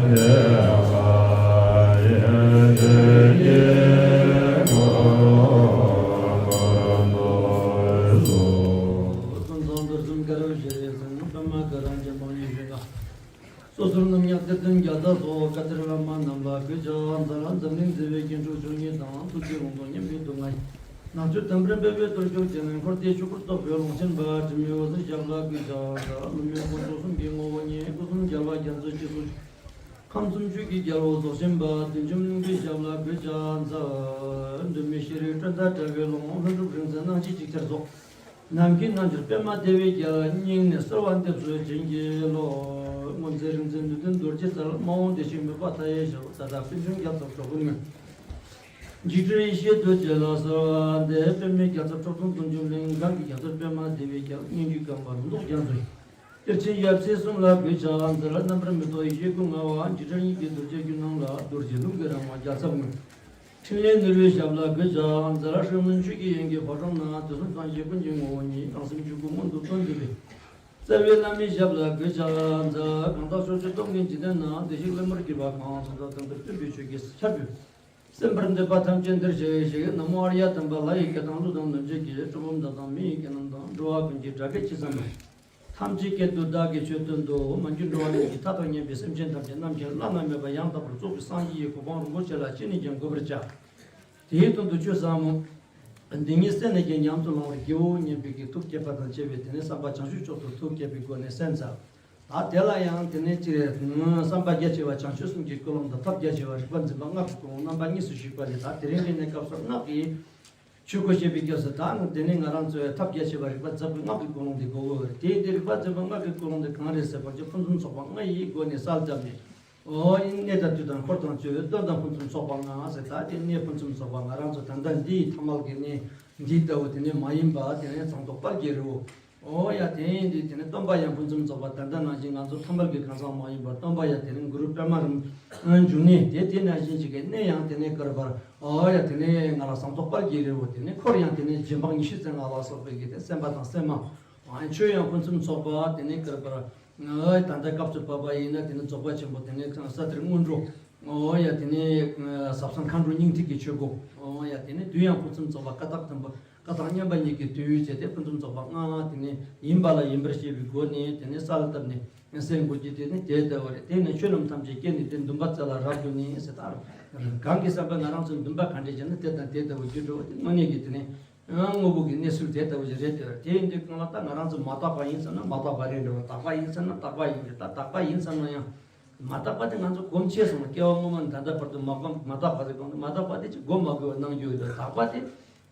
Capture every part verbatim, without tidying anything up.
སོ་སོར་རྣམ་གཡེང་གཏེར་སྟོན་རྒྱ་མཚོ་སོགས་བཀའ་གཏེར་བླ་མ་རྣམས་ལ་གུས་ཕྱག་འཚལ། འཛམ་གླིང་མཛེས་པའི་སྐྱེ་འགྲོ་ཆོས་ཉིད་དང་། ཐུགས་རྗེའི་དབང་ཐོབ་མཉམ་པའི་སྡུག་བསྔལ། ནག་ཆུ་དམ་པའི་འབེབས་པའི་གཏོར་ཆོག་ཅན། འཁོར་འདས་ཆོས་སྐུར་རྟོགས་པའི་ལོངས་སྤྱོད་པ། དྲི་མེད་འོད་ཟེར་ཞབས་ལ་གུས་ཕྱག་འཚལ། བླ་མའི་དཀོན་མཆོག་གསུམ་གྱི་ངོ་བོ་ཉིད། སྐུ་གསུམ་རྒྱལ་བ་རྒྱ་མཚོའི་སྤྱི་གཙུག་ཁམས་གསུམ་ཆོས་ཀྱི་རྒྱལ་པོ་རྫོགས་ཆེན་པ། བདུད་འཇོམས་གླིང་པའི་ཞབས་ལ་གུས་ཕྱག་འཚལ། སྒྲོན་མེ་ཤེལ་རིའི་སྒྲོན་མདའ་འདྲ་བའི་ཀློང་། ལྷུན་གྲུབ་རིག་འཛིན་སྣང་བྱེད་ཅིག་ཅར་རྫོགས། ནམ་མཁའི་རྣམ་འགྱུར་པདྨ་དེ་བའི་རྒྱལ། སྙིང་ནས་གསོལ་བ་འདེབས་སོ་བྱིན་གྱིས་རློབས། སྔོ་ཚལ་རིག་འཛིན་ནུས་ལྡན་རྡོ་རྗེ་རྩལ། མ་འོངས་བདེ་གཤེགས་མོས་པ་མཐའ་ཡས་ཞབས། ད་ལྟ་པད་འབྱུང་རྒྱ་མཚོར་གྲོགས་པོ་ངོས། འཇིགས་བྲལ་ཡེ་ཤེས་རྡོ་རྗེ་ལ་གསོལ་བ་འདེབས། པདྨའི་རྒྱ་མཚོར་ཁྲོ་ཐུང་བདུད་འཇོམས་གླིང་། གང་གི་རྒྱ་མཚོར་པདྨ་དེ་བའི་རྒྱལ། སྙན་བརྒྱུད་ཀམ་པ་ལུང་རྟོགས་རྒྱ་མཚོ་ཡི། གཏེར་ཆེན་ཡབ་སྲས་གསུམ་ལ་གུས་ཕྱག་འཚལ། རྣམ་པར་མི་རྟོག་ཡེ་ཤེས་སྐུ་མངའ་བ། འཇིགས་བྲལ་སྙིང་པོའི་རྡོ་རྗེ་རྒྱུད་རྣམས་ལ། རྡོ་རྗེ་ལུང་གི་རང་དབང་རྒྱལ་ཚབ་ངོས། ཕྲིན་ལས་ནོར་བུའི་ཞབས་ལ་གུས་ཕྱག་འཚལ། ཧྲཱིཿ་མན་ཆོས་ཀྱི་དབྱིངས་ཀྱི་ཕོ་བྲང་ན། དུས་གསུམ་སངས་རྒྱས་ཀུན་གྱི་ངོ་བོ་ཉིད། སྟོང་གསུམ་ཆོས་སྐུ་མངོན་དུ་སྟོན་ཏུ་འདུས། རྩ་བའི་བླ་མའི་ཞབས་ལ་གུས་ཕྱག་འཚལ། གང་དག་ཕྱོགས་བཅུའི་སྟོང་གི་འཇིག་རྟེན་ན། བདེ་གཤེགས་བླ་མར་གུས་པ་གང་། ཐོབ་ཐག་དམ་པའི་སྟོན་པའི་ཆོས་ཀྱི་ཆར་འབེབས། སེམས་པར་འདོད་པ་ཐམས་ཅད་འདིར་གཤེགས་ཤིག། ན་མོ་ཨཱརྱ་དམ་པ་ལྷ་ཡི་སྐད་དང་ཀླུ་དང་གནོད་སྦྱིན་གྱི། གྲུལ་བུམ་དག་དང་མི་ཡི་སྐད་རྣམས་དང་། འགྲོ་བ་ཀུན་གྱི་སྒྲ་སྐད་ཇི་ཙམ་པར། ཐམས་ཅད་སྐད་དུ་བདག་གིས་ཆོས་སྟོན་ཏོ། མ་གྱུར་འགྲོ་བ་མིའི་མཐའ་དང་མཉམ་པའི་སེམས་ཅན་ཐམས་ཅད་རྣམ་མཁྱེན་བླ་ན་མེད་པ་ཡང་དག་པར་རྫོགས་པའི་སངས་རྒྱས་ཀྱི་གོ་འཕང་རིན་པོ་ཆེ་ལ་ཅི་ནས་ཀྱང་འགོད་པར་བྱ། དེའི་དོན་དུ་ཆོས་ཟབ་མོ་འདི་ཉིད་གསན་ནས་ཀྱང་ཉམས་སུ་བླང་བར་བགྱིའོ་སྙམ་པའི་གི་ཐུགས་བསྐྱེད་པ་དང་བཅས་པའི་དེ་ནས་བསམ་པ་བྱང་ཆུབ་མཆོག་ཏུ་ཐུགས་བསྐྱེད་པའི་སྒོ་ནས་གསན་ཚར། ད་དེ་ལ་ཡང་དེ་ནས་ཅི་རེད། བསམ་པ་རྒྱ་ཆེ་བ་བྱང་ཆུབ་གསུམ་གྱི་ཀུན་སློང་དང་ཐབས་རྒྱ་ཆེ་བ་རིག་པ་འཛིན་པ་སྔགས་ཀྱི་ཀུན་སློང་རྣམ་པ་གཉིས་སུ་ཞུགས་པ་ལས། ད་དེ་རིང་འདི་ནས་སྐབས་སུ་སྔགས་ཀྱི་ཆོས་སྐོར་བཤད་པའི་སྐབས་སུ། ད་དེ་ནས་ང་རང་ཚོའི་ཐབས་རྒྱ་ཆེ་བ་རིག་པ་འཛིན་པའི་སྔགས་ཀྱི་ཀུན་སློང་དེ་དགོས་ཀྱི་ཡོད་རེད། དེ་དེ་རིག་པ་འཛིན་པའི་སྔགས་ཀྱི་ཀུན་སློང་དེ་གང་རེད་ཟེར་བ་ཅིག་ཕུན་སུམ་ཚོགས་པ་ལྔ་ཡི་སྒོ་ནས་གསལ་བཏབ་ནས། ཨོ་ཡིན། གནས་དང་དུས་དང་འཁོར་དང་ཆོས་དོན་དང་ཕུན་སུམ་ཚོགས་པ་ལྔ་ཟེར། ད་དེ་གནས་ཕུན་སུམ་ཚོགས་པ་ང་རང་ཚོ་ད་ལྟ་འདིའི་ཐ་མལ་གྱི་གནས་འདི་ལྟ་བུ་དེ་ནས་མ་ཡིན་པ། དེ་ནས་ཚངས་ཐོག་དཔལ་གྱི་རི་བོ། ཨོ་ཡ། དེ་ཡིན་དུས་དེ་ནས་སྟོན་པ་ཡང་ཕུན་སུམ་ཚོགས་པ། ད་ལྟ་ནང་བཞིན་ང་ཚོ་ཐ་མལ་གྱི་ཁང་བཟང་མ་ཡིན་པར་སྟོན་པ་ཡང་དེ་ནས་གུ་རུ་པདྨ་རིན་འབྱུང་གནས་དེ། དེ་ནང་བཞིན་ཅིག་གི་གནས་ཡང་དེ་ནས་བསྐལ་པར། ཨོ་ཡ། དེ་ནས་ང་ལ་ཟངས་མདོག་དཔལ་གྱི་རི་བོ། དེ་ནས་འཁོར་ཡང་དེ་ནས་རྗེ་འབངས་ཉི་ཤུ་རྩ་ལྔ་ལ་སོགས་པའི་གི་དེ་སེམས་དཔའ་དང་སེམས་མ། ཨོ་ཡ། ཆོས་ཡང་ཕུན་སུམ་ཚོགས་པ། དེ་ནས་བསྐལ་པར། ཨོ་ཡ། ད་ལྟ་སྐབས་སུ་བབ་པ་ཡིན་ན་དེ་ནས་རྫོགས་པ་ཆེན་པོ་དེ་ནས་ས་གཏེར་སྔོན་འགྲོ། ཨོ་ཡ། དེ་ནས་ཟབ་གསང་མཁའ་འགྲོ་སྙིང་ཐིག་གི་ཆོས་སྒོ། ཨོ་ཡ། དེ་ནས་དུས་ཡང་ཕུན་སུམ་ཚོགས་པ། ཀ་དག་དང་པོ། ཀ་དག་མཉམ་པ་ཉིད་ཀྱི་དུས་བྱས་ཏེ་ཕུན་སུམ་ཚོགས་པ་ལྔ་དེ་ནས་ཡིན་པ་ལ་ཡིན་པར་ཤེས་པའི་སྒོ་ནས་དེ་ནས་གསལ་བཏབ་ནས་གསན་དགོས་ཀྱི་དེ་ནི་དེ་ལྟ་བུ་རེད། དེ་ནས་ཆོས་རྣམས་ཐམས་ཅད་སྐྱེ་ནས་ཏེ། འདུན་པ་རྩེ་ལ་རབ་རྒྱུ་ནི་ཟེར། ད་གང་གི་བསམ་པ་ང་རང་ཚོའི་འདུན་པ་ག་འདྲས་བྱས་ན་དེ་དང་དེ་ལྟ་བུ་རྒྱུ་འགྲོ་བ་དེ་དངོས་གནས་ཀྱི་དེ་ནས་དངོས་པོ་གི་གནས་ཚུལ་དེ་ལྟ་བུ་ཞིག་རེད་དེ། དེ་ཡིན་དུས་གང་ལ་ད་ང་རང་ཚོ་མ་དག་པ་ཡིན་བསམ་ན་མ་དག་པ་རེད་འགྲོ་བ། དག་པ་ཡིན་བསམ་ན་དག་པ་ཡིན་རེད། ད་དག་པ་ཡིན་བསམ་ན་ཡང་མ་དག་པ་དེ་ང་ཚོ་གོམས་ཆེ་སོང་ན། སྐྱེ་བ་སྔོན་མ་ནས་ད་ལྟ་བར་དུ་མ་གོམས་མ་དག་པ་དེ་གོམས། མ་དག་པ་དེ་ཅིག་གོམས་མ་དགོས་པ་གནང་རྒྱུ་ཡོད་རེད། དག་པ་དེ།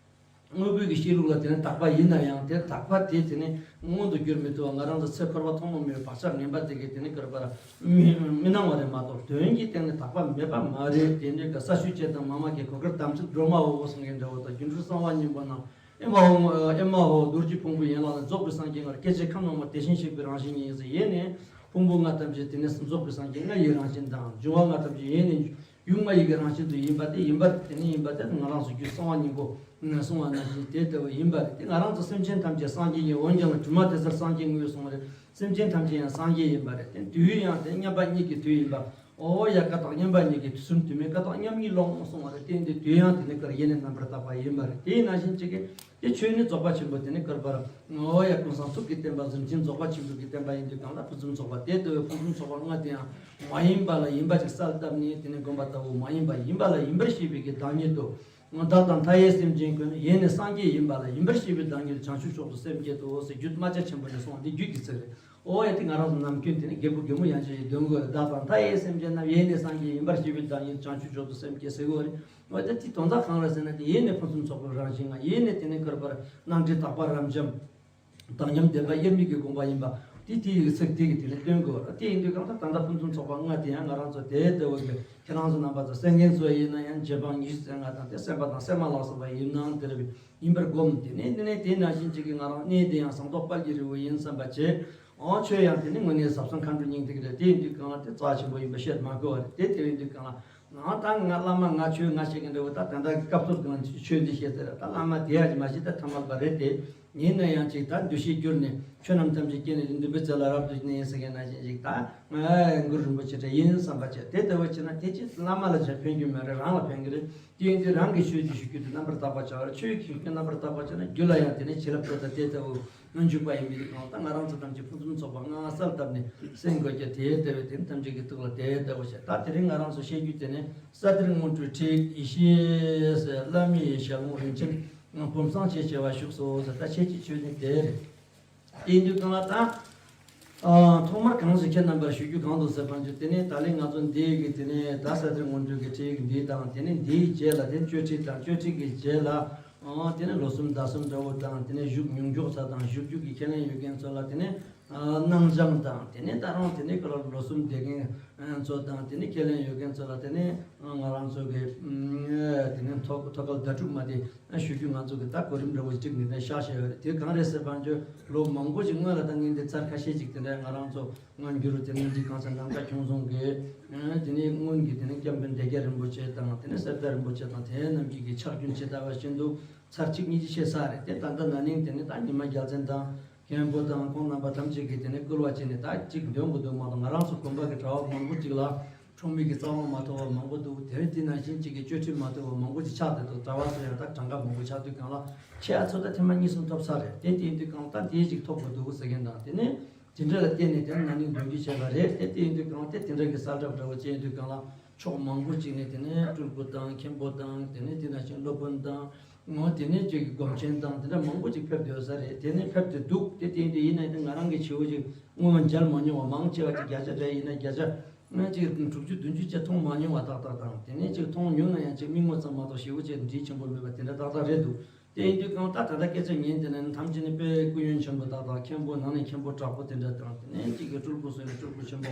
དངོས་པོའི་གི་གཤིས་ལུགས་ལ་དེ་ནི་དག་པ་ཡིན་ན་ཡང་དེ་དག་པ་དེ་དེ་ནི་མངོན་དུ་གྱུར་མི་ཐུབ་པ། ང་རང་ཚོ་ཚེ་འཁོར་བ་ཐོག་མ་མེད་པའི་བག་ཆགས་ངན་པ་དེ་གིས་དེ་ནི་བསྐལ་པར་མི་མི་སྣང་བ་རེད་མ་གཏོགས། དོན་གྱི་སྟེང་ནས་དག་པ་མེད་པ་མ་རེད། དེ་འདྲའི་གི་ས་ཆུ་སྐྱེས་དང་མ་མ་སྐྱེས། གོས་དཀར་དམ་ཚིག་སྒྲོལ་མ་འོད་འོད་སེང་གེ་འདྲ་བོ་དང་། སྒྱུ་འཕྲུལ་གསང་བ་སྙིང་པོ་རྣམས། ཨེ་མ་ཧོ། ཨེ་མ་ཧོ། རྡོ་རྗེ་ཕུང་པོའི་ཡན་ལག་ལ། རྫོགས་པའི་སངས་རྒྱས་ལྔ་རེ། སྐྱེ་མཆེད་ཁམས་རྣམས་དེ་བཞིན་གཤེགས་པའི་རང་བཞིན་ཉིད་ཟེར། ཡེ་ནས་ཕུང་པོ་ལྔ་ཐམས་ཅད་དེ་ནས་རྫོགས་པའི་སངས་རྒྱས་ལྔ་ཡི་རང་བཞིན་དང་། འབྱུང་བ་ལྔ་ཐམས་ཅད་ཡེ་ནས་ཡུམ་ལྔ་ཡི་གི་རང་བཞིན་དུ་ཡིན་པ་དེ། ཡིན་པ་དེ་ནི་ཡིན་པ་དེ་ང་རང་ཚོ་རྒྱུད་གསང་བ་སྙིང་པོ་གསུངས་པ་ནང་བཞིན་དེ་ལྟ་བུ་ཡིན་པ་རེད། དེ་ང་རང་ཚོ་སེམས་ཅན་ཐམས་ཅད་སངས་རྒྱས་ཡིན། འོན་ཀྱང་དྲི་མ་དེ་ཚར་སངས་རྒྱས་དངོས་གསུངས་པ་རེད། སེམས་ཅན་ཐམས་ཅད་ཡང་སངས་རྒྱས་ཡིན་པ་རེད། དེ་དུས་ཡང་དེ་མཉམ་པ་ཉིད་ཀྱི་དུས་ཡིན་པ། ཨོ་ཡ། ཀ་དག་མཉམ་པ་ཉིད་ཀྱི་དུས་གསུམ་དུ་མའི་ཀ་དག་མཉམ་ཉིད་ཀློང་གསུངས་པ་རེད། དེ་འདི་དུས་ཡང་དེ་ནི་བསྐལ་ཡེ་ནས་རྣམ་པར་དག་པ་ཡིན་པ་རེད། དེ་ནང་བཞིན་གཅིག་གི་དེ་ཆོས་ནི་རྫོགས་པ་ཆེན་པོ་དེ་ནི་བསྐལ་པར། ཨོ་ཡ། ཀུན་བཟང་ཐུགས་ཀྱི་བསྟན་པ་གཟིམ་ཆེན་རྫོགས་པ་ཆེན་པོ་གི་བསྟན་པ་ཡིན་དུས་གང་ལ་ཕུན་སུམ་ཚོགས་པ། དེ་ལྟ་བུའི་ཕུན་སུམ་ཚོགས་པ་ལྔ་དེ་ཡང་མ་ཡིན་པ་ལ་ཡིན་པ་ཅིག་གསལ་བཏབ་ནས་དེ་ནི་བསྒོམ་པ་ལྟ་བུ། མ་ཡིན་པ་ཡིན་པ་ལ་ཡིན་པར་ཤེས་པའི་གི་བདག་ཉིད་དུ། བདག་དང་མཐའ་ཡས་སེམས་ཅན་ཀུན། ཡེ་ནས་སངས་རྒྱས་ཡིན་པ་ལ་ཡིན་པར་ཤེས་པའི་བདག་ཉིད་དུ། བྱང་ཆུབ་མཆོག་ཏུ་སེམས་བསྐྱེད་དོ་ཟེར། རྒྱུད་རྨ་བྱ་ཆེན་པོ་ནས་གསུངས་པ་འདི་རྒྱུད་ཀྱི་ཚིག་རེད། ཨོ་ཡ། དེ་ང་རང་ཚོ་ནམ་རྒྱུན་དེ་ནི་རྒད་པོ་རྒན་མོ་ཡན་ཆད་ཀྱིས་འདོན་དགོས་རེད། བདག་དང་མཐའ་ཡས་སེམས་ཅན་རྣམས། ཡེ་ནས་སངས་རྒྱས་ཡིན་པར་ཤེས་པའི་བདག་ཉིད་དུ། བྱང་ཆུབ་མཆོག་ཏུ་སེམས་བསྐྱེད་ཟེར་དགོས་རེད། འོ་ད་དེ་དོན་དག་གང་རེད་ཟེར་ན། དེ་ཡེ་ནས་ཕུན་སུམ་ཚོགས་པའི་རང་བཞིན་ལྔ། ཡེ་ནས་དེ་ནི་བསྐལ་པར་སྣང་མཐའི་དག་པ་རབ་འབྱམས། དག་མཉམ་བདེན་པ་དབྱེར་མེད་ཀྱི་དགོངས་པ་ཡིན་པ། དེ་དེ་ཡི་ཚིག་དེ་གིས་དེ་ནི་སྟོན་དགོས་རེད། དེ་ཡིན་དུས་གང་ལྟར་ད་ལྟ་ཕུན་སུམ་ཚོགས་པ་ལྔ་དེ་ཡང་ང་རང་ཚོ་དེ་ལྟ་བུ་གི་ཁྱེད་རང་ཚོ་རྣམ་པ་ཚོ་གསན་མཁན་ཚོ་ཡིན་ན་ཡང་རྗེ་འབངས་ཉི་ཤུ་རྩ་ལྔ་དང་དེ་སེམས་དཔའ་དང་སེམས་མ་ལ་སོགས་པ་ཡིན་ནའང་དེ་རེད། ཡིན་པར་བསྒོམ། དེ་ནས་དེ་ནས་དེ་ནང་བཞིན་གཅིག་གིས་ང་རང་གནས་དེ་ཡང་ཟངས་མདོག་དཔལ་གྱི་རི་བོ་ཡིན་བསམ་པ་བྱས། ཨང་ཆོས་ཡང་དེ་ནི་དངོས་གནས་ཟབ་གསང་མཁའ་འགྲོའི་སྙིང་ཐིག་རེད། དེ་ཡིན་དུས་གང་ལ་དེ་རྩ་ཆེན་པོ་ཡིན་པ་བཤད་མ་དགོས་པ་རེད། དེ་དེ་ཡིན་དུས་གང་ལ་ ང་ད་ང་བླ་མ་ང་ཆོས་ང་བཤད་མཁན་འདྲ་བོ། ད་ད་ལྟ་སྐབས་ཐོག་གང་ཆོས་འདི་བཤད་ཟེར། ད་བླ་མ་དེ་ཡ་ཅིག་མ་ཤེས། ད་ཐ་མལ་པ་རེད་དེ། ཡིན་ན་ཡང་ཅིག་ད་འདུ་ཤེས་བསྒྱུར་ནས་ཆོས་རྣམས་ཐམས་ཅད་སྐྱེ་གནས་ཀྱི་འདུན་པའི་རྩེ་ལ་རབ་ཏུ་གནས་ཟེར་མཁན་ནང་བཞིན་ཅིག་ད་ང་གུ་རུ་རིན་པོ་ཆེ་འདྲ་ཡིན་བསམ་པ་བྱས། དེ་ལྟ་བུ་བྱས་ན་དེ་ཅིག་བླ་མ་ལ་ཅིག་ཕན་རྒྱུ་མེད་རེད། རང་ལ་ཕན་གྱི་རེད། དེ་ཡིན་དུས་རང་གི་ཆོས་ཀྱི་ཞུ་རྒྱུ་དེ་རྣམ་པར་དག་པར་བྱ་བར། ཆོས་ཀྱི་ཞུ་རྒྱུ་རྣམ་པར་དག་པར་བྱས་ན་རྒྱུད་ལ་ཡང་དེ་ནས་བྱིན་རླབས་སྤྲོ་ད་དེ་ལྟ་བུ་སྔོན་འཇུག་པ་ཡིན་མིན་གང་ལྟར་ང་རང་ཚོ་ཐམས་ཅད་ཕུན་སུམ་ཚོགས་པ་ངང་སར་བཏབ་ནས་སེམས་འགོད་རྒྱུ་དེ་ལྟ་བུ་དེ་ཐམས་ཅད་ཀྱི་ཐུགས་ལ་དེ་ལྟ་བུ་བྱས། ད་དེ་རིང་ང་རང་ཚོ་བཤད་རྒྱུ་དེ་ནི་ས་གཏེར་དངོས་གྲུབ་ཁྲིད་ཡེ་ཤེས་ཟེར། བླ་མའི་ཞལ་ལུང་རིན་ཆེན་བུམ་གསང་ཞེས་བྱ་བ་བཞུགས་སོ་ཟེར། ད་ཁྱེད་ཀྱི་ཆོས་ནི་དེ་རེད། དེ་ཡིན་དུས་གང་ལ་ད། ཨ། ཐོག་མར་གང་ཞིག་ཁྱེད་རྣམ་པར་ཞུ་རྒྱུ་གང་འདུག་ཟེར་བ་ཅིག་དེ་ནས་ད་ལན་ང་ཚོ་འདི་གི་དེ་ནས་ད་ས་གཏེར་དངོས་གྲུབ་ཀྱི་ཁྲིད་འདི་དང་། དེ་ནས་འདིའི་རྗེས་ལ་དེ་ནས་གཅོད་ཁྲིད་དང་། གཅོད་ཁྲིད་ཀྱི་རྗེས་ལ་ཨ་དེ་ནས་ལོ་གསུམ་ཟླ་གསུམ་འདྲ་བོ་དང་། དེ་ནས་བཞུགས་མྱོང་འཇོག་ས་དང་། བཞུགས་རྒྱུ་གི་ཁས་ལེན་ཡོད་མཁན་ཚོ་ལ་དེ་ནས་ཨ་སྣང་སྦྱང་དང་། དེ་ནས་ད་རུང་དེ་ནས་ཁོ་ལ་ལོ་གསུམ་བསྡད་མཁན་ཚོ་དང་། དེ་ནས་ཁས་ལེན་ཡོད་མཁན་ཚོ་ལ་དེ་ནས་ང་རང་ཚོ་གི་དེ་ནས་ཐོག་ཐོག་ཁ་ཟླ་དྲུག་མ་དེ། ཞུ་རྒྱུ་ང་ཚོ་གི་ད་གོ་རིམ་འདྲ་བོ་ཅིག་ནི་དེ་བཞག་བཞག་ཡོད་རེད། དེ་གང་རེད་ཟེར་བ་ཅིག་ལོ་མང་པོ་ཅིག་སྔོན་ལ་ད་ངས་འདི་ཚར་ཁ་ཤས་ཅིག་དེ་འདྲ་ང་རང་ཚོ་སྔོན་འགྱུར་དེ་ནས་འདི་གང་ས་ནམ་མཁའ་ཁྱུང་རྫོང་གི་དེ་ནས་སྔོན་གྱི་དེ་ནས་སྐྱབས་མགོན་བདེ་རྒྱལ་རིན་པོ་ཆེ་དང་། དེ་ནས་གསེར་རྟ་རིན་པོ་ཆེ་དང་། དེ་རྣམས་ཀྱི་གི་ཕྱག་རྒྱུན་ཇི་ལྟ་བ་བཞིན་དུ་ཚར་གཅིག་གཉིས་ཅིག་བཤད་ཚར་རེད། དེ་ད་ལྟ་ན་ནིང་དེ་ནས་ད་ཉི་མ་རྒྱལ་མཚན་དང་མཁན་པོ་དང་ཁོང་རྣམ་པ་ཐམས་ཅད་ཀྱིས་དེ་ནས་བསྐུལ་བ་བྱས་ནས་ད་ཅིག་འདོན་དགོས་འདུག་མ་གཏོགས། ང་རང་ཚོ་དགོན་པ་གི་གྲྭ་བ་མང་པོ་ཅིག་ལ་ཁྲོམ་མེད་ཀྱི་རྩ་བ་མ་ཐོབ་པ་མང་པོ་འདུག་དེ་རིང་དེ་ནང་བཞིན་གཅིག་གི་གཅོད་ཁྲིད་མ་ཐོབ་པ་མང་པོ་ཅིག་ཆགས་བསྡད་འདུག་གྲྭ་བ་ཚོ་ཡང་ད་གྲངས་ཀ་མང་པོ་ཆགས་དུས་གང་ལ་ཁྱེད་ཨ་ཚོ་ད་ཐེངས་མ་གཉིས་གསུམ་ཐོབ་ཚར་རེད། དེ་དེ་ཡིན་དུས་གང་ལ་ད་དེའི་ཅིག་ཐོབ་དགོས་འདུག་ཟེར་མཁན་དང་། དེ་ནས་དེ་འདྲ་ལ་བརྟེན་ནས་དེ་ན་ནིང་འདོན་རྒྱུ་བྱས་པ་རེད། དེ་དེ་ཡིན་དུས་གང་ལ་དེ་དེ་འདྲ་གི་གསལ་བསྒྲགས་འདྲ་བོ་བྱས་ཡིན་དུས་གང་ལ་ཕྱོགས་མང་པོ་ཅིག་ནས་དེ་ནས་སྤྲུལ་སྐུ་དང་མཁན་པོ་དང་། དེ་ནས་དེ་ནང་བཞིན་སློབ་དཔོན་དང་། འོ་དེ་ནས་ཅིག་གི་སྒོམ་ཆེན་དང་དེ་འདྲ་མང་པོ་ཅིག་ཕེབས་བསྡད་ཡོད་ས་རེད། དེ་ནས་ཕེབས་ཏེ་འདུག་དེ་དེ་ཡིན་དུས་ཡིན་ན་དེ་ང་རང་གི་བྱེའུ་ཅིག་སྔོན་མ་མཇལ་མ་མྱོང་བ། མང་ཆེ་བ་ཅིག་བརྒྱ་ཆ་འདྲ་ཡིན་ན་བརྒྱ་ཆ་ཅིག་དྲུག་ཅུ་བདུན་ཅུ་ཅིག་མཐོང་མ་མྱོང་བ་ཏག་ཏག་དང་། དེ་ནས་ཅིག་མཐོང་མྱོང་ན་ཡང་ཅིག་མིག་ངོ་ཙམ་མ་གཏོགས་བྱེའུ་ཅིག་འདྲིས་ཆེན་པོ་མེད་པ་དེ་འདྲ་ཏག་ཏག་རེད་འདུག་དེ་ཡིན་དུས་གང་ལྟར་ད་ལྟ་སྐད་ཆ་ཉན་དེ་ནས་ཐམས་ཅད་ནི་དཔེ་སྐུ་ཡོན་ཆེན་པོ་ཏག་ཏག་མཁན་པོ་ནང་ནས་མཁན་པོ་དྲག་པོ་དེ་འདྲ་དང་། དེ་ནས་གཅིག་གི་སྤྲུལ་སྐུ་སོགས་ནས་སྤྲུལ་སྐུ་ཆེན་པོ་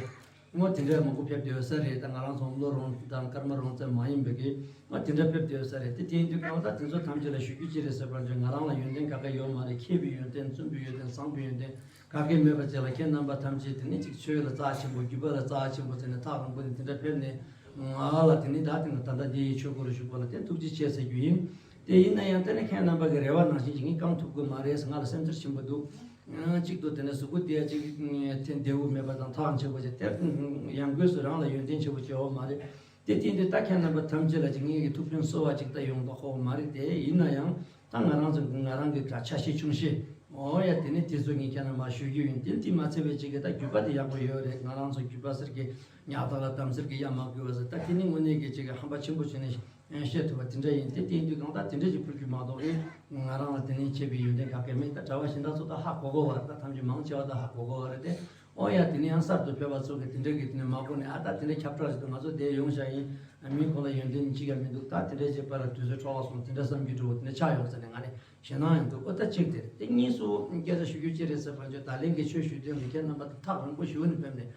ངོ་དེ་འདྲ་མང་པོ་ཕེབས་བསྡད་ཡོད་ས་རེད། ད་ང་རང་ཚོ་བློ་རོང་དང་ཀརྨ་རོང་ཙམ་མ་ཡིན་པའི་གི་ངོ་དེ་འདྲ་ཕེབས་བསྡད་ཡོད་ས་རེད། དེ་དེ་ཡིན་དུས་གང་ལྟར་དེ་ཚོ་ཐམས་ཅད་ལ་ཞུ་རྒྱུ་ཅི་རེད་ཟེར་བ་ཅིག་ང་རང་ལ་ཡོན་ཏན་ག་གེ་ཡོད་མ་རེད། མཁས་པའི་ཡོན་ཏན། བཙུན་པའི་ཡོན་ཏན། བཟང་པོའི་ཡོན་ཏན་ག་གེ་མེད་པ་ཅིག་ལ་ཁྱེད་རྣམ་པ་ཐམས་ཅད་དེ་ནས་ཅིག་ཆོས་ལ་རྩ་ཆེན་པོ། རྒྱུད་པ་ལ་རྩ་ཆེན་པོ་བྱས་ནས་ཐག་རིང་པོ་ནས་དེ་འདྲ་ཕེབས་ནས་ང་ལ་དེ་ནས་ད་དེ་ང་ད་ལྟ་འདི་ཡི་ཆོས་སྒོ་རུ་ཞུགས་པ་ལ་དེ་ཐུགས་རྗེ་ཆེ་ཟེར་རྒྱུ་ཡིན། དེ་ཡིན་ན་ཡང་དེ་ནས་ཁྱེད་རྣམ་པ་གི་རེ་བ་ནང་བཞིན་ཅིག་ངས་བསྐང་ཐུབ་ཀྱི་མ་རེད་ཟེར་ང་ལ་སེམས་ཚོར་ཆེན་པོ་འདུག་གཅིག་ཏུ་དེ་ནས་གཟུགས་པོ་དེ་ཅིག་ཐན་བདེ་བོ་མེད་པ་དང་ཐག་ཆེན་པོ་ཅིག་དེར་ཡང་སྒོས་སུ་རང་ལ་ཡོན་ཏན་ཆེན་པོ་བྱེད་འོ་མ་རེད། དེ་བརྟེན་ཏེ་ད་ཁྱེད་རྣམ་པ་ཐམས་ཅད་ལ་ཅིག་ངེད་ཀྱི་ཐུགས་ཕན་གསོ་བ་ཅིག་ད་ཡོང་དོགས་ཧོ་མ་རེད་དེ། ཡིན་ན་ཡང་ད་ང་རང་ཚོ་ང་རང་གི་ད་ཆ་ཤས་ཆུང་ཤས་འོ་ཡ་དེ་ནས་དེ་ཚོ་ངས་ཁྱེད་རྣམ་པར་ཞུ་རྒྱུ་ཡིན། དེ་དེ་མ་ཚད་པའི་ཅིག་གི་ད་རྒྱུད་པ་དེ་ཡག་པོ་ཡོད་རེད། ང་རང་ཚོ་རྒྱུད་པ་ཟེར་གི་ཉག་ཐག་ལ་དམ་ཟེར་གི་ཡ་མ་དགོས་པ་ཟེར། ད་དེ་ནི་དངོས་གནས་ཀྱི་ཅིག་གི་ཧམ་པ་ཆེན་པོ་བྱས་ནས་བཤད་ཐུབ་པ་དེ་འདྲ་ཡིན། དེ་བརྟེན་དུས་གང་ལྟར་དེ་འདྲ་ཅིག་ཕུལ་རྒྱུ་མ་གཏོགས་ཨེ་ང་རང་ལ་དེ་ནས་ཆེ་བའི་ཡོན་ཏན་ག་གེ་མེད། ད་གྲྭ་པ་གཞན་དག་ཚོ་ད་ཧ་གོ་གོ་བ་རེད། ད་ཐམས་ཅད་མང་ཆེ་བ་ད་ཧ་གོ་གོ་བ་རེད་དེ། ཨོ་ཡ་དེ་ནས་ཡང་གསར་དུ་ཕེབས་པ་ཚོ་གི་དེ་འདྲ་གི་དེ་ནས་མ་གོ་ནས་ཨ་ད་དེ་འདྲ་ཁྱབ་བསྒྲགས་ཞིག་ཏུ་ང་ཚོ་བསྡད་ཡོང་བཞག་ཡིན། མི་ཁོ་ལ་ཡོན་ཏན་གཅིག་ཀྱང་མི་འདུག་ད་དེ་འདྲ་བྱས་པ་ལ་དུས་ཚོད་འཕྲོ་བ་སོང་། དེ་འདྲ་བསམ་རྒྱུ་འགྲོ་བ་དེ་འདྲ་ཆགས་ཡོང་ཟེར་ནས་ང་ནས་ཞེད་སྣང་ཡང་འདུག་ཨོ་ད་གཅིག་དེ་རེད། དེ་གཉིས་སུ་སྐད་ཆ་ཞུ་རྒྱུ་ཅི་རེད་ཟེར་བ་ཅོ་ད་ལན་གྱི་ཆོས་ཞུ་དོན་གྱི་ཁྱེད་རྣམ་པ་ཐག་རིང་པོ་ཞུ་ནས་ཕེབས་ནས་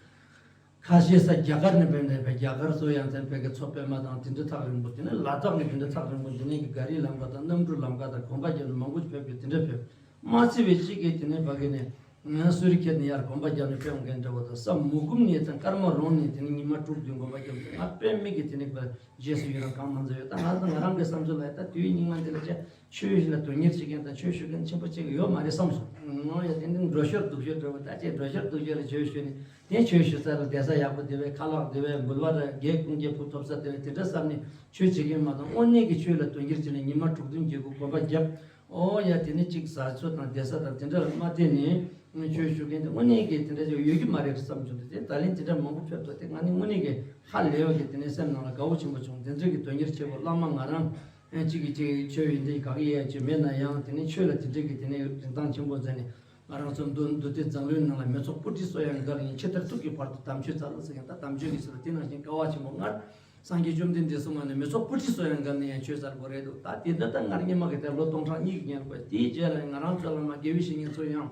ཁ་ཤས་ས་རྒྱ་གར་ནས་ཕེབས་ནས་ཕེབས། རྒྱ་གར་ཚོ་ཡང་མཚན་ཕེབས་ཀྱི་ཚོ་པད་མ་དང་དེ་འདྲ་ཐག་རིང་པོ། དེ་ནས་ལ་དྭགས་ནས་དེ་འདྲ་ཐག་རིང་པོ། དེ་ནས་ཀྱི་ག་རི་ལམ་ཁ་དང་གནམ་གྲུ་ལམ་ཁ་དང་གོམ་པ་རྒྱབ་ནས་མང་པོ་ཕེབས་ཀྱི་དེ་འདྲ་ཕེབས། མ་ཚད་པའི་གཅིག་གིས་དེ་ནས་ཕ་གི་ནས་ང་སུ་རི་ཁྱེར་ནས་ཡར་གོམ་པ་རྒྱབ་ནས་ཕེབས་མཁན་འདྲ་བོ་དང་། ས་མུ་ཀུམ་ནས་དང་ཀརྨ་རོང་ནས་དེ་ནས་ཉི་མ་དྲུག་བདུན་གོམ་པ་རྒྱབ་ནས་ང་དཔེ་མེད་ཀྱི་དེ་ནས་པར་རྗེས་སུ་ཡི་རང་གང་མ་མཛད་ཡོད། ད་ང་ང་རང་གི་བསམ་ཚུལ་ལ་ད་དུས་སྙིགས་མ་འདི་ལ་ཅེ་ཆོས་ཞིག་ལ་དོན་གཉེར་བྱེད་མཁན་དང་ཆོས་ཞུ་མཁན་ཆེན་པོ་གཅིག་ཡོད་མ་རེད་བསམ་སོང་། ང་ཡང་དེ་འདྲ་འགྲོ་ཞོར་འདུག་ཞོར་འདྲ་བོ། ད་ཅེ་འགྲོ་ཞོར་འདུག་ཞོར་ལ་ཆོས་ཞུ་ནས་དེ་ཆོས་ཞུ་ས་ལ་བསྡད་ས་ཡག་པོ་དེ་བས་ཁ་ལག་དེ་བས་འབུལ་བ་ར་རྒྱའི་ཀུན་རྒྱའི་ཕུ་ཐོབ་ས་དེ་བས་དེ་འདྲ་བསམ་ནས་ཆོས་བྱེད་མཁན་མ་གཏོགས་དངོས་གནས་ཀྱི་ཆོས་ལ་དོན་གཉེར་བྱེད་ནས་ཉི་མ་དྲུག་བདུན་བརྒྱད་དགུ་གོམ་པ་བརྒྱབ། ཨོ་ཡ་དེ་ནི་གཅིག་ཟ་ཆོས་དང་བསྡད་ས་དང་དེ་འདྲ་ལ་མ་བརྟེན་ནས་ཆོས་ཞུ་མཁན་དེ་དངོས་གནས་ཀྱི་དེ་འདྲ་ཅིག་ཡོད་རྒྱུ་མ་རེད་བསམ་བྱུང་། དེ་ད་ལན་དེ་འདྲ་མང་པོ་ཕེབས་ཐུབ་དེ་ང་ནི་དངོས་གནས་ཀྱི་ཧ་ལས་པ་གི་དེ་ནས་སེམས་ནང་ལ་དགའ་བོ་ཆེན་པོ་བྱུང་། དེ་ཚོའི་གི་དོན་གཉེར་ཆེ་བོ་བླ་མ་ང་རང་གཅིག་གིས་གཅིག་ཆོས་ཡིན་དེ་ག་གི་ཡ་ཅིག་མེད་ན་ཡང་དེ་ནས་ཆོས་ལ་དེ་འདྲ་གི་དེ་ནས་རིན་ཐང་ཆེན་པོ་མཛད་ནས་ང་རང་ཚོ་མདོ་མདོ་སྡེ་མཛངས་བླུན་ནང་ལ་མི་ཚོགས་སྤུ་གྲི་གསོ་ཡང་འགལ་ཡིན། ཕྱི་ལྟར་ཐུག་གི་བར་དུ་དམ་ཆོས་འཚལ་ལོ་ཟེར་མཁན་ད་དམ་ཆོས་ཀྱི་ཚུལ་ལ་དེ་ནང་བཞིན་དཀའ་བ་ཆེན་པོ་སྔར་སངས་རྒྱས་བཅོམ་ལྡན་འདས་གསུངས་པ་ནི་མི་ཚོགས་སྤུ་གྲི་གསོ་ཡང་འགལ་ནས་ཡང་ཆོས་འཚལ་དགོས་རེད་འདུག་ད་དེ་འདྲ་ད་སྔར་སྔོན་མ་གི་དེ་ལོ་སྟོང་ཕྲག་གཉིས་ཀྱི་སྔོན་ལ་དགོས། དེའི་རྗེས་ལ་ང་རང་ཚོ་བླ་མ་དགེ་བའི་བཤེས་གཉེན་ཚོ་ཡང་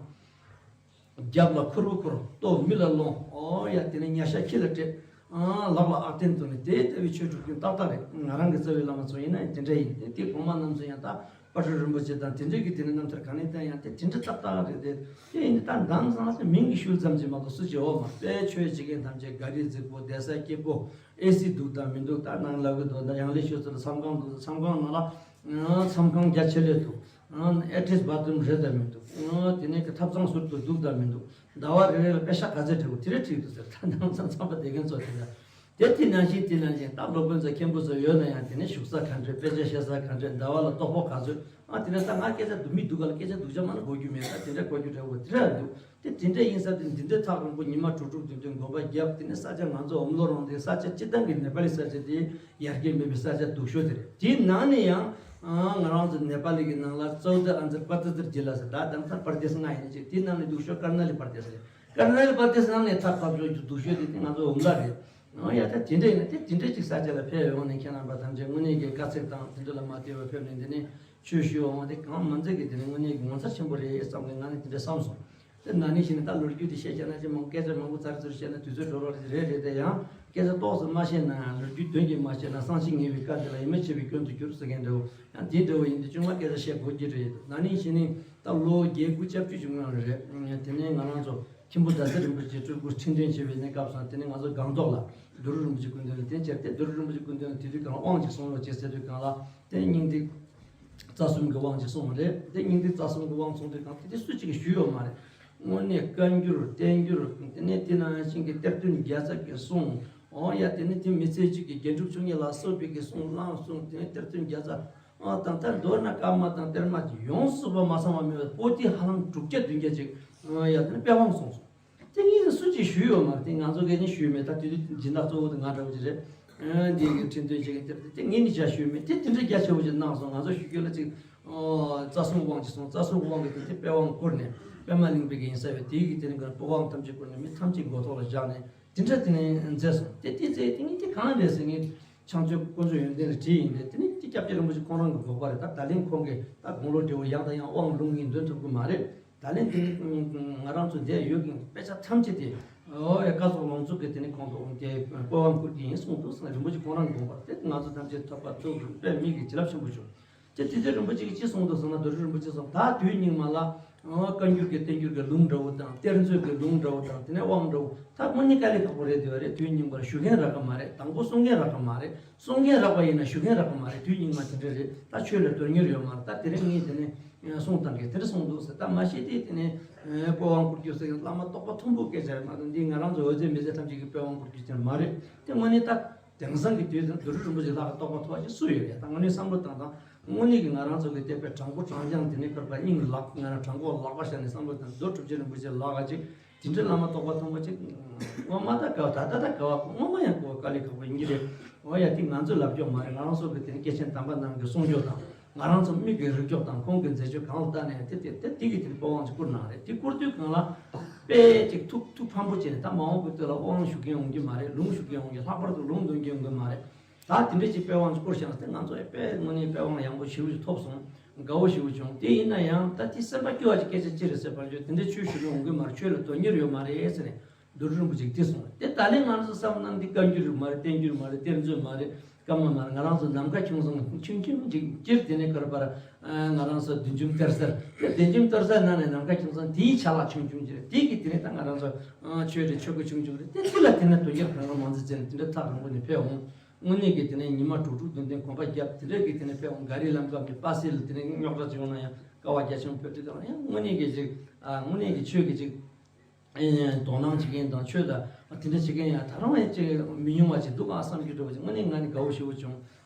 རྒྱབ་ལ་ཁུར་བོ་ཁུར་ལྟོ་མི་ལ་ལོང་། ཨོ་ཡ་དེ་ནས་ཉ་ཤ་ཁྱི་ལ་སྤྲད། ཨ་ལག་ལ་ཨག་སྟན་བཏོན་ནས་དེ་ལྟ་བུའི་ཆོས་སྒྲུབ་མཁན་ཏག་ཏག་རེད། ང་རང་གི་རྩ་བའི་བླ་མ་ཚོ་ཡིན་ན་དེ་འདྲ་ཡིན། དེ་དེ་གོང་མ་རྣམ་ཚོ་ཡང་ད་ དཔལ་སྤྲུལ་རིན་པོ་ཆེ་དང་དེ་འདྲས་ཀྱི་དེ་ནས་རྣམ་ཐར་ག་ནས་བསྟན་ཡང་དེ་དེ་འདྲས་ཏག་ཏག་རེད་དེ། དེ་ཡིན་དུས་ད་འདང་བཟང་ལ་དེ་མིང་གི་ཤུལ་ཙམ་གྱིས་མ་གཏོགས་སུ་བྱེད་འོག་མ་དཔེ་ཆོས་བྱེད་མཁན་ཐམས་ཅད་སྒ་རི་རྫིག་པོ་བསྡད་ས་སྐྱིད་པོ་ཨེ་སི་འདུག་དང་མི་འདུག་ད་ནང་ལབ་གི་འདུག་ད་ཡང་ལེ་ཤོད་ཚོ་ལ་མཚམས་ཁང་འདུག་མཚམས་ཁང་ནང་ལ་མཚམས་ཁང་རྒྱ་ཆེ་ལེ་འདུག་ཨེ་ཊེཆ་བཱཐ་རུམ་རེད་དང་མི་འདུག་དེ་ནས་ཀྱི་ཐབ་ཚང་ཟུར་དུ་འདུག་དང་མི་འདུག་ཟླ་བ་རེ་རེ་ལ་པེ་ཤག་ག་ཚོད་སྤྲད་དགོས་དེ་རེ་བྲིས་འདུག་ཟེར། ད་ནང་ཚང་ཚང་པ་དེ་གན་ཚོ་དེ་འདྲ། དེ་དེ་ནང་བཞིན་དེ་ནང་བཞིན་ད་སློབ་དཔོན་ཚོ་མཁན་པོ་ཚོ་ཡོད་ན་ཡང་དེ་ནས་བཞུགས་ས་ག་འདྲས་དཔེ་ཆ་བཤད་ས་ག་འདྲས་ཟླ་བ་ལ་ལྟོ་ཕོགས་ག་ཚོད། ཨ་དེ་ནས་ད་ང་སྐད་ཆ་སྡུག་མི་སྡུག་ག་ལ་སྐད་ཆ་སྡུག་ཅག་མ་ན་གོ་རྒྱུ་མེད། ད་དེ་འདྲ་གོ་རྒྱུ་འདྲ་བོ་དེ་འདྲ་འདུག་དེ་དེ་འདྲ་ཡིན་ས་དེ་འདི་འདྲ་ཐག་རིང་པོ་ཉི་མ་དྲུག་དྲུག་བདུན་བདུན་དགོན་པ་བརྒྱབ། དེ་ནས་ས་ཆ་ང་ཚོ་འོམ་ལོ་རོང་དེ་ས་ཆ་སྤྱི་བཏང་གི་ནེ་པ་ལི་ས་ཆ་དེ་ཡར་རྒྱས་མེད་པའི་ས་ཆ་སྡུག་ཤོས་དེ་རེད། དེའི་ནང་ནས་ཡང་ང་རང་ཚོ་ནེ་པ་ལི་གི་ནང་ལ་ཙོའུ་ཏི་ཨན་ཛར་པར་ཏི་ཙར་ཇི་ལ་ཟེར་ད་དང་ཚར་པར་དེ་སི་ལྔ་ཡིན་ཅིག་དེའི་ནང་ནས་སྡུག་ཤོས་ཀར་ན་ལི་པར་དེ་སི་རེད། ཀར་ན་ལི་པར་དེ་སི་ནང་ནས་ཐག་ཐག་ཆོད་ཀྱི་སྡུག་ཤོས་དེ་དེ་ང་ཚོ་འོམ་ལ་རེད། ཨང་ཡ་ད་དེ་འདྲ་ཡིན་ན་དེ་དེ་འདྲ་ཅིག་ས་ཆ་ལ་ཕེབས་ཡོང་ནས་ཁྱེད་རྣམ་པ་ཐམས་ཅད་དངོས་གནས་ཀྱི་དཀའ་ཚེགས་དང་དེ་འདྲ་ལ་མ་བལྟས་པར་ཕེབས་ནས་འདི་ནས་ཆོས་ཞུ་འོང་བ་དེ་གང་མ་མཛད་ཀྱི་དེ་ནི་དངོས་གནས་ཀྱི་ངོ་མཚར་ཆེན་པོ་རེད་བསམ་གི་ང་ནི་དེ་འདྲ་བསམ་སོང་། དེ་ན་ནིང་ཞིག་ནས་ད་ལོ་རྒྱུས་དེ་བཤད་བྱས་ན་ཅི་མང་སྐད་ཆ་མང་པོ་ཚར་ཚུར་བཤད་ན་དུས་ཚོད་འགྲོ་རོགས་རེད་རེད་དེ་ཡང་སྐད་ཆ་ཏོག་ཙམ་མ་བཤད་ན་ཡང་ལོ་རྒྱུས་དོན་གྱིས་མ་བཤད་ན་བསམ་ཤེས་ངེས་པའི་བཀའ་འདི་ལ་ཡིད་མ་ཆེས་པའི་སྐྱོན་དུ་གྱུར་ཟེར་མཁན་འདྲ་བོ་ཡང་དེ་འདྲ་བོ་ཡིན་དུས་ཅུང་མ་སྐད་ཆ་བཤད་དགོས་ཀྱི་རེད། ན་ནིང་ཞིག་ནས་ད་ལོ་བརྒྱད་དགུ་བཅུ་བཅུ་བཅུ་ལྔ་རེད། དེ་ནས་ང་རང་ཚོ་མཁན་པོ་ཟླ་ཟེར་རིན་པོ་ཆེ་སྤྲུལ་སྐུ་ཁྲི་འདོན་བྱས་པའི་གནས་སྐབས་སུ་དེ་ནས་ང་ཚོ་སྒང་ཏོག་ལ་རྡོ་རུ་རིན་པོ་ཆེ་སྐུ་མདུན་ལ་དེ་བྱས་ཏེ་རྡོ་རུ་རིན་པོ་ཆེ་སྐུ་མདུན་ལ་དེ་དུས་གང་དབང་ཅིག་སོང་རོགས་བྱེད་ཟེར་དུས་གང་ལ་དེ་སྙིང་ཐིག་རྩ་གསུམ་གྱི་དབང་ཅིག་སོང་བ་རེད། དེ་སྙིང་ཐིག་རྩ་གསུམ་གྱི་དབང་སོང་དུས་གང་དེ་དེ་སུ་གཅིག་གིས་ཞུས་ཡོད་མ་རེད། དངོས་གནས་བཀའ་འགྱུར་བསྟན་འགྱུར་དེ་ནས་དེ་ནང་བཞིན་གྱི་གཏེར་སྟོན་བརྒྱ་རྩ་གི་གསུང་འོ་ཡ་དེ་ནས་དེ་མི་ཚེ་གཅིག་གི་རྒྱན་དྲུག་མཆོག་གཉིས་ལ་སོགས་པའི་གི་གསུང་གླེང་གསུང་དེ་ནས་གཏེར་སྟོན་བརྒྱ་རྩ། ཨ་དང་ད་མདོར་ན་བཀའ་མ་དང་གཏེར་མ་ཡོངས་སུ་པ་མ་ཚང་བ་མེད་པའི་པོ་ཏི་ཧ་ལམ་དྲུག་བརྒྱ་བདུན་བརྒྱ་ཅིག་ཡ་དེ་ནི་དཔེ་དབང་གསུངས་སོང་། དེ་ངས་སུ་གཅིག་ཞུས་ཡོད་མ་རེད། དེ་ང་ཚོ་གས་ནི་ཞུས་མེད། ད་དེ་དུས་སྦྱིན་བདག་གཙོ་བོ་དེ་ང་འདྲ་བོ་ཅིག་རེད། ཨ་འདི་གི་ཁྲིམས་དོན་བྱེད་མཁན་དེ་དེ་ངས་ནི་བྱ་ཞུས་མེད། དེ་དེ་འདྲ་རྒྱ་ཆེ་བོ་ཅིག་གནང་སོང་། ང་ཚོ་ཞུ་རྒྱུ་ལ་ཅིག་ཨོ་རྩ་གསུམ་དབང་ཅིག་སོང་། རྩ་གསུམ་དབང་གི་དེ་དེ་དཔེ་དབང་བསྐུར་ནས་པདྨ་གླིང་པའི་གི་ཡིན་ས་བས་དེའི་གི་དེ་ནི་གི་དཔེ་དབང་ཐམས་ཅད་བསྐུར་ནས་མི་ཐམས་ཅད་མགོ་ཐོག་ལ་བཞག་ནས་དེ་འདྲ་དེ་ནས་མཛད་སོང་། དེ་དེ་མཛད་དེ་ངས་དེ་གང་རེད་ཟེར་ངས། ཕྱག་མཆོད་དཀོན་མཆོག་ཡོན་ཏན་ལ་བྲིས་ཡིན་ཏེ། དེ་ནི་དེ་སྐྱབས་རྗེ་རིན་པོ་ཆེ་ཁོང་རང་གི་དགོངས་པ་རེད། ད་ད་ལན་ཁོང་གིས་ད་དགུང་ལོ་བགྲེས་པོ་ཡང་དང་ཡང་དབང་ལུང་གཉིས་འདོན་ཐུབ་ཀྱི་མ་རེད། ད་ལན་དེ་ནི་ང་རང་ཚོ་འདིར་ཡོད་ཀྱི་དཔེ་ཆ་ཐམས་ཅད་དེ་ཨོ་ཡ་བཀའ་སྩལ་ལུང་སྩལ་གྱི་དེ་ནི་ཁོང་དུ་དེ་སྤོབས་པ་བསྐུར་གྱི་ཡིན་གསུངས་འདུག་ཟེར་ན། རིན་པོ་ཆེ་ཁོང་རང་གི་དགོངས་པ་དེ་ང་ཚོ་ཐམས་ཅད་ཐོབ་པ་ཐུགས་དཔེ་མིག་གི་བྱིན་རླབས་ཆེན་པོ་བྱུང་། དེ་དེ་དུས་རིན་པོ་ཆེ་གིས་ཅི་གསུངས་འདུག་ཟེར་ན། རྡོ་རྗེ་རིན་པོ་ཆེ་གསུངས། ད་དུས་སྙིགས་མ་ལ་ཨ་བཀའ་འགྱུར་གྱི་བསྟན་འགྱུར་གྱི་ལུང་འདྲ་བོ་དང་གཏེར་མཛོད་ཀྱི་ལུང་འདྲ་བོ་དང་དེ་ནས་དབང་འདྲ་བོ་ད་དངོས་གནས་དཀའ་ལས་ཁག་པོ་རེད་འདུག་རེད། དུས་སྙིགས་མར་ཞུ་མཁན་རག་གི་མ་རེད། དང་པོ་གསུང་མཁན་རག་གི་མ་རེད། གསུང་མཁན་རག་པ་ཡིན་ན་ཞུ་མཁན་རག་གི་མ་རེད། དུས་སྙིགས་མ་དེ་འདྲ་རེད། ད་ཆོས་ལ་དོན་གཉེར་ཡོད་མ་རེད། ད་དེ་རིང་ངས་དེ་ནས་གསུང་བཏང་གི་དེ་འདྲ་གསུངས་འདུག་ཟེར། ད་མ་གཞི་དེ་དེ་ནས་སྤོབས་དབང་བསྐུར་རྒྱུ་ཟེར་མཁན་བླ་མ་རྟོགས་པ་མཐོན་པོ་སྐད་ཆ་རེད་མ་གཏོགས་འདི་ང་རང་ཚོ་འོད་ཟེར་མི་ཟེར་ཐམས་ཅད་ཀྱི་སྤོབས་དབང་བསྐུར་རྒྱུ་ཅན་མ་རེད། དེ་དངོས་གནས་ད། དེང་སང་གི་དུས་དང་རྡོ་རྗེ་རིན་པོ་ཆེ་ལྷག་གི་རྟོགས་པ་མཐོ་བ་ཞིག་སུ་ཡོད་རེད། ད་དངོས་གནས་བསམ་བློ་བཏང་དང་དངོས་གནས་ཀྱི་ང་རང་ཚོ་གི་དད་པའི་དྲང་པོ་དྲང་རྐྱང་དེ་ནས་ཁར་པ་སྙིང་ལག་ང་རང་དྲང་པོ་ལག་པ་བཞག་ནས་བསམ་བློ་བཏང་རྡོ་གྲུབ་རྗེ་རིན་པོ་ཆེ་ལག་ག་ཅིག་དེ་འདྲའི་བླ་མ་རྟོགས་པ་མཐོན་པོ་ཅིག་ངོ་མ་ད་དགའ་བ་ད་ད་ད་དགའ་བ་ངོ་མ་ཡང་གོ་དཀའ་ལས་ཁག་པོ་ཡིན་གྱི་རེད། འོ་ཡ་དེ་ང་ཚོས་ལབ་རྒྱུ་མ་རེད། ང་རང་ཚོ་གི་དེ་ནས་སྐྱེས་ཆེན་དམ་པ་རྣམས་ཀྱི་གསུང་ཆོས་དང་། ང་རང་ཚོ་མིག་གིས་རིག་ཕྱོགས་དང་ཁོང་གི་མཛད་སྤྱོད་གང་ལ་བལྟས་ནས་དེ་དེ་དེ་དེ་གི་དེ་དཔེ་དབང་ཅིག་བསྐུར་གནང་རེད། དེ་བསྐུར་དུས་གང་ལ་དཔེ་ཅིག་ཐུགས་ཐུགས་ཕམ་པོ་བྱས་ནས་ད་མ་འོངས་པའི་དུས་ལ་དབང་ཞུ་མཁན་ཡོང་གི་མ་རེད། ལུང་ཞུ་མཁན་ཡོང་གི་ལྷག་པར་དུ་ལུང་འདོན་མཁན་ཡོང་གི་མ་རེད། ད་དེ་འདྲ་ཅིག་དཔེ་དབང་ཅིག་བསྐུར་བཞག་ན་དེ་ང་ཚོ་དཔེ་དངོས་གནས་དཔེ་དབང་ཡག་པོ་ཞེ་པོ་ཅིག་ཐོབ་སོང་། དགའ་བོ་ཞེ་པོ་བྱུང་། དེ་ཡིན་ན་ཡང་ད་དེ་སེམས་པ་སྐྱོ་བ་ཅིག་སྐད་ཆ་ཅི་རེད་ཟེར་བར་བརྗོད་དེ་འདྲ་ཆོས་ཞུ་མཁན་ཡོང་གི་མ་རེད། ཆོས་ལ་དོན་གཉེར་ཡོད་མ་རེད་ཟེར་ནས། རྡོ་རྗེ་རིན་པོ་ཆེས་དེ་གསུངས། དེ་ད་ལན་ང་ཚོ་བསམ་ན་འདི་བཀའ་འགྱུར་མ་རེད། བསྟན་འགྱུར་མ་རེད། གཏེར་མཛོད་མ་རེད། བཀའ་མ་མ་རེད། ང་རང་ཚོ་ནམ་མཁའ་ཁྱུང་སང་ཆུང་ཆུང་ཅིག་སྤྱིར་དེ་ནས་གར་པར་ང་རང་ཚོ་བདུད་འཇོམས་གཏེར་གསར་དེ་བདུད་འཇོམས་གཏེར་གསར་ནང་ནས་ནམ་མཁའ་ཁྱུང་སང་དེའི་ཆ་ལག་ཆུང་ཆུང་ཅིག་རེད། དེ་གི་དེ་ནས་ད་ང་རང་ཚོ་ཆོས་རེད། ཆོས་གོས་ཆུང་ཆུང་རེད། དེ་དེ་ལ་དེ་ནས་དོན་གཉེར་གང་ག་མང་ཙམ་བྱས་ནས་དེ་འདྲ་ཐག་རིང་པོ་ནས་ཕེབས་འོང་། དངོས་གནས་ཀྱི་དེ་ནས་ཉི་མ་དྲུག་དྲུག་བདུན་བདུན་གོམ་པ་བརྒྱབ། དེ་འདྲ་གི་དེ་ནས་ཕེབས་འོང་། ག་རི་ལམ་ཁ་གི་པ་སེ་ལ་དེ་ནས་རྙོག་དྲ་བྱུང་ན་ཡང་ཀ་བ་རྒྱ་ཆེན་པོ་ཕེབས་དུས་ཀྱང་ཡང་དངོས་གནས་ཀྱི་ཅིག་ཨ་དངོས་གནས་ཀྱི་ཆོས་ཀྱི་ཅིག་དོ་སྣང་བྱེད་མཁན་དང་ཆོས་ལ་དེ་འདྲ་བྱེད་མཁན་ཡང་ད་རུང་ཡང་ཅིག་མི་ཉུང་བ་ཅིག་འདུག་ཨ་བསམ་རྒྱུ་འདྲ་བོ་ཅིག་དངོས་གནས་ང་ནི་དགའ་བོ་ཞེ་པོ་བྱུང་།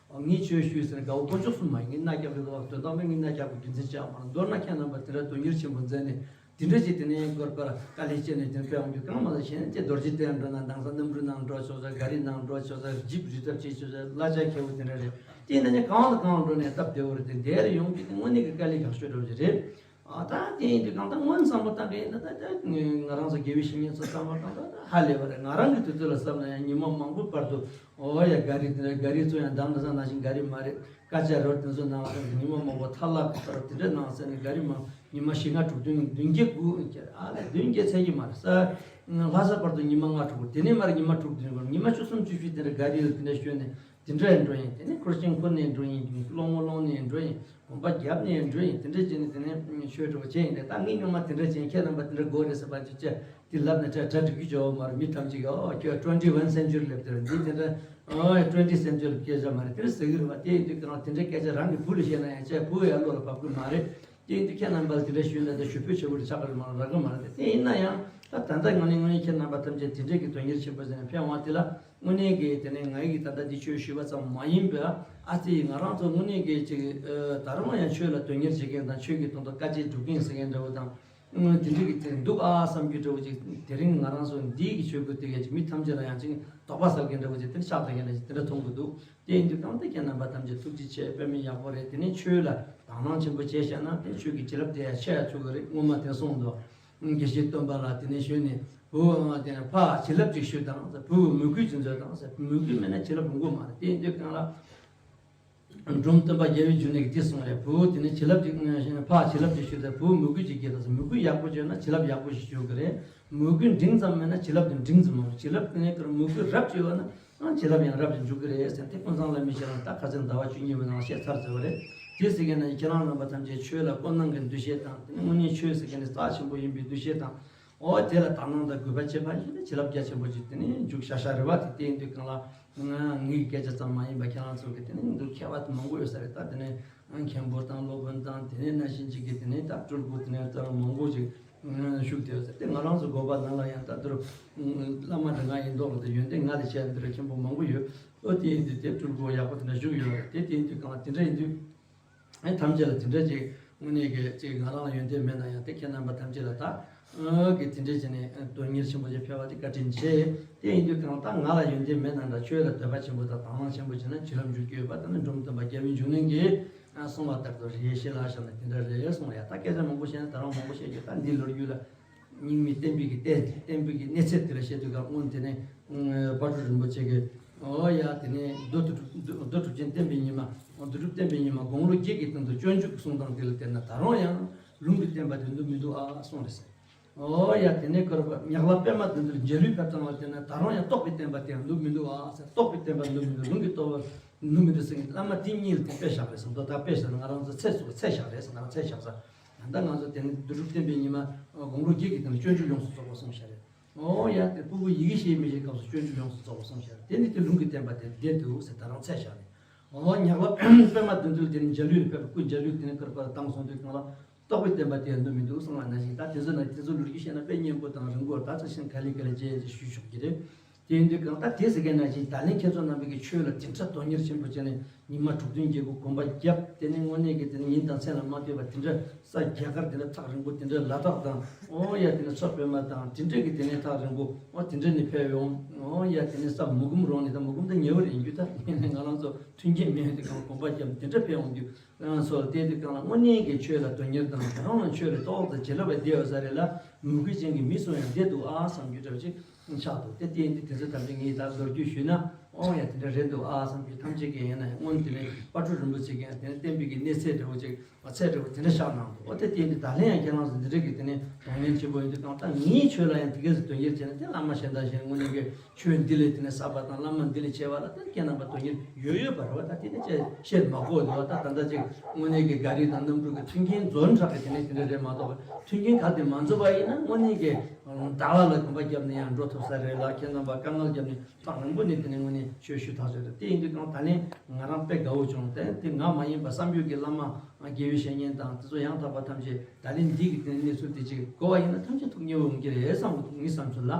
ངས་ཆོས་ཞུས་ཟེར་ནས་དགའ་བོ་དཀོན་མཆོག་གསུམ་མ་ཡིན། ངས་མནའ་བསྐྱལ་གི་འདུག་དོན་དག་མེད། ངས་མནའ་བསྐྱལ་དགོས་རྒྱུ་མཚན་ཅི་ཡང་མ་རེད། མདོར་ན་ཁྱེད་རྣམ་པ་དེ་འདྲ་དོན་གཉེར་ཆེན་པོ་མཛད་ནས་དེ་འདྲ་ཅིག་དེ་ནས་དགོས་པར་དཀའ་ལས་སྤྱད་ནས་དེ་འདྲ་ཕེབས་འོང་རྒྱུ་གང་མ་རེད། གཞན་དེ་རྡོ་རྗེ་གདན་འགྲོ་ན་དེང་སང་གནམ་གྲུ་ནང་འགྲོ་ཆོག་ས། ག་རི་ནང་འགྲོ་ཆོག་ས། ཇིབ་རི་ཐབ་བྱེད་ཆོག་ས། གླ་ཆ་ཁེ་པོ་དེ་འདྲ་རེད། དེ་ཡིན་ན་ནི་གང་ལ་གང་འགྲོ་ནས་སྟབས་བདེ་བོ་རེད། དེ་འདིར་ཡོང་རྒྱུ་དེ་དངོས་གནས་ཀྱི་དཀའ་ལས་ཁག་ཤོས་འདྲ་བོ་ཅིག་རེད། ཨ་ད་དེ་ཡིན་དུས་གང་ལྟར་སྔོན་བསམ་བློ་བཏང་གི་ཡིན་ན་ད་ད་ང་རང་ཚོ་དགེ་བའི་བཤེས་གཉེན་ཚོ་བསམ་བློ་བཏང་ད་ད་ཧ་ལས་པ་རེད། ང་རང་གི་དུས་ཚོད་ལ་བསམ་ན་ཡང་ཉི་མ་མང་པོའི་བར་དུ་ཨོ་ཡ་ག་རི་དེ་འདྲ་ག་རི་ཚོ་ཡང་འདང་ད་ས་ནང་བཞིན་ག་རི་མ་རེད། སྐར་ཆ་རོ་དེ་ཚོ་ནང་ལ་ཉི་མ་མང་པོ་ཐལ་ལག་གི་ཚོར་དེ་འདྲ་ནང་ས་ནས་ག་རི་མ་ཉི་མ་བཞི་ལྔ་དྲུག་བདུན་བདུན་བརྒྱད་དགུ་ཨ་ལས་བདུན་བརྒྱད་ཚད་ཀྱི་མ་རེད་ས། ལྷ་ས་བར་དུ་ཉི་མ་ལྔ་དྲུག་དེ་ནས་མར་ཉི་མ་དྲུག་དེ་ནས་ཉི་མ་བཅུ་གསུམ་བཅུ་བཞི་དེ་འདྲ་ག་རེ་ཡོད་དེ་འདྲ་ཞོན་ནས་དེ་འདྲ་འགྲོ་ཡིན། དེ་ནས་ཁུར་ཆེན་ཁུར་ནས་འགྲོ་ཡིན། སློང་མོ་སློང་ནས་འགྲོ་ཡིན། གོམ་པ་བརྒྱབ་ནས་འགྲོ་ཡིན། དེ་འདྲ་བྱས་ནས་དེ་ནས་ཆོས་འགྲོ་བྱས་ཡིན། ད་ངས་སྔོན་མ་དེ་འདྲ་བྱས་ཁྱེད་རྣམ་པ་དེ་འདྲ་དགོས་རེད་ཟེར་བ་ཅིག་བྱས་དེ་ལབ་ནས་གྲ་གྲ་སྒྲིག་རྒྱུ་བྱ་བ་མ་རེད། མི་ཐམས་ཅད་ཀྱིས་ཨོ་ཁྱོད་twenty one century སླེབས་དེར་འདི་དེ་འདྲ་ཨོ་twenty century སྐད་ཆ་མ་རེད་དེ་ཟེར་གི་རེད་བ། དེ་ཡིན་དུས་ཀྱང་དེ་འདྲའི་སྐད་ཆ་རང་གི་བུ་ལ་བཤད་ན་ཡང་བྱས་བུ་ཡང་བློ་ལ་བབ་གི་མ་རེད། དེ་ཡིན་དུས་ཁྱེད་རྣམ་པ་ལ་དེ་འདྲ་ཞུས་ན་དེ་ཞུ་འབོད་བྱེད་དགོས་རེད་ཆགས་ཀྱི་མ་རེད་རག་གི་མ་རེད། དེ་ཡིན་ན་ཡང་ད་ད་ལྟ་ངོས་ནས་ངོས་ནས་ཁྱེད་རྣམ་པ་ཐམས་ཅད་དེ་འདྲའི་གི་དོན་གཉེར་ཆེན་པོ་ཟེར་ནས་ཕེབས་འོང་དེ་ལ་དངོས་གནས་ཀྱི་དེ་ནས་ང་ཡི་གི་ད་ལྟ་འདི་ཆོས་ཞུས་པ་ཙམ་མ་ཡིན་པ་ཨ་ཙི་ང་རང་ཚོ་དངོས་གནས་ཀྱི་ཅིག་ད་རུང་ཡང་ཆོས་ལ་དོན་གཉེར་བྱེད་མཁན་དང་ཆོས་ཀྱི་དོན་དུ་དཀའ་སྤྱད་སྒྲུབ་མཁན་ཟེར་མཁན་འདྲ་བོ་དང་། དེ་འདྲ་གི་དེ་འདུག་ཨ་བསམ་རྒྱུ་འདྲ་བོ་ཅིག་དེ་རིང་ང་རང་ཚོ་འདིའི་གི་ཆོས་གོས་དེ་གས་ཅིག་མི་ཐམས་ཅད་ལ་ཡང་ཅིག་དོགས་པ་ཟ་མཁན་འདྲ་བོ་ཅིག་དེ་འདྲ་ཆགས་བསྡད་མཁན་འདྲ་ཅིག་དེ་འདྲ་མཐོང་གི་འདུག་དེ་ཡིན་དུས་གང་ལྟར་ཁྱེད་རྣམ་པ་ཐམས་ཅད་ཐུགས་རྗེ་ཆེ། དཔེ་མི་ཡག་པོ་རེད། དེ་ནས་ཆོས་ལ་དང་བླངས་ཆེན་པོ་བྱས་བཞག་ན་དེ་ཆོས་ཀྱི་བྱིན་རླབས་དེ་ཡང་ཆེ་ཡ་ཆོག་གི་རེད། སྔོན་མ་དེ་གསུངས་འདུག་དགེ་བཤེས་སྟོན་པ་ལ་དེ་ནས་ཞོན་ནས་བུ་དེ་ནས་ཕ་བྱིན་རླབས་ཅིག་ཞུ་དང་ཟེར། བུ་མོས་གུས་ཅིག་མཛོད་དང་ཟེར། མོས་གུས་མེད་ན་བྱིན་རླབས་ཡོང་གི་མ་རེད། དེ་ཡིན་དུས་གང་ལ། འབྲོམ་སྟོན་པ་རྒྱལ་བའི་འབྱུང་གནས་ཀྱིས་དེ་གསུངས་རེད། བུ་དེ་ནི་བྱིན་རླབས་ཀྱི་ཕ་བྱིན་རླབས་ཀྱི་ཤུལ་དེ་བུ་མོས་གུས་ཀྱི་དགེ་དང་། མོས་གུས་ཡག་པོ་བྱས་ན་བྱིན་རླབས་ཡག་པོ་ཞིག་འཇུག་གི་རེད། མོས་གུས་འབྲིང་ཙམ་མེད་ན་བྱིན་རླབས་དེ་འབྲིང་ཙམ་མང་། བྱིན་རླབས་དེ་ནས་ཀར་མོས་གུས་རབ་ཅིག་ཡོད་ན་ཨང་བྱིན་རླབས་ཡང་རབ་ཅིག་འཇུག་གི་རེད་ཟེར་དེ་ཀུན་བཟང་བླ་མའི་ཞལ་ལ་ད་ཁ་སང་ཟླ་བ་བཅུ་གཉིས་པའི་ནང་བཤད་ཚར་ཟེར་བ་རེད། དེ་ཟེར་མཁན་ན་ཁྱེད་རང་རྣམ་པ་ཐམས་ཅད་ཆོས་ལ་ཀུན་སྣང་གི་འདུ་ཤེས་དང་དེ་ནི་དངོས་གནས་ཆོས་ཟེར་མཁན་ནི་རྩ་ཆེན་པོ་ཡིན་པའི་འདུ་ཤེས་དང་། ཨོ་དེ་ལ་དག་སྣང་དང་གུས་པ་བྱེད་པ་ཞིག་ནི་བྱིན་རླབས་རྒྱ་ཆེན་པོ་ཅིག་དེ་ནི་འཇུག་ཤ་ཤ་རེད་བ། དེ་དེ་ཡིན་དུས་གང་ལ་ང་ངའི་སྐད་ཆ་ཙམ་མ་ཡིན་པ་ཁྱེད་རང་ཚོ་གི་དེ་ནི་འདུག་མཁས་པ་དེ་མང་པོ་ཡོད་ས་རེད། ད་དེ་ནི་མཁན་པོ་དང་སློབ་དཔོན་དང་དེ་ནི་ན་གཞོན་ཅིག་གི་དེ་ནི་ད་སྤྲུལ་སྐུ་དེ་ནི་ད་མང་པོ་ཅིག་བཞུགས་བསྡད་ཡོད་ས་རེད། ང་རང་ཚོ་དགོན་པ་ནང་ལ་ཡང་ད་དུར་བླ་མ་འདྲ་ང་ཡིན་མདོག་ལ་དེ་ཡོན་ཏན་ང་དེ་བྱས་འདིར་མཁན་པོ་མང་པོ་ཡོད། ཨོ་དེ་ཡིན་དུས་དེ་སྤྲུལ་སྐུ་ཡག་པོ་དེ་འདྲ་བཞུགས་ཡོད་རེད། དེ་དེ་ཡིན་དུས་གང་ལ་དེ་འདྲ་ཡིན་དུས། ཨེ་ཐམས་ཅད་ལ་དེ་འདྲ་ཅིག་དངོས་གནས་ཀྱི་ཅིག་ང་རང་ལ་ཡོན་ཏན་མེད་ན་ཡང་དེ་ཁྱེད་རྣམ་པ་ཐམས་ཅད་ལ་ད་ཨ་གི་དེ་འདྲ་བྱས་ནས་དོན་གཉེར་ཆེན་པོ་ཅིག་ཕེབས་པ་དེ་བཀའ་དྲིན་ཆེ། དེ་ཡིན་དུས་གང་ལྟར་ང་ལ་ཡོན་ཏན་མེད་ན་འདྲ་ཆོས་ལ་འདོད་པ་ཆེན་པོ་དང་དང་བླངས་ཆེན་པོ་བྱས་ན་བྱིན་རླབས་འཇུག་རྒྱུ་ཡོད་པ་དེ་ནི་འབྲོམ་སྟོན་པ་རྒྱལ་བའི་འབྱུང་གནས་ཀྱིས་གསུངས་པ་ལྟར་དུ་རེད། ཤེས་ལ་བཞག་ན་དེ་འདྲ་རེད་གསུངས། ཡ་ད་སྐད་ཆ་མང་པོ་བཤད་ན་ད་རང་མང་པོ་བཤད་རྒྱུ་ད་འདི་ལོ་རྒྱུས་ལ། རྙིང་མའི་བསྟན་པའི་གི་བསྟན་བསྟན་པའི་གི་གནས་ཚད་དེ་ལ་བཤད་དུས་ཀ་སྔོན་དེ་ནས་དཔལ་སྤྲུལ་རིན་པོ་ཆེ་གི་ཨོ་ཡ་དེ་ནས་རྡོ་རྡོ་གྲུབ་ཆེན་བསྟན་པའི་ཉི་མ་རྡོ་གྲུབ་བསྟན་པའི་ཉི་མ་དགུང་ལོ་བརྒྱད་ཀྱི་སྟེང་དུ་སྤྱོད་འཇུག་གི་གསུང་སྟངས་དེ་ལ་བལྟས་ན་ད་རུང་ཡང་ལུང་གི་བསྟན་པ་དེ་འདུག་མི་འདུག་ཨ་གསུངས་རེད་ཟེར། ཨོ་ཡ་དེ་ནས་ཀར་བ་ཉག་ལ་པད་མ་དོན་གྲུབ་འཇའ་ལུས་ཕེབས་སྟངས་ལ་བལྟས་ན་ད་རུང་ཡང་རྟོགས་པའི་བསྟན་པ་དེ་འདུག་མི་འདུག་ཨ་ཟེར། རྟོགས་པའི་བསྟན་པ་འདུག་མི་འདུག་ལུང་གི་རྟོགས་པ་འདུག་མི་འདུག་ཟེར་མཁན་བླ་མ་དེ་གཉིས་ལ་དེ་དཔེ་བཞག་རེད་ཟེར། མདོ་དག་དཔེ་བཞག་ན་ང་རང་ཚོ་ཚེ་སུ་ཚེ་བཞག་རེད་ཟེར། ང་རང་ཚེ་བཞག་ས། ད་ལྟ་ང་ཚོ་དེ་ནི་བདུད་རྩི་བསྟན་པའི་ཉི་མ་དགུང་ལོ་བརྒྱད་ཀྱི་སྟེང་ལ་སྤྱོད་འཇུག་ཡོངས་སུ་རྫོགས་པ་གསུངས་བཞག་རེད། ཨོ་ཡ་དེ་ཕྲུ་གུ་ཡི་གེ་ཤེས་མི་ཤེས་སྐབས་སུ་སྤྱོད་འཇུག་ཡོངས་སུ་རྫོགས་པ་གསུངས་བཞག་རེད། དེ་ནི་དེ་ལུང་གི་བསྟན་པ་དེ་བདེ་འདུག་ཟེར་ད་རང་ཚད་བཞག་ནས། ཨོ་ཉག་ལ་པད་མ་བདུད་འདུལ་དེ་ནི་འཇའ་ལུས་ཕེབས་པའི་སྐུ་འཇའ་ལུས་དེ་ནི་བསྐུར་པར་བཏང་སོང་དུས་གང་ལ་རྟོགས་པའི་བསྟན་པ་དེ་འདུག་མི་འདུག་གསུངས་པ་ནང་བཞིན་ད་དེ་ཚོ་ན་དེ་ཚོ་ལུགས་ཀྱི་བཤད་ན་དཔེ་སྙན་པོ་དང་རིང་པོ་ད་ཚོ་ཤིང་ག་ལེ་ག་ལེ་བྱས་ཞུས་ཆོག་གི་རེད། དེ་ཡིན་དུས་གང་ལྟར་དེ་ཟེར་མཁན་ནང་བཞིན་ད་ལན་ཁྱེད་ཚོ་རྣམ་པའི་གི་ཆོས་ལ་དེ་འདྲ་དོན་གཉེར་ཆེན་པོ་བྱས་ནས་ཉི་མ་དྲུག་བདུན་བརྒྱད་དགུ་གོམ་པ་བརྒྱབ། དེ་ནས་དངོས་གནས་ཀྱི་དེ་ནས་ཉིན་དང་མཚན་ལ་མ་ལྟོས་པར་དེ་འདྲ་ས་རྒྱ་གར་དེ་འདྲ་ཐག་རིང་པོ་དེ་འདྲ་ལ་དྭགས་དང་ཨོ་ཡ་དེ་ནས་མཚོ་པདྨ་དང་དེ་འདྲ་གི་དེ་ནས་ཐག་རིང་པོ་ཨོ་དེ་འདྲ་ནས་ཕེབས་ཡོང་། ཨོ་ཡ་དེ་ནས་ས་མུ་གུམ་རོང་ནས་ད་མུ་གུམ་ད་ཉེ་བོ་རེད་ཡིན་རྒྱུ་ད་ཡིན་ནས་ང་རང་ཚོ་མཐུན་རྐྱེན་མེད་དེ་གང་གོམ་པ་བརྒྱབ་དེ་འདྲ་ཕེབས་ཡོང་དུས། ང་ཚོ་ལ་བལྟས་དུས་གང་ལ་དངོས་གནས་ཀྱི་ཆོས་ལ་དོན་གཉེར་དང་ད་རུང་ལ་ཆོས་ལ་རྟོགས་དང་བྱིན་རླབས་བདེ་བ་ས་རེད་ལ་མོས་གུས་ཅན་གྱི་མི་སུ་ཡང་བདེ་འདུག་ཨ་བསམ་རྒྱུ་འདྲ་བ་ཅིག་ཆགས་འདུག་དེ་བལྟས་ཏེ་དེ་ཚོ་ཐམས་ཅད་ངས་ད་མདོར་བསྡུས་ཞུས་ན་ཨོ་ཡ་དེ་འདྲ་རེད་འདུག་ཨ་བསམ་རྒྱུ་ཐམས་ཅད་ཀྱི་ཡིན་ན་ཡང་སྔོན་དེ་ནས་དཔལ་སྤྲུལ་རིན་པོ་ཆེ་གིས་དེ་ནས་བསྟན་པའི་གི་གནས་ཚད་འདྲ་བོ་ཅིག་ཚད་འདྲ་བོ་དེ་འདྲ་བཞག་གནང་འདུག་ཨོ་དེ་བལྟས་ཏེ་ད་ལན་ཡང་ཁྱེད་རང་ཚོ་འདི་འདྲ་གི་དེ་ནས་དོན་གཉེར་ཆེན་པོ་ཡིན་དུས་གང་ལྟར་ངའི་ཆོས་ལ་ཡང་དེ་གས་སུ་དོན་གཉེར་བྱས་ན་དེ་བླ་མ་གཞན་དང་གཞན་དངོས་གནས་ཀྱི་ཆོས་འདི་ལས་དེ་ནས་བསགས་པ་དང་བླ་མ་འདི་ལས་བྱས་པ་ལ་དེ་ཁྱེད་རྣམ་པ་དོན་གཉེར་ཡོད་ཡོད་པ་རེད་བ། ད་དེ་ནས་བཤད་བཤད་མ་དགོས་འདུག་བ། ད་ད་ལྟ་ཅིག་དངོས་གནས་ཀྱི་འགའ་རེ་དང་རྣམ་འགྲུལ་གྱི་མཐུན་རྐྱེན་འཛོམས་དྲགས་ཀྱི་དེ་ནས་དེ་འདྲ་རེད་མ་གཏོགས་མཐུན་རྐྱེན་ག་དེ་མ་འཛོམས་པ་ཡིན་ན་དངོས་གནས་ཀྱི་ཟླ་བ་ལ་གོམ་པ་བརྒྱབ་ནས་ཡང་འགྲོ་ཐུབ་ས་རེད་ལ་ཁྱེད་རྣམ་པ་དཀའ་ངལ་བརྒྱབ་ནས་ཐག་རིང་པོ་ནས་དེ་ནས་དངོས་གནས་ཆོས་ཞུ་ཐག་ཆོད་རེད། དེ་ཡིན་དུས་གང་ད་ལན་ང་རང་དཔེ་དགའ་བོ་བྱུང་། དེ་དེ་ང་མ་ཡིན་པ་བསམ་ཡུལ་གྱི་བླ་མ་དགེ་བའི་བཤེས་གཉེན་དང་དེ་ཚོ་ཡང་དག་པ་ཐམས་ཅད་ད་ལན་འདི་གི་དེ་ནས་གནས་ཚུལ་དེ་ཅིག་གོ་བ་ཡིན་ན་ཐམས་ཅད་ཐུགས་མཉེས་པོ་ཡོང་གི་རེད་བསམ་གི་འདུག་ངའི་བསམ་ཚུལ་ལ།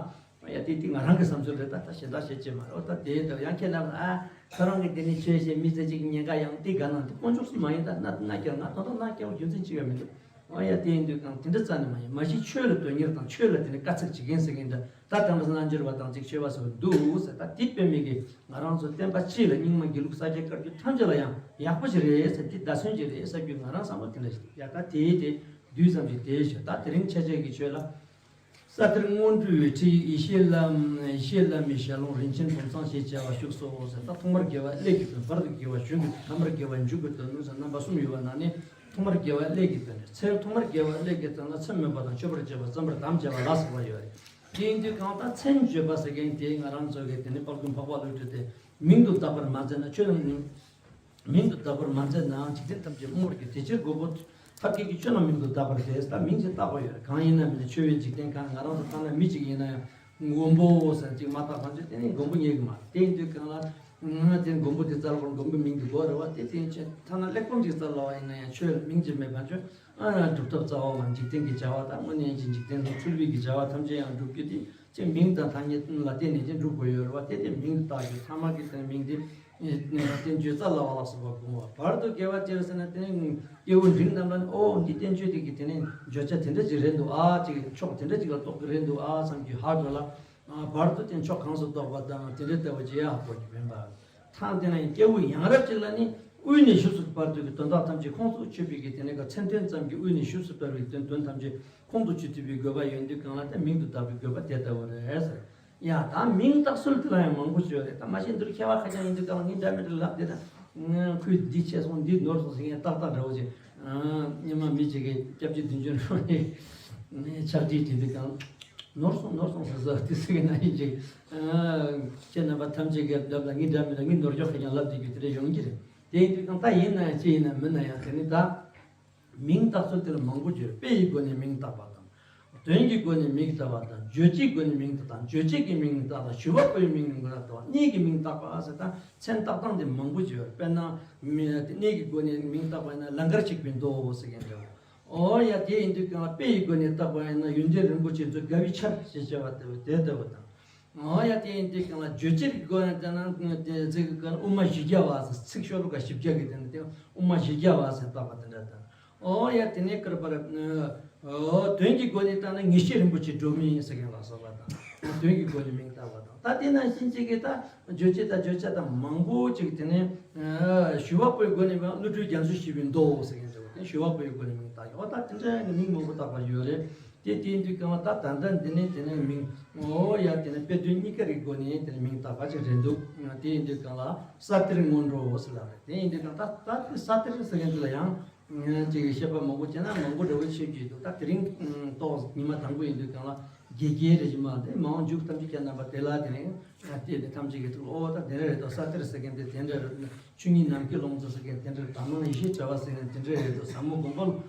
ཡ་དེ་དེ་ང་རང་གི་བསམ་ཚུལ་རེད། ད་ད་གཞན་དག་བཤད་ཀྱི་མ་རེད། ད་དེ་ལྟར་ཡང་ཁྱེད་རྣམས་ལ་ཨ་ཁོ་རང་གི་དེ་ནས་ཆོས་བཤད་མི་ཚེ་གཅིག་ཉེན་ཁ་ཡང་དེ་ག་ནང་དེ་དཀོན་མཆོག་སུ་མ་ཡིན། ད་ན་ན་སྐྱེ་བ་ང་ད་ད་ན་སྐྱེ་བ་རྒྱུ་མཚན་གཅིག་ཡང་མི་འདུག་ཨ་ཡ་དེ་ཡིན་དུས་གང་དེ་འདྲ་རྩ་ནས་མ་ཡིན། མ་གཞི་ཆོས་ལ་དོན་གཉེར་དང་ཆོས་ལ་དེ་ནས་དཀའ་ཚེགས་བྱེད་མཁན་ཟེར་མཁན་འདྲ་ད་དམ་པ་སངས་རྒྱས་པ་དང་གཅིག་ཆོས་པ་སོགས་འདུག་ཟེར། ད་དེ་དཔེ་མེད་ཀྱི་ང་རང་ཚོ་བསྟན་པ་སྤྱི་ལ་རྙིང་མ་དགེ་ལུགས་ས་སྐྱ་བཀའ་བརྒྱུད་ཐམས་ཅད་ལ་ཡང་ཡག་པོ་ཞིག་རེད་ཟེར། དེ་བརྡ་མཚོན་ཅིག་རེད་ཟེར་རྒྱུ་ང་རང་བསམ་བློ་དེ་འདྲ་ཞིག་འདུག་ཡ་ད་དེ་དེ་བསྡུས་ཙམ་ཞིག་དེ་ཞུ། ད་དེ་རིང་ཆ་བྱད་ཀྱི་ཆོས་ལ། ས་གཏེར་སྔོན་འགྲོའི་ཁྲིད་ཡེ་ཤེས་བླ་ཡེ་ཤེས་བླ་མའི་ཞལ་ལུང་རིན་ཆེན་བུམ་ཚང་ཞེས་བྱ་བ་བཞུགས་སོ་ཟེར། ད་ཐོག་མར་དགེ་བ་ཀླད་ཀྱི་དོན། བར་དུ་དགེ་བ་གཞུང་གི་དོན། ཐ་མར་དགེ་བ་མཇུག་གི་དོན་ཟེར་རྣམ་པ་གསུམ་ཡོད་པ་ནང་ནས་ཐོག་མར་དགེ་བ་ཀླད་ཀྱི་དོན་རེད། ཚེ་ཐོག་མར་དགེ་བ་ཀླད་ཀྱི་དོན་ལ་ཚེ་སྨོན་པ་དང་མཆོད་པར་བྱེད་པ་བརྩམ་པར་དམ་བཅའ་བ་ལ་སོགས་པ་ཡོད་རེད། དེ་ཡིན་དུས་གང་ལྟར་མཚན་བརྗོད་པ་ཟེར་མཁན་དེ་ང་རང་ཚོ་གི་དེ་ནི་དཔལ་མགོན་འཕགས་པ་ཀླུ་སྒྲུབ་དེ་མིང་དུ་བཏགས་པར་མ་མཛད་ན་ཆོས་ལ་མིང་དུ་བཏགས་པར་མ་མཛད་ནའང་འཇིག་རྟེན་ཐམས་ཅད་དབང་བསྒྱུར་གྱི་དེ་ཕྱིར་མགོན་པོ་ཐབས་མཁས་ཀྱིས་ཆོས་རྣམས་མིང་དུ་བཏགས་པར་ཟད། ད་མིང་ཅིག་བཏགས་པ་ཡོད་རེད། གང་ཡིན་ན་མིན་ན་ཆོས་པའི་འཇིག་རྟེན་གང་ང་རང་ཚོ་ལྟ་ན་མི་གཅིག་ཡིན་ན་ཡང་མགོན་པོ་ཟེར་ཅིག་མ་བཏགས་གང་ཆོས་དེ་ནི་མགོན་པོ་རྙེད་གི་མ་རེད། དེ་ཡིན་དུས་གང་ལ་ང་དེ་མགོན་པོ་དེ་བཙལ་བར་མགོན་པོའི་མིང་དེ་དགོས་རེད་བ། དེ་དེ་ཡིན་ཆོས་ཐ་ན་གླེགས་བམ་ཅིག་བཙལ་ལ་བ་ཡིན་ན་ཡང་ཆོས་ལ་མིང་ཅིག་མེད་པ་ཆོས། ཨ་ཡང་སྒྲུབ་ཐབས་རྩ་བ་ལ་འཇིག་རྟེན་གྱི་བྱ་བ་དང་དངོས་གནས་ཀྱི་འཇིག་རྟེན་དང་འཁྲུལ་པའི་གི་བྱ་བ་ཐམས་ཅད་ཡང་སྒྲུབ་རྒྱུ་དེ་ཅེས་མིང་དང་ཐ་སྙད་ལ་བརྟེན་ནས་ཀྱང་སྒྲུབ་དགོས་ཡོད་རེད་བ། དེ་དེ་མིང་དུ་བཏགས་ཡོད། ཐ་མ་གི་དེ་མིང་དེ་བསྟན་བཅོས་རྩ་བ་ལ་སོགས་པ་དགོངས་པ། བར་དུ་དགེ་བ་སྤྱད་ཟེར་ན་དེ་ནི་སྐྱེས་བུ་འབྲིང་རྣམས་ལ་ནི་ཨོ་འདི་བསྟན་བཅོས་དེ་གི་དེ་ནི་བརྗོད་བྱ་དེ་འདྲ་ཅིག་རེད་འདུག་ཨ་ཅིག་ཕྱོགས་དེ་འདྲ་ཅིག་ལ་གཏོགས་ཀྱི་རེད་འདུག་ཨ་བསམ་གྱི་ཧ་གོ་ལ། བར་དུ་དེ་ཕྱོགས་གང་སུ་གཏོགས་པ་དང་དེ་འདྲ་ལྟ་བུ་ཅི་ཡང་ཧ་གོ་རྒྱུ་མིན་པ། ཐང་དེ་ན་ཡང་སྐྱེས་བུ་ཡང་རབ་ཅིག་ལ་ནི་དབུས་ནས་ཞབས་སུ་བར་དུ་གི་དོན་དག་ཐམས་ཅད་ཁོང་དུ་ཆུད་པའི་གི་དེ་ནས་ཀ་མཚན་དོན་ཙམ་གྱི་དབུས་ནས་ཞབས་སུ་བར་བའི་དོན་དོན་ཐམས་ཅད་ཁོང་དུ་ཆུད་ཐུབ་པའི་དགོས་པ་ཡོད་དུས་གང་ལ་དེ་མིང་དུ་བཏགས་པའི་དགོས་པ་དེ་ལྟ་བུ་རེད་ཟེར། ཡ་ད་མིང་བཏགས་སྲོལ་དེ་ལ་ཡང་མང་པོ་ཅིག་ཡོད་རེད། ད་མ་གཞི་འདིར་མཁས་པ་ཁ་རྐྱང་ཡིན་དུས་གང་ལ་ངས་འདྲ་མི་འདྲ་ལབ་དེ་ད་ཁོས་འདི་བྱས་སོང་འདི་ནོར་སོང་ཟེར་མཁན་ཏག་ཏག་འདྲ་བོ་ཅིག་སྔོན་མ་མི་ཅིག་གིས་སྐྱབས་རྗེ་བདུད་འཇོམས་རིན་པོ་ཆེ་ཕྱག་བྲིས་བྲིས་དུས་གང་ནོར་སོང་ནོར་སོང་ཟེར་ཟེར་དེ་ཟེར་གི་ན་ཡིན་ཅིག་ཁྱེད་རྣམ་པ་ཐམས་ཅད་ཀྱིས་བརྡབ་ལ་ངའི་འདྲ་མི་འདྲ་ངའི་ནོར་འཁྱོག་ཁ་རྐྱང་ལབ་བསྡད་རྒྱུ་དེ་འདྲ་ཡོང་གི་རེད། དེ་ཡིན་དུས་གང་ལྟར་ཡིན་ན་ཡང་ཅི་ཡིན་ན་མིན་ན་ཡང་དེ་ནི་ད་མིང་བཏགས་ཚུལ་དེ་ལ་མང་པོ་ཡོད། དཔེ་ཡི་སྒོ་ནས་མིང་བཏགས་པ་དང་། དོན་གྱི་སྒོ་ནས་མིང་བཏགས་པ་དང་། རྗོད་བྱེད་སྒོ་ནས་མིང་བཏགས་དང་། རྗོད་བྱེད་ཀྱི་མིང་བཏགས་དང་། ཞུ་བ་པོའི་མིང་བཏགས་དང་། གནས་ཀྱི་མིང་བཏགས་པ་ཟེར་ད་མཚན་བཏགས་སྟངས་དེ་མང་པོ་ཡོད། དཔེར་ན་མི་གནས་ཀྱི་སྒོ་ནས་མིང་བཏགས་པ་ཡིན་ན་ལང་ཀར་གཤེགས་པའི་མདོ་ཟེར་མཁན་འདྲ་བོ། ཨོ་ཡ་དེ་ཡིན་དུས་གང་ལ་དཔེ་ཡི་སྒོ་ནས་བཏགས་པ་ཡིན་ན་ཡོན་ཏན་རིན་པོ་ཆེ་མཛོད་དགའ་བའི་ཆར་ཞེས་བྱ་བ་དེ་དེ་ལྟ་བུ་དང་། ཨོ་ཡ་དེ་ཡིན་དུས་གང་ལ་རྗོད་བྱེད་ཀྱི་སྒོ་ནས་བལྟས་ན་དེ་ཚིག་གི་སྒང་དབུ་མ་བཞི་བརྒྱ་པ་ཟེར་ཚིག་ཤོ་ལོ་ཀ་བཞི་བརྒྱ་གི་དེ་ནི་དེ་དབུ་མ་བཞི་བརྒྱ་པ་ཟེར་བཏགས་པ་དེ་འདྲ་དང་། ཨོ་ཡ་དེ་ནས་ཀར་པར་ཨོ་དོན་གྱི་སྒོ་ནས་བལྟས་ན་ངེས་ཤེས་རིན་པོ་ཆེ་སྒྲོན་མེ་ཟེར་མཁན་ལ་སོགས་པ་དང་དོན་གྱི་སྒོ་ནས་མིང་བཏགས་པ་དང་། ད་དེ་ནང་བཞིན་གཅིག་གིས་ད་རྗོད་བྱེད་དང་བརྗོད་བྱ་དང་མང་པོ་ཅིག་དེ་ནས་ཞུ་བ་པོའི་སྒོ་ནས་བློ་གྲོས་རྒྱ་མཚོས་ཞུས་པའི་མདོ་ཟེར་མཁན་འདྲ་བོ་དེ་ཞུ་བ་པོའི་སྒོ་ནས་མིང་བཏགས་ཡོད། ད་དེ་འདྲ་གི་མིང་མང་པོ་བཏགས་པ་ཡོད་རེད། དེ་དེ་ཡིན་དུས་གང་ལ་ད་ད་ལྟ་འདི་ནས་དེ་ནས་མིང་ཨོ་ཡ་དེ་ནས་དཔེ་དོན་གཉིས་ཀ་རིགས་སྒོ་ནས་དེ་ནས་མིང་བཏགས་པ་ཅིག་རེད་འདུག་དེ་ཡིན་དུས་གང་ལ་ས་གཏེར་སྔོན་འགྲོ་ཟེར་ལ་རེད། དེ་ཡིན་དུས་གང་ད་ད་དེ་ས་གཏེར་ཟེར་མཁན་འདི་ལ་ཡང་ཅིག་བཤད་པ་མང་པོ་བྱས་ན་མང་པོ་འདྲ་བོ་ཆེ་བརྗོད་འདུག་ད་དེ་རིང་ཏོག་ཉི་མ་དང་པོ་ཡིན་དུས་གང་ལ་དགེ་རྒན་རེ་ཞིག་མ་དེ་མ་འོངས་མཇུག་ཐམས་ཅད་ཀྱང་རྣམ་པ་དེ་ལ་དེ་རིང་ཨ་དེ་དེ་ཐམས་ཅད་ཀྱི་ཐུགས་ཨོ་ད་དེ་འདྲ་རེད་དོ། ས་གཏེར་ཟེར་མཁན་དེ་དེ་འདྲ་རེད། ཆོས་ཉིད་ནམ་མཁའི་ཀློང་རྫོགས་ཟེར་མཁན་དེ་འདྲ་རེད། དག་སྣང་ཡེ་ཤེས་བྲལ་བ་ཟེར་མཁན་དེ་འདྲ་རེད་དོ། ཟབ་མོ་སྒོམ་པ་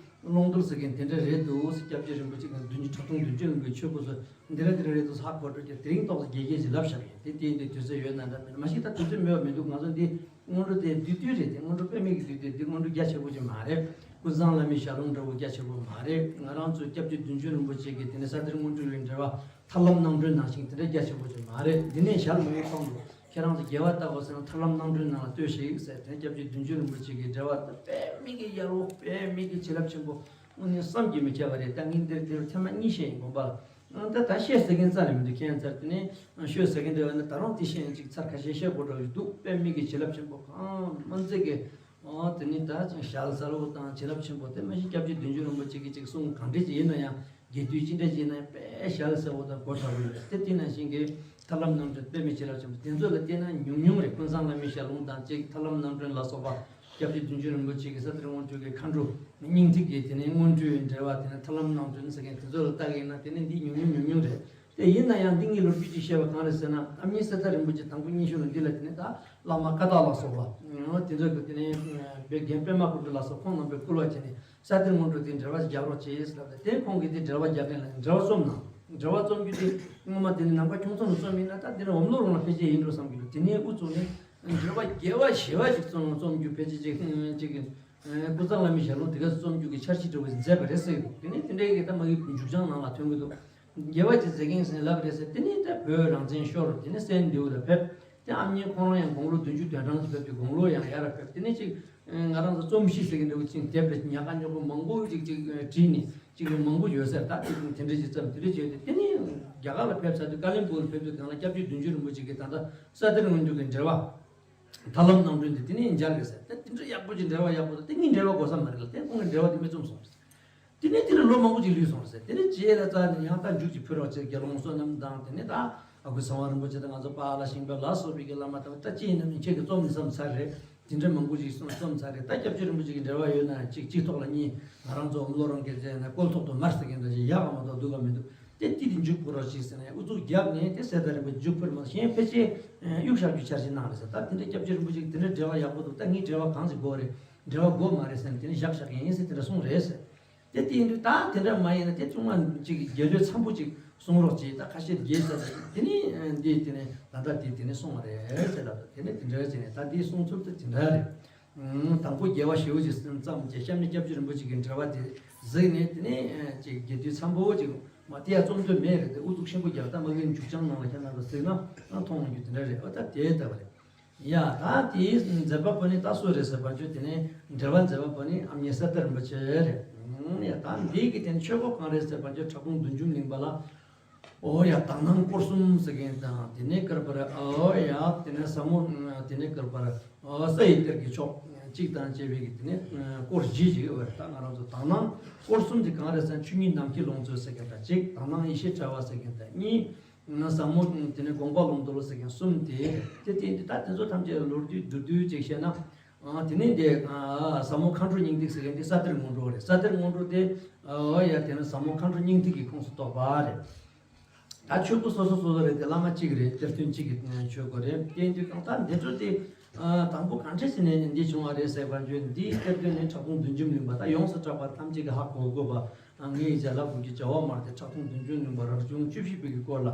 ཀློང་རྡོལ་ཟེར་མཁན་དེ་འདྲ་རེད་འདུག་སྐྱབས་རྗེ་རིན་པོ་ཆེ་གི་བདུན་ཅུ་ཕྲག་སྟོང་བདུན་ཅུ་ལོན་པའི་ཆོས་སྐུ་སོགས་འདི་འདྲ་འདི་འདྲ་རེད་འདུག་ཧ་གོ་འགྲོ་གི་དེ་རིང་ཏོག་ཙམ་རྒྱས་རྒྱས་ཅིག་ལབ་བཞག་ཡིན། དེ་དེ་ཡིན་དུས་དུས་ཚོད་ཡོད་ན་འདྲ་མིན་མ་གཞི་ད་དུས་ཚོད་མེད་པ་མི་འདུག་ང་ཚོ་འདི་སྔོན་འགྲོ་དེ་བསྡུས་བསྡུས་རེད། དེ་སྔོན་འགྲོ་དཔེ་མེད་ཀྱི་བསྡུས་དེ་འདི་སྔོན་འགྲོ་རྒྱ་ཆེ་པོ་ཅིག་མ་རེད། ཀུན་བཟང་བླ་མའི་ཞལ་ལུང་འདྲ་བོ་རྒྱ་ཆེ་པོ་མ་རེད། ང་རང་ཚོ་སྐྱབས་རྗེ་བདུད་འཇོམས་རིན་པོ་ཆེ་གི་དེ་ནས་ས་གཏེར་སྔོན་འགྲོའི་འགྲེལ་པ་ཐར་ལམ་སྣང་སྒྲོན་ནང་བཞིན་དེ་འདྲ་རྒྱ་ཆེ་པོ་ཅིག་མ་རེད། འདི་ནས་ཞལ་མང་པོ་གཏོང་འདུག་ཁྱེད་རང་ཚོ་རྒྱལ་བ་ལྟ་བུ་ཟེར་ན་ཐར་ལམ་སྣང་སྒྲོན་ནང་ལ་ལྟོས་ཤིག་ཟེར། དེ་སྐྱབས་རྗེ་བདུད་འཇོམས་རིན་པོ་ཆེ་གི་འགྲེལ་པ་དེ་དཔེ་མི་གི་ཡག་པོ་དཔེ་མི་གི་བྱིན་རླབས་ཆེན་པོ་དངོས་གནས་བསམ་གྱིས་མི་ཁྱབ་པ་རེད། ད་ངས་འདིར་འདིར་ཐེངས་མ་གཉིས་བཤད་ཡིན་དགོངས་པ་ལ། ད་ད་བཤད་ཟེར་མཁན་རྩ་ནས་མི་འདུག་ཁྱེད་ཚར་དེ་ནས་ཤོད་ཟེར་མཁན་འདྲ་བ་ནི་ད་རུང་དེ་བཤད་ཡིན་ཅིག་ཚར་ཁ་ཤས་བཤད་དགོས་འདྲ་བ་ཞིག་འདུག་དཔེ་མི་གི་བྱིན་རླབས་ཆེན་པོ་གང་མ་མཛད་གི་ཨོ་དེ་ནི་ད་ཅིག་ཞལ་གསལ་བོ་དང་བྱིན་རླབས་ཆེན་པོ་དེ་མ་གཞི་སྐྱབས་རྗེ་བདུད་འཇོམས་རིན་པོ་ཆེ་གི་ཅིག་གསུང་གང་འདྲ་ཅིག་ཡིན་ན་ཡང་རྒྱས་བསྡུས་ཅི་འདྲ་ཅིག་ཡིན་ན་ཡང་དཔེ་ཞལ་གསལ་བོ་དང་གོ་ཁྲ་བོ་ཡོད་རེད། དེ་དེ་ནང་བཞིན་གྱི་ཐར་ལམ་སྣང་སྒྲོན་དཔེ་མི་བྱིན་རླབས་ཆེན་པོ་དེ་ཚོ་ལ་བལྟས་ན་ཉུང་ཉུང་རེད། ཀུན་བཟང་བླ་མའི་ཞལ་ལུང་དང་ཅིག་ཐར་ལམ་སྣང་སྒྲོན་ལ་སོགས་པ་སྐྱབས་རྗེ་བདུད་འཇོམས་རིན་པོ་ཆེ་གི་ས་གཏེར་སྔོན་འགྲོ་གི་མཁའ་འགྲོ་སྙིང་ཐིག་གི་དེ་ནས་སྔོན་འགྲོའི་འགྲེལ་པ་དེ་ནས་ཐར་ལམ་སྣང་སྒྲོན་ཟེར་མཁན་དེ་ཚོ་ལ་བལྟ་གི་ཡིན་ན་དེ་ནི་འདི་ཉུང་ཉུང་ཉུང་ཉུང་རེད། དེ་ཡིན་ན་ཡང་འདི་ངའི་ལོ་རྒྱུས་ཅིག་བཤད་པ་གང་རེད་ཟེར་ན། ཨ་མྱེས་གསེར་རྟ་རིན་པོ་ཆེ་དང་པོ་སྙན་ཞུ་ལ་འདི་ལ་དེ་ནས་ད་བླ་མ་ཀ་དག་ལ་སོགས་པ་དེ་ཚོ་གི་དེ་ནས་དཔེ་རྒན་པད་མ་སྐུ་སྒེར་ལ་སོགས་ཁོང་རྣམ་པས་བསྐུལ་བ་བྱས་ནས་ས་གཏེར་སྔོན་འགྲོ་དེ་འགྲེལ་པ་རྒྱག་རོགས་བྱེད་ཟེར་ལབ་པ་དེ། ཁོང་གིས་དེ་འགྲེལ་པ་རྒྱག་མཁན་ལ་འགྲེལ་པ་རྩོམ་གནང་། འགྲེལ་པ་རྩོམ་རྒྱུ་དེ་སྔོན་མ་དེ་ནས་ནམ་མཁའ་ཁྱུང་ཚང་ལ་རྩོམ་ཡིན་ན་ད་དེ་ནས་འོམ་ལོ་རོང་ལ་ཕལ་ཆེར་ཡིན་འགྲོ་བསམ་གྱི་འདུག་དེ་ནས་དབུ་བཙུགས་ནས་འགྲེལ་པ་རྒྱས་པ་ཞེ་པ་ཞིག་རྩོམ་རྩོམ་རྒྱུ་ཕལ་ཆེར་ཅིག་ཅིག་ཀུན་བཟང་བླ་མའི་ཞལ་ལུང་དེ་ག་ཚོད་རྩོམ་རྒྱུ་གི་འཆར་གཞི་འདྲ་བོ་ཞིག་མཛད་པ་རེད་ཟེར་གྱི་འདུག་དེ་ནས་དེ་འདྲའི་གི་ད་མ་གི་མཇུག་བྱང་ནང་ལ་ཐོན་གྱི་འདུག་རྒྱལ་བ་ཅིག་མཛད་མཁན་ཟེར་ལབ་རེད་ཟེར། དེ་ནས་ད་བོད་རང་བཙན་ཤོར། དེ་ནས་སན་ལྡིའུ་ལ་ཕེབས། དེ་ཨ་མྱེས་ཁོང་རང་ཡང་དགུང་ལོ་བདུན་ཅུ་དོན་གྲངས་ཅིག་ཕེབས་ཏེ་དགུང་ལོ་ཡང་ཡར་ཕེབས། དེ་ནས་ཅིག་ང་རང་ཚོ་རྩོམ་གཞི་ཟེར་གྱི་འདྲ་བོ་ཅིག་དེབ་རེ་ཉག་ག་ཉོག་ག་མང་པོ་ཅིག་ཅིག་བྲིས་ནས་ཅིག་མང་པོ་ཡོད་ཟེར། ད་དེ་དེ་འདྲ་ཅིག་བརྩམས་དེ་འདྲ་བྱས་ཏེ་དེ་ནས་རྒྱ་གར་ལ་ཕེབས་ཚར་དུས་ཀ་ལིམ་པོང་ལ་ཕེབས་དུས་གང་ལ་སྐྱབས་རྗེ་བདུད་འཇོམས་རིན་པོ་ཆེ་གིས་ད་ལྟ་ས་གཏེར་སྔོན་འགྲོ་གི་འགྲེལ་པ་ཐར་ལམ་སྣང་སྒྲོན་དེ་དེ་ནས་མཇལ་གི་ཟེར། ད་དེ་འདྲ་ཡག་པོ་ཅིག་འགྲེལ་པ་ཡག་པོ་འདུག་དེ་ངས་འགྲེལ་པ་དགོས་ས་མ་རེད་ལ། དེ་ཁོང་གིས་འགྲེལ་པ་དེ་མི་རྩོམ་སོང་ཟེར། དེ་ནས་དེ་ལ་ལོ་མང་པོ་ཅིག་ལུས་སོང་ཟེར། དེ་ནས་རྗེས་ལ་རྩ་ནས་ཡང་ད་མཇུག་ཅིག་ཕུལ་རོགས་བྱས། དགེ་སློང་བསོད་ནམས་དང་དེ་ནས་ད་ཨ་ཁུ་གསང་བ་རིན་པོ་ཆེ་དང་ང་ཚོ་པཱ་ལགས་ཤིང་པ་ལ་སོགས་པའི་གི་བླ་མ་དང་ད་ཅི་ཡིན་ན་མིན་ཁྱེད་ཀྱིས་རྩོམ་ནི་བརྩམས་ཚར་རེད། དེ་འདྲ་མང་པོ་ཅིག་གསུངས་རྩོམ་ཚར་རེད། ད་སྐྱབས་རྗེ་རིན་པོ་ཆེ་གི་འགྲེལ་པ་ཡོད་ན་གཅིག་གཅིག་ཐོག་ལ་གཉིས་ང་རང་ཚོ་འོམ་ལོ་རང་གི་རྗེས་ན་བཀོལ་ཐོག་ཏུ་མར་ཟེར་མཁན་འདྲ་ཞིག་ཡག་ག་མ་གཏོགས་སྡུག་ག་མི་འདུག་དེ་ཏི་དེ་མཇུག་ཕུར་རོགས་ཅིག་ཟེར་ནས་ཨུ་ཚུགས་བརྒྱབ་ནས་དེ་སེ་ད་རིན་པོ་མཇུག་ཕུར་མ་གཞན་ཕལ་ཆེར་གཡུག་བཞག་རྒྱུ་འཆར་གཞི་གནང་རེད་ཟེར། ད་དེ་འདྲ་སྐྱབས་རྗེ་རིན་པོ་ཆེ་གིས་དེ་འདྲ་འབྲེལ་བ་ཡག་པོ་འདུག་ད་ངའི་འབྲེལ་བ་གང་ཞིག་དགོས་རེད། འབྲེལ་བ་དགོས་མ་རེད་ཟེར་ནས་དེ་ནས་བཞག་བཞག་གི་ཡིན་ཟེར་དེ་འདྲ་གསུངས་རེད་ཟེར། དེ་དེ་ཡིན་དུས་ད་དེ་འདྲ་མ་ཡིན་ན་དེ་ཅུང་མ་ཅིག་རྒྱལ་བློན་འཚམ་པོ་ཅིག་གསུང་རོགས་ཅིག་ད་ཁ་ཤས་རྒྱལ་ས་ཅིག་དེ་ནི་འདི་དེ་ནི་ད་ལྟ་དེ་དེ་ནི་གསུང་བ་རེད་ཟེར་ལབ། དེ་ནི་དེ་འདྲ་བྱས་ནས་ད་འདིའི་གསུང་ཚུལ་དེ་དེ་འདྲ་རེད། དང་པོ་རྒྱལ་བ་ཞེ་པོ་ཅིག་ཙམ་གྱི་གཤམ་ནས་སྐྱབས་རྗེ་རིན་པོ་ཆེ་གི་འབྲེལ་བ་དེ་གཟིགས་ནས་དེ་ནས་ཅིག་རྒྱལ་དུས་འཚམ་པོ་ཅིག་མ་དེ་ཡང་རྩོམ་འདོད་མེད་རེད་དེ་ཨུ་ཚུགས་ཆེན་པོ་རྒྱག་ད་མ་གིན་མཇུག་བྱང་ནང་ལ་ཁྱེད་རྣམ་པ་གཟིགས་ན་ཨ་མཐོང་ཡོང་རྒྱུ་དེ་འདྲ་རེད། ཨོ་ད་དེ་ལྟ་བ་རེད། ཡ་ད་དེའི་མཛད་པ་པོ་ནི་ད་སུ་རེད་ཟེར་བ་བརྗོད་དེ་ནས་འབྲེལ་བ་མཛད་པ་པོ་ནི་ཨ་མྱེས་གསེར་རྟ་རིན་པོ་ཆེ་རེད། ཡ་ད་འདི་གི་དེ་ནས་ཆོས་སྐོར་གང་རེད་ཟེར་བ་བརྗོད་ཁྲག་འཐུང་བདུད་འཇོམས་གླིང་པ་ལ། ཨོ་ཡ་དག་སྣང་སྐོར་གསུམ་ཟེར་མཁན་དང་དེ་ནས་ཀར་པར་ཨོ་ཡ་དེ་ནས་ཟབ་མོ་དེ་ནས་ཀར་པར་ཨོ་ས་ཡི་གཏེར་གྱི་ཕྱོགས་གཅིག་དང་བཅས་པའི་གི་དེ་ནས་སྐོར་བཞི་ཞིག་ཡོད་རེད། ད་ང་རང་ཚོ་དག་སྣང་སྐོར་གསུམ་དེ་གང་རེད་ཟེར་ན་ཆོས་ཉིད་ནམ་མཁའི་ལོངས་སྤྱོད་ཟེར་མཁན་དང་གཅིག་དག་སྣང་ཡེ་ཤེས་བྲལ་བ་ཟེར་མཁན་དང་གཉིས། ཟབ་མོ་དེ་ནས་དགོངས་པ་ལུང་རྟོགས་ཟེར་མཁན་གསུམ་དེ་རེད། དེ་དེ་ད་དེ་ཚོ་ཐམས་ཅད་ལོ་རྒྱུས་མདོར་བསྡུས་ཅིག་བཤད་ན། དེ་ནས་དེ་ཟབ་མོ་མཁའ་འགྲོ་སྙིང་ཐིག་ཟེར་མཁན་དེ་ས་གཏེར་སྔོན་འགྲོ་རེད། ས་གཏེར་སྔོན་འགྲོ་དེ་ཡ་དེ་ནས་ཟབ་མོ་མཁའ་འགྲོ་སྙིང་ཐིག་གི་ཁོངས་སུ་གཏོགས་པ་རེད། ད་ཆོས་སྐོར་སོ་སོ་སོ་སོ་རེད་དེ་བླ་མ་གཅིག་རེད། གཏེར་སྟོན་གཅིག་གི་ཆོས་སྐོར་རེད། དེ་དུས་གང་ལྟར་འདི་ཚོ་དེ། དང་པོ་གང་འདྲ་ཞིག་ནས་འདི་བྱུང་བ་རེད་ཟེར་བར་བརྗོད་འདིའི་གཏེར་སྟོན་ནི་ཁྲག་འཐུང་བདུད་འཇོམས་གླིང་པ་ད་ཡོངས་སུ་གྲགས་པ་ཐམས་ཅད་ཀྱིས་ཧ་གོ་དགོས་པ། ངས་ཡི་ཅག་ལབ་དགོས་ཀྱི་བྱ་བ་མ་རེད་དེ་ཁྲག་འཐུང་བདུད་འཇོམས་གླིང་པ་རབ་བྱུང་བཅུ་བཞི་པའི་གི་སྐོར་ལ།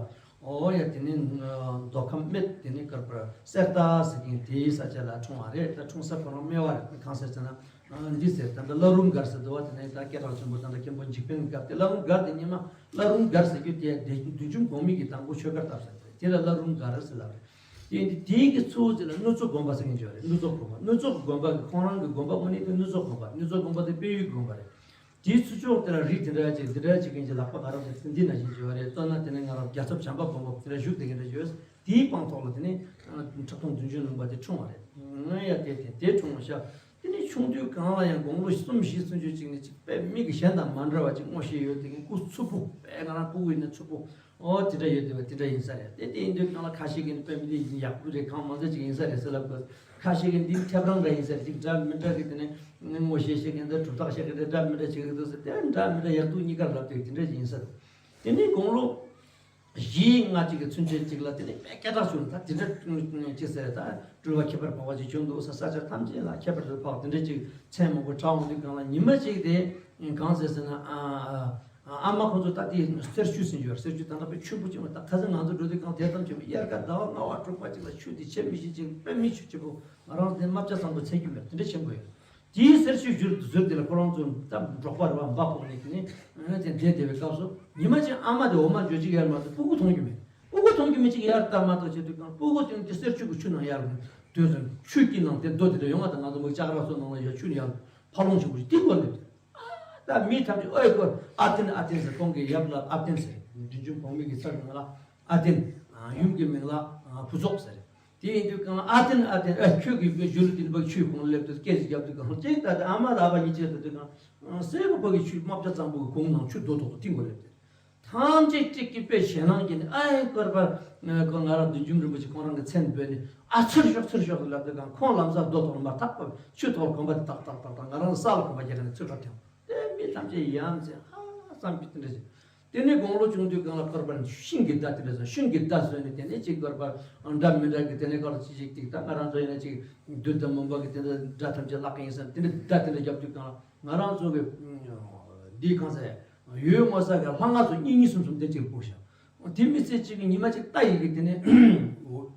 ཨོ་ཡ་དེ་ནི་མདོ་ཁམས་སྨད་དེ་ནི་ཀར་པར་གསེར་རྟ་ཟེར་མཁན་དེའི་ས་ཆ་ལ་འཁྲུངས་པ་རེད། ད་འཁྲུངས་ས་ཁོ་རང་སྨད་པ་རེད། གང་ཟེར་ཟེར་ན་འདི་ཟེར་ད་ལྟ་བླ་རུང་སྒར་ཟེར་འདུག་བ། དེ་ནས་ད་སྐད་གྲགས་ཆེན་པོ་ད་ལྟ་མཁན་པོ་འཇིགས་འཕེན་སྒར་དེ་བླ་རུང་སྒར་དེ་སྔོན་མ་བླ་རུང་སྒར་ཟེར་རྒྱུ་དེ་བདུད་འཇོམས་གོང་མའི་གི་དང་པོ་ཆོས་སྒར་བཏབ་ཟེར་དེ་ལ་བླ་རུང་སྒར་ཟེར་ལབ་རེད། དེ་ནི་དེའི་གི་ཚུལ་དེ་ལ་སྣུབས་མཚོ་དགོན་པ་ཟེར་མཁན་ཅིག་ཡོད་རེད། སྣུབས་མཚོ་དགོན་པ་སྣུབས་མཚོ་གི་དགོན་པ་གི་ཁོང་རང་གི་དགོན་པ་དངོས་གནས་དེ་སྣུབས་མཚོ་དགོན་པ། སྣུབས་མཚོ་དགོན་པ་དེ་དཔལ་ཡུལ་དགོན་པ་རེད། དེའི་ཚུར་ཕྱོགས་དེ་ལ་རི་དེ་འདྲ་ཅིག་འདི་འདྲ་ཅིག་གིན་ཅིག་ལག་པ་ང་རང་ཚོ་འདི་ན་བཞིན་ཅིག་ཡོད་རེད། ལྟོས་ན་དེ་ནས་ང་རང་རྒྱལ་ཚབ་བྱམས་པ་དགོན་པ་དེ་ལ་བཞུགས་བསྡད་མཁན་འདྲ་ཅིག་ཡོད། དེའི་སྤང་ཐོག་ལ་དེ་ནས་ཁྲག་འཐུང་བདུད་འཇོམས་གླིང་པ་དེ་འཁྲུངས་པ་རེད། ང་ཡ་དེ་དེ་དེ་འཁྲུངས་ཤག་དེ་ནས་ཆུང་དུས་གང་ལ་ཡང་དགུང་ལོ་གསུམ་བཞི་ཚུན་ཆོད་ཅིག་ནས་ཅིག་དཔེ་མི་གི་གཞན་དང་མ་འདྲ་བ་ཅིག་ངོ་ཤེས་ཡོད། དེ་གིན་སྐུ་ཚུབ་པོ་དཔེ་ང་རང་སྤུ་གུ་ཡིན་ན་ཚུབ་པོ། ཨོ་དེ་འདྲ་ཡོད་དེ་བ་དེ་འདྲ་ཡིན་ས་རེད། དེ་དེ་ཡིན་དུས་གང་ལ་ཁ་ཤས་ཀྱིས་ནི་དཔེ་མི་དེ་ཡིན་ཡག་པོ་རེད། གང་མང་ཚོད་ཅིག་ཡིན་ས་རེད་ཟེར་ལབ་དགོས། ཁ་ཤས་ཀྱིས་འདི་ཐེབས་རང་འདྲ་ཡིན་ས་རེད། ཅིག་འདྲ་མི་འདྲ་གི་དེ་ནས་ངོ་ཤེས་ཤེས་མཁན་དེ་གྲུབ་རྟགས་ཤེས་མཁན་དེ་འདྲ་མི་འདྲ་བྱེད་ཀྱི་འདུག་ཟེར། དེ་འདྲ་མི་འདྲ་ཡག་སྡུག་གཉིས་ཀར་ལབ་དུས་དེ་འདྲ་ཡིན་ས་རེད། དེ་ནས་དགུང་ལོ་བཞི་ལྔ་གཅིག་གི་ཚུན་ཆད་ཅིག་ལ་དེ་ནས་དཔེ་སྐད་གྲགས་བྱུང་། ད་དེ་འདྲ་ཅིག་ཟེར། ད་སྤྲུལ་པ་ཁྱད་པར་འཕགས་པ་ཅིག་བྱུང་འདུག་ཟེར། ས་ཆ་ཐམས་ཅད་ལ་ཁྱད་པར་དུ་འཕགས། དེ་འདྲ་ཅིག་མཚན་མང་པོ་གྲགས་འོང་དུས་གང་ལ་ཉི་མ་གཅིག་དེ་གང་ཟེར་ཟེར་ན་ཨ། ཨ་མ་ཁོང་ཚོ་ད་ལྟའི་གསེར་ཆུ་ཟེར་རྒྱུ་ཡོད། གསེར་ཆུ་ད་ལྟ་དཔེ་ཆུ་བོ་ཆེན་པོ། ད་ཁ་སང་ང་ཚོ་འགྲོ་དུས་གང་དེ་ཙམ་ཆེན་པོ། དབྱར་ཁ་ཟླ་བ་ལྔ་པ་དྲུག་པ་ཅིག་ལ་ཆུ་དེ་ཆེ་མི་ཤེས་ཅིག་དཔེ་མི་ཆུ་ཆེན་པོ། ང་རང་དེ་རྨ་བྱ་ཚང་པོ་ཚད་རྒྱུ་མེད། དེ་འདྲ་ཆེན་པོ་ཡོད། དེའི་གསེར་ཆུ་བཞུར་དུ་ཟུར་དེ་ལ་ཁོ་རང་ཚོ་ད་འབྲོག་པ་རེད་བ། འབའ་ཕོག་ནས་དེ་ནས་དེ་བསྡད་བསྡད་པའི་སྐབས་སུ་ཉི་མ་གཅིག་ཨ་མ་དེ་འོ་མ་འཇོ་གཅིག་ཡར་མ་ཐུབ་སྤུ་གུ་མཐོང་རྒྱུ་མེད། སྤུ་གུ་མཐོང་རྒྱུ་མེད་ཅིག་ཡར་ལྟ་མ་ཐུབ་བྱེད་དུས་གང་སྤུ་གུ་དེ་ནི་དེ་གསེར་ཆུ་གི་ཆུ་ནང་ཡར་དུས་ཚོད་ཆུ་དཀྱིལ་ནང་དེ་རྡོ་དེ་འདྲ་ཡོང་བ་དང་། ང་ཚོ་མོ་ལྕགས་ར་སོ་ནང་ལ་ཡར་ཆུ་ནང་ཡར་ཕ་ལོང་ཆེན་པོ་ཅིག་དེ་སྐོར་ལས། ད་མི་ཐམས་ཅད་ཨོའི་སྐོར་ཨ་བརྟན་ཨ་བརྟན་ཟེར། ཁོང་གི་ཡབ་ལ་ཨ་བརྟན་ཟེར། བདུད་འཇོམས་གོང་མའི་གི་ཚབ་མིང་ལ་ཨ་བརྟན། ཡུམ་གྱི་མིང་ལ་བུ་ཚོགས་ཟེར། དེ་ཡིན་དུས་གང་ཨ་བརྟན་ཨ་བརྟན། ཨ་ཁྱོད་ཀྱི་བུ་ཞུ་ལུ་དེ་འདི་བ་ཆུའི་ཁོང་སླེབས་དུས་སྐད་ཅིག་རྒྱབ་དུས་གང་ཅིག་ད་ཨ་མ་ལ་ཨ་ཕ་གཉིས་ཆེད་དུ་དུས་གང་སེ་གོ་ཕ་གི་ཆུ་རྨ་བྱ་གཙང་པོ་གི་གུང་ནང་ཆུ་རྡོ་རྡོག་ཏིང་གོ་སླེབས་ཏེ། ཐམས་ཅད་གཅིག་གིས་དཔེ་ཞེད་སྣང་སྐྱེས་ནས་ཨ་ཡེ་སྐོར་པ་ཁོ་ང་རང་བདུད་འཇོམས་རིན་པོ་ཆེ་ཁོང་རང་གི་མཚན་འབོད་ནས་ཨ་ཚུར་ཤོག་ཚུར་ཤོག་ལབ་དུས་གང་ཁོང་ལམ་སང་རྡོ་ཐོག་མར་ཐག་པ་ཆུ་ཐོག་གོམ་པ་དེ་ཏག་ཏག་ཏག་ཏག་ང་རང་ས་ལ་གོམ་པ་རྒྱག་ནས་ཚུར་ཁ་ཐེངས་དེ་མི་ཐམས་ཅད་ཡ་མཚན་ཧ་བསམ་གྱི་དེ་འདྲ་ཞིག་དེ་ནས་དགུང་ལོ་ཆུང་དུས་གང་ལ་སྐོར་པ་ཤིང་གི་མདའ་དེ་འདྲ་བཟོས། ཤིང་གི་མདའ་བཟོས་ནས་དེ་ནས་གཅིག་སྐོར་པ་འདྲ་མི་འདྲ་གི་དེ་ནས་སྐོར་ཅི་ཞིག་ཏིག་ད་ང་རང་ཚོ་ཡིན་ན་ཅིག་བདུད་དང་མུན་པ་གི་དེ་འདྲ་དགྲ་ཐམས་ཅད་བརླག་གི་ཡིན་བསམ་དེ་འདྲ་མདའ་དེ་འདྲ་རྒྱབ་དུས་གང་ལ་ང་རང་ཚོ་གི་འདི་གང་ཟེར། ཡོད་ངོ་ས་གི་ལྷ་ང་ཚོ་གཉིས་གཉིས་གསུམ་གསུམ་དེ་གཅིག་ཕུག་ཤག་དེ་མི་ཚེ་གཅིག་གི་ཉི་མ་གཅིག་རྟ་ཡི་གི་དེ་ནས་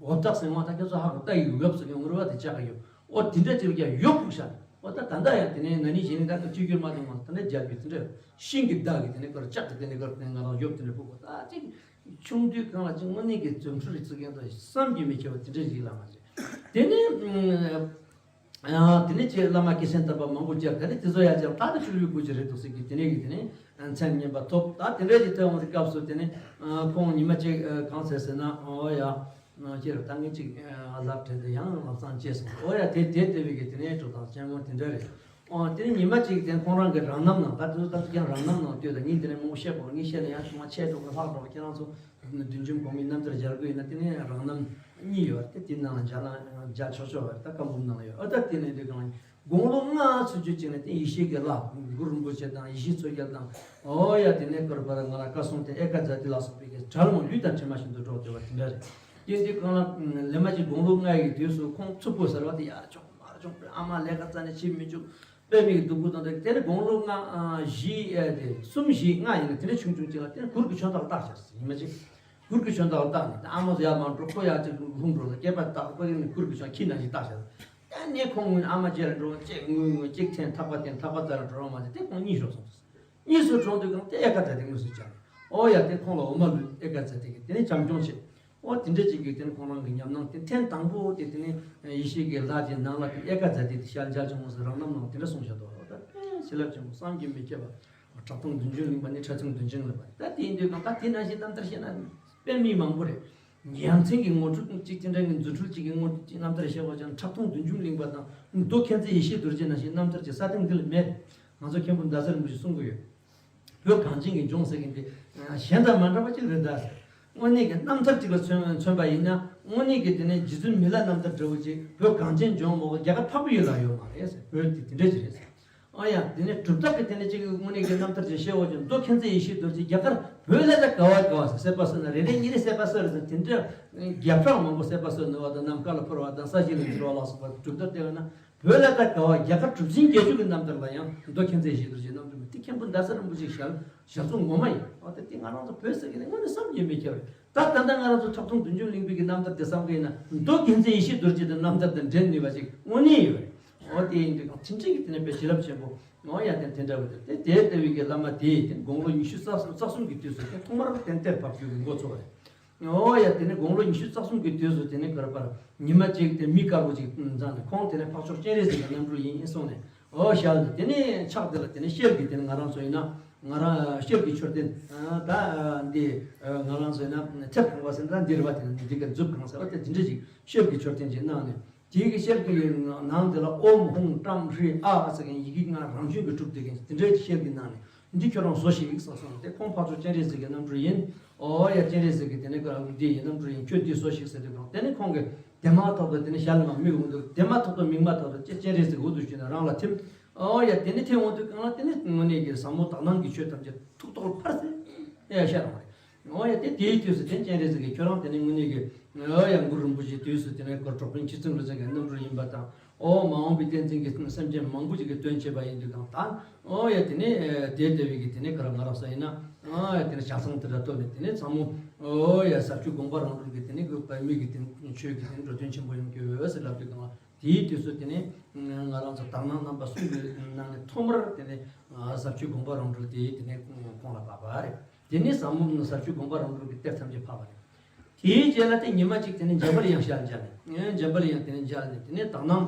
འོ་ཐག་ཟེར་བ་ད་ཁྱེད་ཚོ་ཧ་གོ། རྟ་ཡི་གི་འོབས་ཟེར་གི་ངུར་བ་དེ་བཅག་གི་ཡོད། ཨོ་དེ་འདྲ་གཅིག་ལ་ཀྱང་ཡོད་ཕུག་ཤག་ཨོ་ད་ད་ལྟ་ཡང་དེ་ནས་ན་ནིང་གཞེས་ནིང་ད་ལྟ་གཅིག་གྱུར་མ་དེ་མ་ད་ནས་རྒྱབ་ཀྱི་དེ་འདྲ་ཤིང་གི་མདའ་གི་དེ་ནས་ཀར་ལྕགས་ཀྱི་དེ་ནས་ཀར་དེ་ནས་ང་རང་ཡོད་དེ་འདྲ་ཕུག་གོ། ད་གཅིག་ཆུང་དུས་གང་ལ་གཅིག་དངོས་གནས་ཀྱི་རྫུ་འཕྲུལ་རིག་ཚུལ་ཡང་ད་བསམ་གྱིས་མི་ཁྱབ་པ་དེ་འདྲ་ཞིག་ལ་མ་རེད། དེ་ནས། ཡང་དེ་ནས་ཁྱེད་བླ་མ་སྐྱེས་ཆེན་དམ་པ་མང་པོ་བཅར། དེ་ནས་དེ་ཚོ་ཡང་བཅར། ད་ནི་ཆུ་ལུས་དགོས་ཀྱི་རེད་འདུག་ཟེར་གི་དེ་ནས་གི་དེ་ནས་མཚན་སྙན་པ་ཐོབ། ད་དེ་འདྲ་ཞིག་ཐོན་འོང་དུས་སྐབས་སུ་དེ་ནས་ཁོང་ཉི་མ་གཅིག་གང་ཟེར་ཟེར་ན་ཨོ་ཡ་ཁྱེད་རང་ད་ངས་ཅིག་ལབ་དྲན་དུ་ཡང་ལབ་སང་བྱས་སོང་། ཨོ་ཡ་དེ་དེ་ལྟ་བུའི་གི་དེ་ནས་འགྲོ་སྟངས་ཆེན་མོ་དེ་འདྲ་རེད། ཨོ་དེ་ནས་ཉི་མ་གཅིག་དེ་ཁོང་རང་གི་རང་རྣམ་ནང་ད་དེ་ཚོ་ད་ཚོ་ཀྱང་རང་རྣམ་ནང་ལྟོས་དང་ངས་དེ་ནས་མང་པོ་བཤད་དགོས། ངས་བཤད་ན་ཡང་ཆུང་མ་ཆད་འགྲོ་གི་ལྷག་འགྲོ་གི་ཁྱེད་རང་ཚོ། བདུད་འཇོམས་གོང་མའི་རྣམ་ཐར་སྦྱར་དགོས་ཡིན་ན་དེ་ནས་རང་རྣམ་གཉིས་ཡོད་རེད་དེ། དེ་ནང་ལ་མཇལ་ན་མཇལ་ཆོག་ཆོག་རེད། ད་བཀའ་འབུམ་ནང་ལ་ཡོད། ཨ་ད་དེ་ནས་དེ་གང་ དགུང་ལོ་ལྔ་ཚུན་ཆོད་ཅིག་ནས་དེ་ཡེ་ཤེས་ཀྱི་ལྷ་གུ་རུ་རིན་པོ་ཆེ་དང་ཡེ་ཤེས་མཚོ་རྒྱལ་དང་། ཨོ་ཡ། དེ་ནས་ཀར་པར་ང་ལ་བཀའ་སྲུང་དེ་ཨེ་ཀ་ཛ་ཏི་ལ་སོགས་པའི་གི་གྲལ་མོ་ལུས་དང་གྲིབ་མ་བཞིན་དུ་འགྲོགས་བསྡད་པ་དེ་འདྲ་རེད། དེ་དུས་གང་ལ་ལས་མ་ཅིག་དགུང་ལོ་ལྔ་ཡི་དུས་སུ་ཁོང་ཚུགས་པོ་ཟེར་བ་དེ་ཡར་མཆོང་མར་མཆོང་། ཨ་མ་ལས་ཀ་རྩ་ནས་བྱེད་མི་བཅུག། དཔེ་མི་སྡུག་པོ་དང་། དེ་དེ་ནས་དགུང་ལོ་ལྔ་ཨ་བཞི་ཨེ་དེ་གསུམ་བཞི་ལྔ་ཡིན་ན་དེ་འདྲ་ཆུང་ཆུང་ཅིག་ལ་དེ་ནས་གུར་གྱི་མཆོང་ཐག་བཏགས་བཞག་ཟེར་ཡིན་མ་ཅིག་གུར་གྱི་མཆོང་ཐག་བཏགས་ནས། ཨ་མ་ཚོ་ཡར་མར་འགྲོ། ཁོ་ཡར་ཅིག་ལྷུང་འགྲོ་ལ་སྐེད་པ་བཏགས། ཁོ་དེ་ནས་གུར་གྱི་མཆོང་ཁྱི་ནང་བཞིན་བཏགས་བཞག། ཨ་ནས་ཁོང་ཨ་མ་རྗེས་ལ་འགྲོ། གཅིག་ངུས་ངུས། གཅིག་འཐེན། ཐག་པ་འཐེན། ཐག་པ་རྩ་ལ་འགྲོ་རོགས་མ་བྱེད། དེ་ཁོང་གཉིད་ཤོར་སོང་། གཉིད་སུ་གྲོངས་དུས་གང་དེ་ཨེ་ཀ་ཛ་ཏི་དངོས་སུ་བྱ། ཨོ་ཡ། དེ་ཁོང་ལ་འོ་མ་ལུས། ཨེ་ཀ་ཛ་ཏི་གི་དེ་ནས་བྱམས་སྐྱོང་བྱེད། ཨོ་དེ་འདྲ་ཅིག་གི་དེ་ནས་ཁོང་རང་གི་ཉམས་སྣང་དེ་ཐེངས་དང་པོ་དེ་དེ་ནས་ཡེ་ཤེས་ཀྱི་ལྷ་དེ་ནང་ལ་དེ་ཨེ་ཀ་ཛ་ཏི་དེ་ཞལ་མཇལ་བྱུང་ཟེར་རང་རྣམ་ནང་དེ་འདྲ་གསུངས་བཞག་འདུག། ཨོ་ད་དཔེ་བྱིན་རླབས་ཆེན་པོ། བསམ་གྱིས་མི་ཁྱབ་པ། ཁྲག་འཐུང་བདུད་འཇོམས་གླིང་པ་ནི། ཁྲག་འཐུང་བདུད་འཇོམས་གླིང་པ། ད་དེ་ཡིན་དུས་གང་ད་དེ་ནང་བཞིན་རྣམ་ཐར་བཤད་ན་དཔེ་མི་མང་པོ་རེད། ཡ་མཚན་གྱི་ངོ་སྤྲོད་ཅིག་དེ་འདྲ་གི་རྫུ་འཕྲུལ་ཅིག་གི་ངོ་སྤྲོད་ཅིག་རྣམ་ཐར་བཤད་པ་ཅང་། ཁྲག་འཐུང་བདུད་འཇོམས་གླིང་པ་དང་མདོ་མཁྱེན་བརྩེ་ཡེ་ཤེས་རྡོ་རྗེ་ནང་བཞིན་རྣམ་ཐར་ཅིག་ས་སྟེང་འདི་ལ་མེད། ང་ཚོ་མཁན་པོ་ཟླ་ཟེར་རིན་པོ་ཆེས་གསུང་གི་ཡོད། བོད་གངས་ཅན་གྱི་ལྗོངས་ཟེར་མཁན་དེ་གཞན་དང་མ་འདྲ་བ་ཅིག་རེད་ད་ཟེར། དངོས་གནས་ཀྱི་རྣམ་ཐར་ཅིག་ལ་མཚོན་མཚོན་པ་ཡིན་ན། དངོས་གནས་ཀྱི་དེ་ནས་རྗེ་བཙུན་མི་ལ་རྣམ་ཐར་འདྲ་བོ་ཅིག་བོད་གངས་ཅན་ལྗོངས་མ་གཏོགས་རྒྱ་གར་འཕགས་པའི་ཡུལ་ལ་ཡོད་མ་རེད་ཟེར། བོད་དེ་དེ་འདྲ་ཅིག་རེད་ཟེར། ཨ་ཡ། དེ་ནས་གྲུབ་རྟགས་ཀྱི་དེ་ནས་ཅིག་དངོས་གནས་ཀྱི་རྣམ་ཐར་ཅིག་བཤད་འོ་ཅིག་མདོ་མཁྱེན་བརྩེ་ཡེ་ཤེས་རྡོ་རྗེ་རྒྱ་གར་བོད་ལ་ད་ག་བ་ག་བ་ཟེར། བསད་པ་གསོད་ན་རེ་རེ་གཉིས་རེ་བསད་པ་གསོད་རེ་ཟེར། དེ་འདྲ་བརྒྱ་ཕྲག་མང་པོ་བསད་པ་གསོད་ནུས་པ་དང་། ནམ་མཁའ་ལ་འཕུར་བ་དང་། ས་གཞི་ལ་འཛུལ་བ་ལ་སོགས་པ་གྲུབ་རྟགས་བལྟས་པ་ན། བོད་ལ་ད་ག་བ་རྒྱ་གར་གྲུབ་ཆེན་བརྒྱད་ཅུ་གི་རྣམ་ཐར་ལ་ཡང་མདོ་མཁྱེན་བརྩེ་ཡེ་ཤེས་རྡོ་རྗེའི་རྣམ་ཐར་མེད། དེ་མཁན་པོ་ཟླ་ཟེར་རིན་པོ་ཆེའི་ཞལ་ཞལ་གསུང་ངོ་མ་ཡིན། འོ་ད་དེ་ང་རང་ཚོ་བོད་ཟེར་གི་ནི་དངོས་གནས་བསམ་གྱིས་མི་ཁྱབ་རེད། ད་ད་ལྟ་ང་རང་ཚོ་ཁྲག་འཐུང་བདུད་འཇོམས་གླིང་པའི་གི་རྣམ་ཐར་དེ་བསམ་གི་ཡིན་ན། མདོ་མཁྱེན་བརྩེ་ཡེ་ཤེས་རྡོ་རྗེ་དེ་རྣམ་ཐར་དང་འབྲེལ་ནུས་པ་ཅིག་དངོས་གནས་ཡོད་རེད། འོ་དེ་ཡིན་དུས་གང་དེ་འདྲ་གི་དེ་ནས་དཔེ་བྱིན་རླབས་ཆེན་པོ། འོ་ཡ། དེ་དེ་འདྲ་བོ་དེ་དེ་དེ་ལྟ་བུའི་གི་བླ་མ་དེ་དེ་དགུང་ལོ་ཉི་ཤུ་རྩ་གསུམ་རྩ་གསུམ་གི་དུས་སུ་དེ་ཐོག་མར་གདན་དེར་བབས་རྒྱུ་གི་འགོ་ཚུགས་པ་རེད། འོ་ཡ། དེ་ནས་དགུང་ལོ་ཉི་ཤུ་རྩ་གསུམ་གྱི་དུས་སུ་དེ་ནས་གར་པར་ཉི་མ་གཅིག་དེ་མི་དཀར་པོ་ཅིག་མཛངས་ནས། ཁོང་དེ་ནས་འཕགས་མཆོག་སྤྱན་རས་གཟིགས་ཀྱི་རྣམ་སྤྲུལ་ཡིན་གསུངས་ནས། འོ་ཞལ་དེ་ནས་ཕྱག་དེ་ལ་དེ་ནས་ཤེལ་གྱི་དེ་ནས་ང་རང་ཚོ་ཡིན་ན་ང་རང་ཤེལ་གྱི་མཆོད་རྟེན་ད་འདི་ང་རང་ཚོ་ཡིན་ན་མཐེབ་གང་བ་ཟེར་ན་འདི་རེད་པ། དེ་ནས་འདི་ག་མཛུབ་གང་ཟེར་བ་དེ་འདི་འདྲ་ཅིག་ཤེལ་གྱི་མཆོད་རྟེན་ཅིག་གནང་ནས། དེའི་གི་ཤེལ་གྱི་ནང་དེ་ལ་ཨོཾ་ཧཱུྃ་ཏྲཾ་ཧྲཱིཿཨ་ཟེར་མཁན་ཡི་གེ་ལྔ་རང་བྱོན་གྱི་གྲུབ་བསྡད་མཁན་དེ་འདྲའི་ཤེལ་གྱི་ནང་ནས། འདི་ཁྱོད་རང་བཟོ་ཞིག་ཟེར་སོང་། དེ་ཁོང་འཕགས་མཆོག་སྤྱན་རས་གཟིགས་ཀྱི་རྣམ་སྤྲུལ་ཡིན། ཨོ་ཡ། སྤྱན་རས་གཟིགས་ཀྱི་དེ་ནས་ཀ་འདི་ཡི་རྣམ་སྤྲུལ་ཡིན། ཁྱོད་འདི་བཟོ་ཞིག་ཟེར་དུས་གང་དེ་ནས་ཁོང་གིས་དེ་མ་ཐག་ཏུ་དེ་ནས་ཞལ་ལ་མ་མིག་འོང་དུས་དེ་མ་ཐག་ཏུ་མིག་མ་ཐག་ཏུ་སྤྱན་རས་གཟིགས་འོ་དུ་ཞུས་ནས་རང་ལ་ཐིམ། ཨོ་ཡ། དེ་ནས་ཐིམ་འོང་དུས་གང་ལ་དེ་ནས་དངོས་གནས་ཀྱི་ཟབ་མོ་དག་སྣང་གི་ཆོས་ཐམས་ཅད་ཐུགས་ཐོག་ལ་ཕར་ཟེར་ཡ་ཤར་བ་རེད། འོ་ཡ། དེ་དེའི་དུས་སུ་དེ་སྤྱན་རས་གཟིགས་ཀྱིས་ཁྱོད་རང་དེ་ནས་དངོས་གནས་ཀྱི་འོ་ཡ་གུ་རུ་རིན་པོ་ཆེའི་དུས་སུ་དེ་ནས་གོ་གྲོགས་དཔོན་ཆེ་བཙུན་རིན་ཆེན་གྱི་རྣམ་སྤྲུལ་ཡིན་པ་དང་། འོ་མ་འོངས་པའི་བསྟན་འཛིན་གྱི་སེམས་ཅན་མང་པོ་ཅིག་གི་དོན་བྱེད་པ་ཡིན་དུས་གང་ལྟར། འོ་ཡ། དེ་ནས་དེ་ལྟ་བུའི་གི་དེ་ནས་ག་ར་ང་རང་ས་ཡིན་ན། འོ་ཡ། དེ་ནས་ཞག་བཟང་དེ་འདྲ་བཏོན་ནས་དེ་ནས་ཚང་མོ་འོ་ཡ་ཟབ་ཆོས་དགོངས་པ་རང་གྲོལ་གྱི་དེ་ནས་གི་པད་མའི་གི་དེ་ཆོས་ཀྱི་དེ་ནས་འགྲོ་དོན་ཆེན་པོ་ཡོང་གི་ཡོད་ཟེར་ལབ་དུས་གང་ལ། དེའི་དུས་སུ་དེ་ནས་ང་རང་ཚོ་དག་སྣང་རྣམ་པ་གསུམ་གྱི་ནང་ནས་ཐོག་མར་དེ་ནས་ཟབ་ཆོས་དགོངས་པ་རང་གྲོལ་དེ་དེ་ནས་ཁོང་ལ་བབས་པ་རེད། དེ་ནས་ཟབ་མོ་ཟབ་ཆོས་དགོངས་པ་རང་གྲོལ་གྱི་གཏེར་ཐམས་ཅད་ཕབ་པ་རེད། དེའི་རྗེས་ལ་དེ་ཉི་མ་གཅིག་དེ་ནས་འཇམ་དཔལ་དབྱངས་ཞལ་མཇལ་ནས། འཇམ་དཔལ་དབྱངས་དེ་ནས་མཇལ་ནས་དེ་ནས་དག་སྣང་།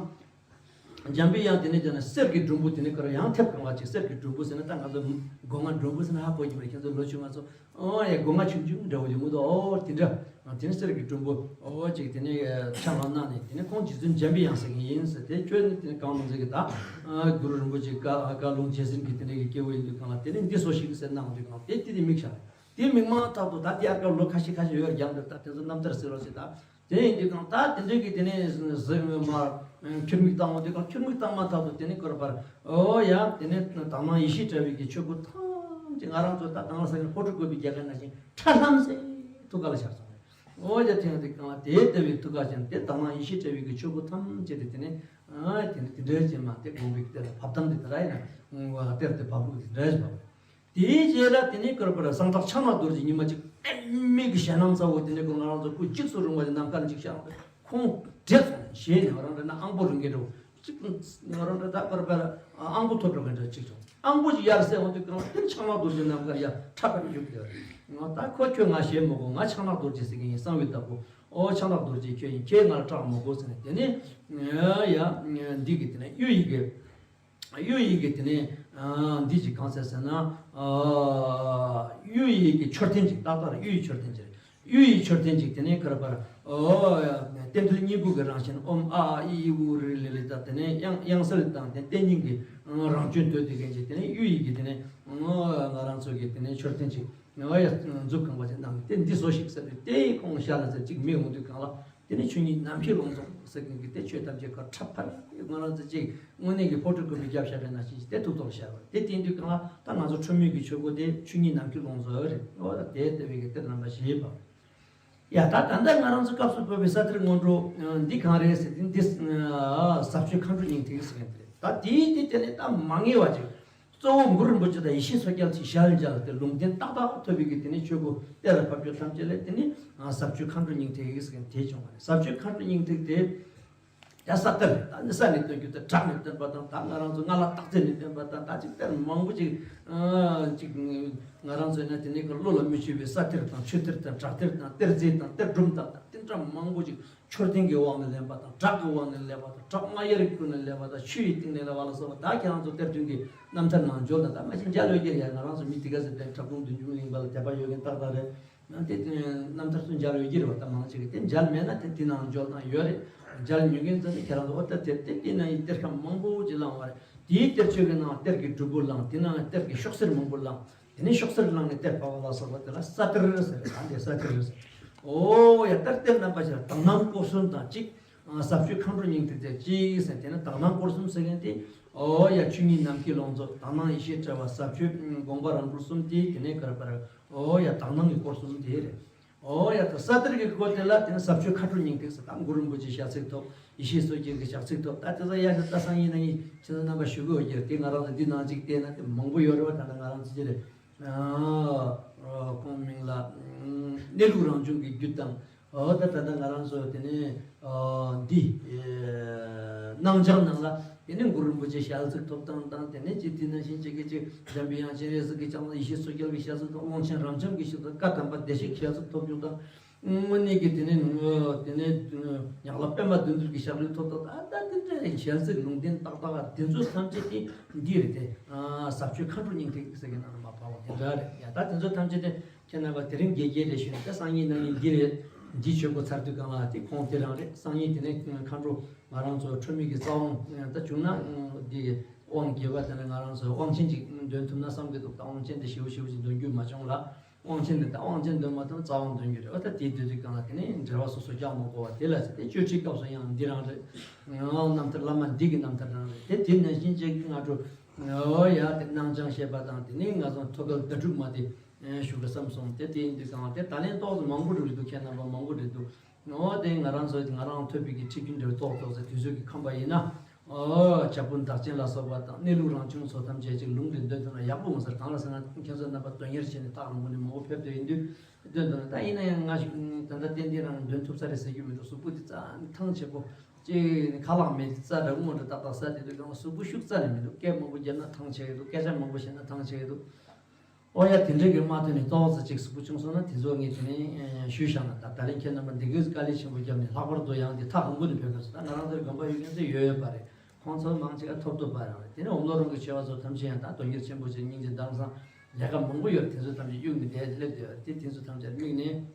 འཇམ་དཔལ་དབྱངས་དེ་ནས་ཀྱང་ན་གསེར་གྱི་སྒྲོམ་བུ་དེ་ནས་ཀར་ཡང་ཐེབས་གང་བ་ཅིག་གསེར་གྱི་སྒྲོམ་བུ་ཟེར་ན་ད་ང་ཚོ་སྒོ་ང་སྒྲོམ་བུ་ཟེར་ན་ཧ་གོ་གི་མ་རེད། ཁྱེད་ཚོ་ལོ་ཆུང་ང་ཚོ། ཨོ་ཡ། སྒོ་ང་ཆུང་ཆུང་འདྲ་བོ་ཡོད་མི་འདུག། ཨོ་དེ་འདྲ། དེ་ནས་གསེར་གྱི་སྒྲོམ་བུ་ཨོ་ཅིག་དེ་ནས་ཕྱག་ལ་གནང་ནས་དེ་ནས་ཁོང་རྗེ་བཙུན་འཇམ་པའི་དབྱངས་ཟེར་མཁན་ཡིན་ཟེར། དེ་ཁྱོད་ནི་དེ་ནས་གང་མིན་ཟེར་གི་ད། གུ་རུ་རིན་པོ་ཆེ་བཀའ་བཀའ་ལུང་རྗེ་བཙུན་གྱི་དེ་ནས་ཀྱི་སྐྱེ་བོ་ཡིན་དུས་གང་ལ་དེ་ནས་འདི་སོ་ཞིག་ཟེར་གནང་དུས་གང་ལ་དེ་དེ་དེ་མིག་ཤར། དེ་མིག་མ་ཐག་ཏུ་ད་དེ་ཨར་ཀ་ལོ་ཁ་ཤས་ཁ་ཤས་ཡོད་རྒྱང་དུ་ད་དེ་ཚོ་རྣམ་ཐར་ཟེར་རོགས་ཟེར་ད། དེ་ཡིན་དུས་གང་ལྟར་དེ་འདྲའི་གི་དེ་ནས་གཟིགས་མ་ཁྱུར་མིག་བཏང་འོང་དུས་གང་ཁྱུར་མིག་བཏང་མ་ཐག་ཏུ་དེ་ནས་སྐོར་པར་ཨོ་ཡ། དེ་ནས་དག་སྣང་ཡེ་ཤེས་བཀྲ་བའི་གི་ཆོས་སྐུ་ཐམས་ཅད་ང་རང་ཚོ་ད་དང་ས་གི་ཕོ་བྲང་བཀོད་པའི་རྒྱལ་ཁབ་ནང་བཞིན་ཁྲ་ལྷམ་སེ་ཐུགས་ཀ་ལ་ཤར་སོང་། ཨོ་ཡ། དེ་ཡང་དེ་གང་ལ་དེ་ལྟ་བུའི་ཐུགས་ཀ་ཅན་དེ་དག་སྣང་ཡེ་ཤེས་བཀྲ་བའི་གི་ཆོས་སྐུ་ཐམས་ཅད་དེ་དེ་ནས་ཨ་དེ་ནས་དེ་འདྲའི་ཅན་མ་དེ་དགོངས་པའི་གཏེར་ལ་བབས་སྟངས་དེ་དེ་ར་ཡིན་ན་གཏེར་དེ་བབས་ལུགས་དེ་འདྲ་ཞིག་བབས། དེའི་རྗེས་ལ་དེ་ནས་སྐོར་པར་གསང་བདག་ཕྱག་ན་རྡོ་རྗེ་ཉི་མ་གཅིག་པད་མའི་གི་ཞལ་སྣང་ཚ་བོ་དེ་ནས་ཁོ་ང་རང་ཚོ་སྐུ་གཅིག་སུ་རུང་བ་དེ་ནམ་མཁའ་ལ་གཅིག་ཤར་འོང་དུས་ཁོང་བགྲེས་སོང་ཞེས་ནས་ང་རང་འདྲ་ན་ཨང་པོ་རིང་གེ་འགྲོ་གཅིག་ང་རང་འདྲ་ད་སྐོར་པར་ཨང་པོ་ཐོབ་འགྲོ་གི་འདྲ་གཅིག་བྱུང་། ཨང་པོ་གཅིག་ཡར་སད་འོང་དུས་ཁོང་དེ་ཕྱག་ན་རྡོ་རྗེ་ནམ་མཁར་ཡར་ཁྲ་ཁྲ་བརྒྱུགས་ཏེ་ང་ད་ཁོ་ཁྱོད་ང་ཞེས་མི་གོ། ང་ཕྱག་ན་རྡོ་རྗེ་ཟེར་གི་ཡིན་གསང་བའི་བདག་པོ། ཨོ་ཕྱག་ན་རྡོ་རྗེ་ཁྱོད་ཡིན། ཁྱེད་ང་ལ་སྐྲག་མི་དགོས་ཟེར་ནས་དེ་ནས་ཡ་འདི་གི་དེ་ནས་གཡུ་ཡི་གི་གཡུ་ཡི་གི་དེ་ནས་འདི་ཅིག་གང་ཟེར་ཟེར་ན། གཡུ་ཡི་གི་མཆོད་རྟེན་ཅིག་ཏག་ཏག་རེད། གཡུ་ཡི་མཆོད་རྟེན་ཅིག་གཡུ་ཡི་མཆོད་རྟེན་ཅིག་དེ་ནས་ཁར་པར་ཨོ་རྟེན་མཐུན་གཉིས་པོ་གི་རང་བཞིན་ཨོཾ་ཨ་ཨ་ཨི་ཨི་ཨུ་རུ་ལེ་ལེ་ད་དེ་ནས་དབྱངས་དབྱངས་གསལ་དང་དེ་རྟེན་སྙིང་གི་རང་བྱོན་འདོད་དེ་གན་ཅིག་དེ་ནས་གཡུ་ཡི་གི་དེ་ནས་ང་རང་ཚོ་གི་དེ་ནས་མཆོད་རྟེན་ཅིག་ང་ཡ་མཛུབ་གང་བ་ཅིག་གནང་དེ་འདི་བཟོ་ཞིག་ཟེར་དུས་དེ་ཁོང་ཞལ་ལ་ཟེར་ཅིག་མི་འོང་དུས་གང་ལ། དེ་ནས་ཆོས་ཉིད་ནམ་མཁའི་ཀློང་རྫོགས་ཟེར་མཁན་གྱི་དེ་ཆོས་ཐམས་ཅད་ཁོ་ཁྲ་ཕར་ང་རང་ཚོ་ཅིག་དངོས་གནས་ཀྱི་ཕོ་ཁྲོ་ཀུན་པའི་རྒྱབ་བཤད་པའི་ནང་བཞིན་ཅིག་དེ་ཐུགས་ཐོག་བཞག་པ་དེ་དེ་དུས་གང་ལ་ད་ང་ཚོ་འཁྲུལ་མེད་ཀྱི་ཆོས་སྒོ་དེ་ཆོས་ཉིད་ནམ་མཁའི་ཀློང་རྫོགས་རེད། འོ་ད་དེ་ལྟ་བུའི་གི་དེ་རྣམ་པ་བཞི་པ། ཡ་ད་ད་ལྟ་ང་རང་ཚོ་སྐབས་སུ་བབས་པའི་ས་གཏེར་སྔོན་འགྲོ་འདི་གང་རེད་ཟེར་དུས་འདི་ཟབ་ཆོས་མཁའ་འགྲོ་སྙིང་ཐིག་ཟེར་མཁན་དེ་རེད། ད་དེའི་དེ་དེ་ནས་ད་མ་ངེས་པ་ཅིག་གཙོ་བོ་གུ་རུ་རིན་པོ་ཆེ་དང་ཡེ་ཤེས་མཚོ་རྒྱལ་གྱི་ཞལ་མཇལ་ཏེ་ལུང་བསྟན་ཏག་ཏག་ཐོབ་པའི་གི་དེ་ནས་ཆོས་སྒོ་གཏེར་ལ་ཕབ་རྒྱུ་ཐམས་ཅད་ལས་དེ་ནས་ཟབ་ཆོས་མཁའ་འགྲོ་སྙིང་ཐིག་ཟེར་མཁན་དེ་བྱུང་བ་རེད། ཟབ་ཆོས་མཁའ་འགྲོ་སྙིང་ཐིག་དེ། ཡ་ས་གཏེར་རེད། ད་ནི་ས་ནས་སྟོན་རྒྱུ་དེ་བྲག་ནས་སྟོན་པ་དང་ད་ང་རང་ཚོ་སྔགས་ལ་རྟགས་རྫས་ནས་སྟོན་པ་དང་ད་ཅིག་གཏེར་མང་པོ་ཅིག་ཅིག་ང་རང་ཚོ་ཡིན་ན་དེ་ནས་ཀྱི་བློ་ལ་མི་ཆུད་པའི་ས་གཏེར་དང་ཆུ་གཏེར་དང་བྲག་གཏེར་དང་གཏེར་རྫས་དང་གཏེར་སྒྲོམ་དང་དེ་འདྲ་མང་པོ་ཅིག་མཆོད་རྟེན་གྱི་དབང་ནས་ལེན་པ་དང་བྲག་གི་དབང་ནས་ལེན་པ་དང་བྲག་རྔ་ཡབ་ཀྱི་སྐུ་ནས་ལེན་པ་དང་ཆུ་ཡི་གཏིང་ནས་ལེན་པ་ལ་སོགས་པ་ད་ཁྱེད་རང་ཚོ་གཏེར་སྟོན་གྱི་རྣམ་ཐར་ནང་འཇོག་ན་ད་མ་གཞི་མཇལ་ཡོད་ཀྱི་རེད། ང་རང་ཚོ་མི་དེ་ག་ཚོད་དེ་བྲག་དུང་བདུད་འཇོམས་གླིང་པ་ལ་དད་པ་ཡོད་མཁན་ཏག་ཏག་རེད། ན་དེ་རྣམ་ཐར་ཚོ་མཇལ་ཡོད་ཀྱི་རེད་བ། ད་མང་ཆེ་གི་དེ་མཇལ་མེད་ན་དེ་དེ་ནང་འཇོག་སྟངས་ཡོད་རེད། མཇལ་མྱོང་མཁན་ཚོ་ནི་ཁྱེད་རང་ཚོ་ཨོ་ད་དེ་དེ་དེ་ནང་གི་གཏེར་ཁ་མང་པོ་ཅིག་བླངས་བ་རེད། དེའི་གཏེར་ཆོས་ཀྱི་ནང་གཏེར་གྱི་སྒྲུབ་པོ་བླངས། དེ་ནང་གཏེར་གྱི་ཤོག་སེར་མང་པོ་བླངས། དེ་ནས་ཤོག་སེར་བླངས་ནས་གཏེར་ཕབ་པ་ལ་སོགས་པ་དེ་ལ་ས་གཏེར་ཟེར་རེད། ད་འདི་ས་གཏེར་ཟེར། ཨོ་ཡ་ད་གཏེར་རྣམ་པ་ཞིག་ལ་དག་སྣང་སྐོར་གསུམ་དང་གཅིག་ཟབ་ཆོས་མཁའ་འགྲོ་སྙིང་ཐིག་དེ་གཅིག་ཟེར། དེ་ནས་དག་སྣང་སྐོར་གསུམ་ཟེར་མཁན་དེ། ཨོ་ཡ་ཆོས་ཉིད་ནམ་མཁའི་ཀློང་རྫོགས། དག་སྣང་ཡེ་ཤེས་བྲལ་བ། ཟབ་ཆོས་དགོངས་པ་རང་གྲོལ་གསུམ་དེ་དེ་ནས་ག་རེ་པར། ཨོ་ཡ་དག་སྣང་གི་སྐོར་གསུམ་དེ་རེད། ཨོ་ཡ་ད་ས་གཏེར་གྱི་སྐོར་དེ་ལ་དེ་ནས་ཟབ་ཆོས་མཁའ་འགྲོ་སྙིང་ཐིག་ཟེར། ད་གུ་རུ་རིན་པོ་ཆེའི་ཞལ་ཚིག་ཐོབ། ཡེ་ཤེས་མཚོ་རྒྱལ་གྱི་ཞལ་ཚིག་ཐོབ། ད་དེ་ཚོ་ཡ་ཞིག་ད་སང་ཉིན་གནངས་ཉིན་ཁྱེད་ཚོ་རྣམ་པ་ཞུ་དགོས་ཀྱི་རེད། དེ་ང་རང་ཚོ་འདི་ནང་གཅིག་བལྟས་ན་དེ་མང་པོ་ཡོད་རེད་བ། ད་ལྟ་ང་རང་ཚོ་ཅི་རེད། ཨ་ཁོང་མིང་ལ་གནས་ལུགས་རང་བྱུང་གི་རྒྱུད་དང་། ཨོ་ད་ད་ལྟ་ང་རང་ཚོ་དེ་ནས་ཨོ་འདི་ཨེ་སྣང་བྱང་ནང་ལ་དེ་ནས་གུ་རུ་རིན་པོ་ཆེའི་ཞལ་གཟིགས་ཐོབ་སྟངས་དང་། དེ་ནས་ཅི་དེ་ནང་བཞིན་ཅིག་གི་ཅིག་འཇམ་པའི་དབྱངས་སྤྱན་རས་གཟིགས་ཀྱི་ལྕགས་སྣང་། ཡེ་ཤེས་མཚོ་རྒྱལ་གྱི་ཞལ་གཟིགས་ཐོབ། དབང་ཆེན་རབ་འབྱམས་ཀྱི་ཞལ་གཟིགས་ཐོབ་རྒྱུ་དང་། དངོས་གནས་ཀྱི་དེ་ནས་ཨོ་དེ་ནས་ཉག་ལ་པདྨ་བདུད་འདུལ་གྱི་ཞལ་གཟིགས་ཐོབ་སྟངས། ད་ལྟ་དེ་འདྲ་རེད། ཞལ་གཟིགས་ལུང་བསྟན་ཏག་ཏག་དེ་ཚོ་ཐམས་ཅད་དེ་འདི་རེད་དེ། ཟབ་ཆོས་མཁའ་འགྲོ་སྙིང་ཐིག་ཟེར་གྱི་ནང་ལ་མ་ཕབ་པ་དེ་འདྲ་རེད། ཡ་ད་དེ་ཚོ་ཐམས་ཅད་དེ། ཁྱེད་རྣམ་པ་དེ་རིང་དགེ་རྒྱས་རེ་ཞུས་ན་ད་སང་ཉིན་གནངས་ཉིན་འདི་རེད། འདི་ཆོས་སྒོ་ཚར་དུས་གང་ལ་དེ་ཁོང་དེ་རང་རེད། སང་ཉིན་དེ་ནས་མཁའ་འགྲོ་ང་རང་ཚོ་ཁྲོ་མི་གི་རྩ་དབང་ད་བྱུང་ན་འདི་དབང་རྒྱས་པ་དེ་ནས་ང་རང་ཚོ་དབང་ཆེན་ཅིག་འདོན་ཐུབ་ན་བསམ་གི་འདུག་ད་དབང་ཆེན་དེ་ཞེ་པོ་ཞེ་པོ་ཅིག་འདོན་རྒྱུ་མ་བྱུང་ལ། དབང་ཆེན་དེ་ད་དབང་ཆེན་འདོན་མ་ཐུབ་ན་རྩ་དབང་འདོན་རྒྱུ་རེད། ཨ་ད་དེ་དུས་དུས་གང་ལ་དེ་ནས་འབྲེལ་བ་སོ་སོ་རྒྱག་མ་དགོས་པ་དེ་ལ་ཟེར་ཏེ་གཅོད་ཁྲིད་སྐབས་སུ་ཡང་འདི་རང་རེད། ང་རྣམ་ཐར་བླ་མ་འདི་གི་རྣམ་ཐར་རང་རེད་དེ། དེ་ནང་བཞིན་ཅིག་ང་འགྲོ། ཨོ་ཡ་དེ་སྣང་བྱང་བཤད་པ་དང་དེ་ནས་ང་ཚོ་ཐོད་རྒལ་ཟླ་དྲུག་མ་དེ། ཞུ་དགོས་བསམ་སོང་། དེ་དེ་ཡིན་དུས་ཀྱང་དེ་ད་ལན་ཏོག་ཙམ་མང་པོ་འགྲོ་གི་འདུག་ཁྱེད་རྣམ་པ་མང་པོ་འགྲོ་འདུག་ཨོ་དེ་ང་རང་ཚོ་ང་རང་ཐོས་པའི་གི་ཁྲིད་རྒྱུན་འདྲ་བའི་ཏོག་ཙོག་ཟེར་དུས་ཚོད་ཀྱི་ཁམས་པ་ཡིན་ན། ཨོ་བྱ་སྤུན་བདག་ཆེན་ལ་སོགས་པ་དང་གནས་ལུགས་རང་བྱུང་ཚོ་ཐམས་ཅད་ཅིག་ལུང་འདྲེན་འདོན་ཐུབ་ན་ཡག་པོ་འོང་ཟེར། གང་ལ་ཟེར་ན་ཁྱེད་ཚོ་རྣམ་པ་དོན་གཉེར་བྱས་ནས་ཐག་རིང་པོ་ནས་མང་པོ་ཕེབས་བསྡད་ཡིན་དུས། འདོན་ཐུབ་ན་ད་ཡིན་ན་ཡང་ང་ཞིག་ད་ལྟ་ཏན་ཏན་རང་འདོན་ཐུབ་ས་རེད་ཟེར་རྒྱུ་མི་འདུག་གཟུགས་པོ་དེ་རྩ་ཐང་ཆད་པོ། ཅིག་ཁ་ལག་མེད་རྩ་འདྲ་དངོས་འདྲ་ཏག་ཏག་ཟ་དེ་དུས་གང་གཟུགས་པོ་ཤུགས་རྩ་ནས་མི་འདུག་སྐད་མང་པོ་བརྒྱབ་ན་ཐང་ཆད་ཀྱི་འདུག་སྐད་ཆ་མང་པོ་བཤད་ན་ཐང་ཆད་ཀྱི་འདུག་ཨོ་ཡ་དེ་འདྲ་གི་མ་ཐོན་ནས་ཏོག་ཙམ་ཅིག་གཟུགས་པོ་ཆུང་སོང་ན་དེ་ཚོ་ངས་དེ་ནས་ཞུས་བཞག་ན། ད་ད་ལན་ཁྱེད་རྣམ་པ་འདི་གའི་དཀའ་ལས་ཆེན་པོ་བརྒྱབ་ནས་ལྷག་པར་དུ་ཡང་འདི་ཐག་རིང་པོ་ནས་ཕེབས་དགོས་སོང་། ད་ང་རང་ཚོའི་དགོན་པ་ཡོད་མཁན་ཚོ་ཡོད་ཡོད་པ་རེད། ཁོང་ཚོ་མང་ཆེ་ག་ཐོབ་ཐོབ་པ་རང་རེད། དེ་ནས་འོམ་ལོ་རོང་གི་ཆེ་བ་ཚོ་ཐམས་ཅད་ཡང་ད་དོན་གཉེར་ཆེན་པོ་ཆེ་སྙིང་རྗེ་དྭངས་སང་ལས་ཀ་མང་པོ་ཡོད་རེད། དེ་ཚོ་ཐམས་ཅད་གཡུག་ནས་བསྡད་སླེབས་བསྡད་ཡོད་རེད། དེ་དེ་ཚོ་ཐམས་ཅད་དམིགས་ནས།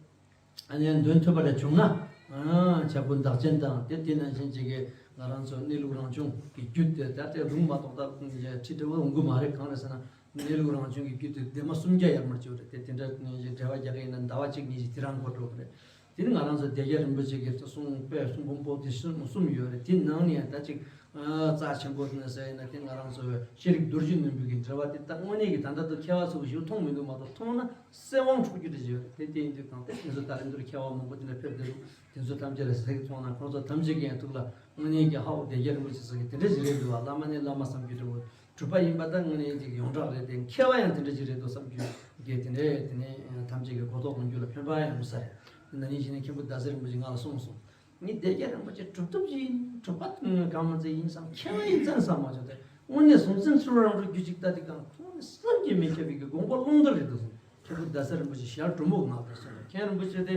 ཨ་ནི་འདོན་ཐུབ་པ་རེ་བྱུང་ན། ཨ་བྱ་སྤུན་བདག་ཆེན་དང་དེ་དེ་ནང་བཞིན་ཅིག་གི་ང་རང་ཚོ་གནས་ལུགས་རང་བྱུང་གི་རྒྱུད་དེ་ད་དེ་ལུང་མ་གཏོགས་ད་ཁྲིད་འདྲ་བོ་འོང་གི་མ་རེད། གང་རེད་ཟེར་ན་གནས་ལུགས་རང་བྱུང་གི་རྒྱུད་དེ་སྡེ་མ་སུམ་བརྒྱ་ཡར་མར་བྱས་ཡོད་རེད། དེ་དེ་འདྲ་འབྲེལ་བ་རྒྱག་གི་ཡིན་ན་ཟླ་བ་གཅིག་གཉིས་ཤིག་དེ་རང་འགོར་འགྲོ་གི་རེད། དེ་ནི་ང་རང་ཚོ་སྡེ་བརྒྱད་རིན་པོ་ཆེ་གི་གསུང་དཔེ་གསུང་འབུམ་པོ་དེ་གསུམ་གསུམ་ཡོད་རེད། དེ་ནང་ནས་ད་ཅིག་རྩ་ཆེན་པོ་ནས་ཟེར་ན་དེ་ང་རང་ཚོ་ཤེས་རིག་རྡོ་རྗེ་རྣོན་པོའི་གི་འགྲེལ་པ་དེ་ད་དངོས་གནས་ཀྱི་ད་ལྟ་དུ་མཁས་པ་ཚོ་གི་ཞིག་མཐོང་མི་འདུག་མ་གཏོགས་མཐོང་ན། སེམས་དབང་འཕྲོག་རྒྱུ་དེ་ཅིག་ཡོད་རེད། དེ་དེ་ཡིན་དུས་གང་ལྟར་དེ་ཚོ་ད་རིང་འདིར་མཁས་པ་མང་པོ་དེ་འདྲ་ཕེབས་བསྡད་འདུག་དེ་ཚོ་ཐམས་ཅད་ལ་གཟིགས་སོང་ན་ཁོང་ཚོ་ཐམས་ཅད་ཀྱི་ཡང་ཐུགས་ལ་དངོས་གནས་ཀྱི་ཧའོ་སྡེ་བརྒྱད་རིན་པོ་ཆེ་ཟེར་གི་དེ་འདྲ་ཞིག་རེད་འདུག་བ། བླ་མ་ནས་བླ་མ་བསམ་རྒྱུ་འདྲ་བོ། གྲུབ་པ་ཡིན་པ་ད་དངོས་གནས་ཀྱི་ཡོངས་གྲགས་རེད་དེ། མཁས་པ་ཡང་དེ་འདྲ་ཞིག་རེད་འདུག་བསམ་རྒྱུ་གི་དེ་འདྲ་དེ་ནས་ཐམས་ཅད་ཀྱི་གོ་རྟོགས་ཡོང་རྒྱུ་ལ་ཕན་པ་ཡང་ཡོང་ས་རེད། ན་ནིང་ཞིག་ནས་མཁན་པོ་ཟླ་ཟེར་རིན་པོ་ཆེ་ང་ལ་གསུངས་སོང་། ངས་སྡེ་བརྒྱད་རིན་པོ་ཆེ་གྲུབ་ཐོབ་ཅིག་ཡིན། གྲུབ་པ་གང་མ་ཚད་ཡིན་བསམ། མཁས་པ་ཡིན་བཙན་བསམ་མ་བྱུང་སྟེ། དངོས་གནས་གཟུང་འཛིན་ཚུལ་རང་གྲོལ་རྒྱུད་གཅིག་ལྟ་དེ་གང་ཁོང་ནི་བསམ་གྱིས་མི་ཁྱབ་པའི་གི་དགོངས་པ་ཀློང་རྡོལ་རེད་འདུག་གསུངས། མཁན་པོ་ཟླ་ཟེར་རིན་པོ་ཆེ་ཞལ་དྲོན་མོ་ངག་དང་གསུངས་པ། མཁན་རིན་པོ་ཆེ་དེ་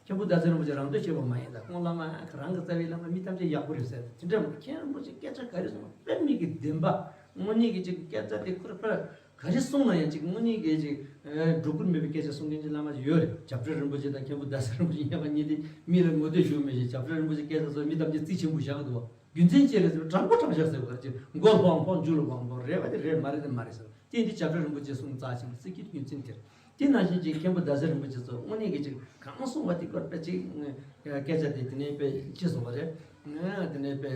མཁན་པོ་ཟླ་ཟེར་རིན་པོ་ཆེ་རང་འདོད་བྱེད་པ་མ་ཡིན་ད། ཁོང་བླ་མ་རང་གི་རྩ་བའི་བླ་མ་མི་ཐམས་ཅད་ཡག་པོ་རེད་ཟེར་དེ་འདྲ་མ། མཁན་རིན་པོ་ཆེ་སྐད་ཆ་ག་རེ་གསུངས་པ་དཔེ་མི་གི་བདེན་པ། དངོས་གནས་ཀྱི་ཅིག་སྐད་ཆ་དེ་ཁོ་ར་ཕར་ག་རེ་གསུངས་ན་ཡང་ཅིག་དངོས་གནས་ཀྱི་ཅིག་སྒྲོ་སྐུར་མེད་པའི་སྐད་ཆ་གསུང་མཁན་གྱི་བླ་མ་ཞིག་ཡོད་རེད། བྱ་བྲལ་རིན་པོ་ཆེ་དང་མཁན་པོ་ཟླ་ཟེར་རིན་པོ་ཆེ་མཉམ་པ་གཉིས་དེ་མི་ལ་ངོ་དེ་ཞུ་མེད་ཅིག་བྱ་བྲལ་རིན་པོ་ཆེ་སྐད་ཆ་ཚོ་མི་ཐམས་ཅད་རྩིས་ཆེན་པོ་བཞག་འདུག་བ། རྒྱུ་མཚན་ཅི་རེད་ཟེར་བ་དྲང་པོ་དྲང་བཞག་ཟེར་བ་ཅིག་མགོ་ལྷོང་ལྷོང་མཇུག་ལ་ལྷོང་ལྷོང་རེད་བ་དེ་རེད་མ་རེད་དེ་མ་རེད་ཟེར་བ་དེ་འདི་བྱ་བྲལ་རིན་པོ་ཆེ་གསུང་རྩ་ཆེན་པོ་རྩིས་ཀྱི་རྒྱུ་མཚན་དེར། དེ་ནང་བཞིན་ཅིག་མཁན་པོ་ཟླ་ཟེར་རིན་པོ་ཆེ་ཚོ་དངོས་གནས་ཀྱི་ཅིག་གང་གསུངས་པ་དེ་སྐོར་དཔེ་ཅིག་སྐད་ཆ་དེ་དེ་ནས་དཔེ་ཅི་གསུངས་པ་རེད། དེ་ནས་དཔེ་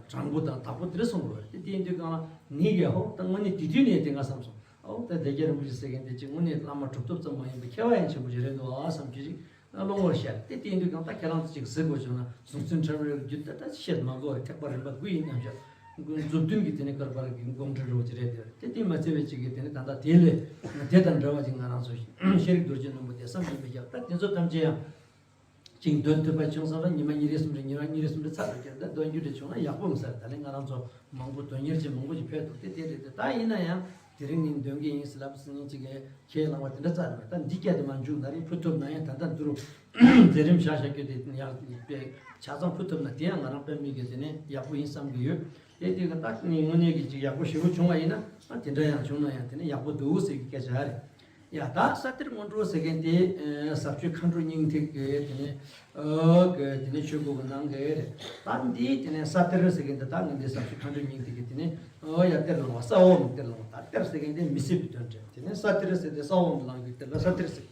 དྲང་པོ་དང་དག་པོ་དེ་རེ་གསུངས་པ་རེད། དེ་དེ་ཡིན་དུས་གང་ལ་ངེད་ཀྱིས་ཧོ་ད་དངོས་གནས་དེ་དུས་ནས་དེ་ང་བསམ་སོང་། ཨོ་ད་སྡེ་བརྒྱད་རིན་པོ་ཆེ་ཟེར་མཁན་དེ་ཅིག་དངོས་གནས་བླ་མ་གྲུབ་ཐོབ་ཙམ་མ་ཡིན་པའི་མཁས་པ་ཡང་ཆེན་པོ་ཞིག་རེད་འདུག་ཨ་བསམ་གྱི་ཅིག་བློ་ངོར་ཤར། དེ་དེ་ཡིན་དུས་གང་ལྟར་ཁྱེད་རང་ཚོ་ཅིག་གཟིགས་དགོས་བྱུང་ན་གཟུངས་ཚུལ་ཁྲིམས་རེ་རྒྱུད་ད་ལྟ་བཤད་མ་དགོས་རེད། ཐེག་པ་རིམ་པ་དགུ་ཡིན་ནམ་ཞག་མཛུབ་སྟོན་གྱི་དེ་ནས་ཀར་པར་གྱི་དགོངས་འགྲེལ་རོ་ཅིག་རེད་དེ། དེ་དེ་མ་ཚད་པའི་ཅིག་གི་དེ་ནས་ད་ལྟ་དེ་ལས་དེ་དང་འདྲ་བ་ཅིག་ང་རང་ཚོ་ཤེས་རིག་རྡོ་རྗེ་རྣོན་པོ་དེ་བསམ་གྱིས་མི་ཁྱབ། ད་དེ་ཚོ་ཐམས་ཅད་ཡང་ཅིག་འདོན་ཐུབ་པ་བྱུང་སོང་ན་ཉི་མ་གཉིས་རེ་གསུམ་རེ་ཉི་མ་གཉིས་རེ་གསུམ་རེ་ཚར་རེ་ཁྱེར་ད་འདོན་རྒྱུ་རེ་བྱུང་ན་ཡག་པོ་མི་ཟེར། ད་ལན་ང་རང་ཚོ་མང་པོ་དོན་གཉེར་ཅན་མང་པོ་ཞིག་ཕེབས་འདུག་དེ་དེ་རེད་དེ། ད་ཡིན་ན་ཡང་དེ་རིང་ནས་འདོན་གྱི་ཡིན་ཟེར་ལབ་སོང་ཅིག་གིས་ཁས་བླངས་པ་དེ་འདྲ་རྩ་རེད་མ། ད་འདི་སྐད་དེ་མ་འཇུག་ན་རིང་ཕུ་ཐུབ་ན་ཡང་ད་ལྟ་འདི་རུ་མཛད་རིམ་བཞག་བཞག་རྒྱུ་དེ་ཡང་དཔེ་ཆ་ཚང་ཕུ་ཐུབ་ན་དེ་ཡང་ང་རང་དཔེ་མི་དགོས་དེ་ནས་ཡག་པོ་ཡིན་བསམ་གྱི་ཡོད། དེ་དེ་ག་ད་དངོས་གནས་ཀྱི་ཅིག་ཡག་པོ་ཞེ་པོ་བྱུང་བ་ཡིན་ན་ཨ་དེ་འདྲ་ཡང་བྱུང་ན་ཡང་དེ་ནས་ཡག་པོ་འདུག་ཟེར་གྱི་སྐད་ཆ་རེད། ཡ་ད་ས་གཏེར་སྔོན་འགྲོ་ཟེར་མཁན་དེ་ཟབ་ཆོས་མཁའ་འགྲོ་སྙིང་ཐིག་གི་དེ་ནས་ཨོ་གི་དེ་ནས་ཆོས་སྐོར་གི་ནང་གི་རེད། ད་འདི་དེ་ནས་ས་གཏེར་ཟེར་མཁན་དེ་ད་ངས་འདི་ཟབ་ཆོས་མཁའ་འགྲོ་སྙིང་ཐིག་གི་དེ་ནས་ཨོ་ཡ་གཏེར་བླང་བ་ས་འོག་མིན་གཏེར་བླང་བ། ད་གཏེར་ཟེར་མཁན་དེ་མི་སྲིད་པའི་དོན་རེད། དེ་ནས་ས་གཏེར་ཟེར་དེ་ས་འོག་མིན་བླང་གི་གཏེར་ལ་ས་གཏེར་ཟེར།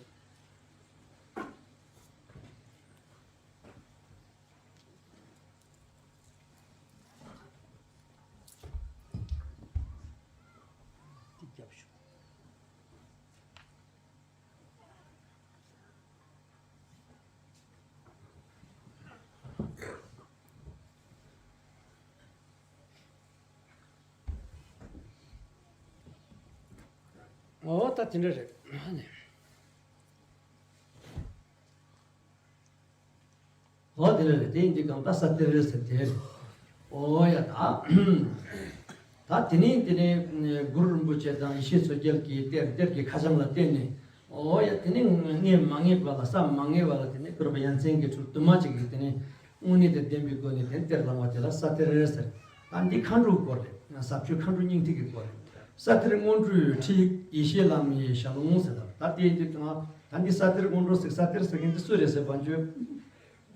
འདི་རྒྱབ་ཤོག་ཨོ་ད་དེ་འདྲ་རེད། ཨོ་དེ་འདྲ་རེད། དེ་ཡིན་དུས་གང་ལྟར་ས་གཏེར་རེད་ཟེར་དེ་རེད། ཨོ་ཡ་ད། ད་དེ་ནས་དེ་ནས་གུ་རུ་རིན་པོ་ཆེ་དང་ཡེ་ཤེས་མཚོ་རྒྱལ་གྱིས་གཏེར་གཏེར་གྱི་ཁ་བྱང་ལ་བརྟེན་ནས། ཨོ་ཡ་དེ་ནས་གནས་མ་ངེས་པ་ལ་ས་མ་ངེས་པ་ལ་དེ་ནས་བསྐུར་བ་ཡ་མཚན་གྱི་ཁྲོད་དུ་མ་ཅིག་གིས་དེ་ནས་དངོས་གནས་དེ་བདེན་པའི་སྒོ་ནས་དེ་གཏེར་བླངས་པ་དེ་ལ་ས་གཏེར་རེད་ཟེར། ད་འདི་མཁའ་འགྲོའི་སྐོར་རེད། ཟབ་ཆོས་མཁའ་འགྲོ་སྙིང་ཐིག་གི་སྐོར་རེད། ས་གཏེར་སྔོན་འགྲོའི་ཁྲིད་ཡེ་ཤེས་བླ་མའི་ཞལ་ལུང་ཟེར། ད་ད་དེ་འདི་གང་ད་འདི་ས་གཏེར་སྔོན་འགྲོ་ཟེར། ས་གཏེར་ཟེར་མཁན་འདི་སུ་རེད་ཟེར་བ་འཇོ།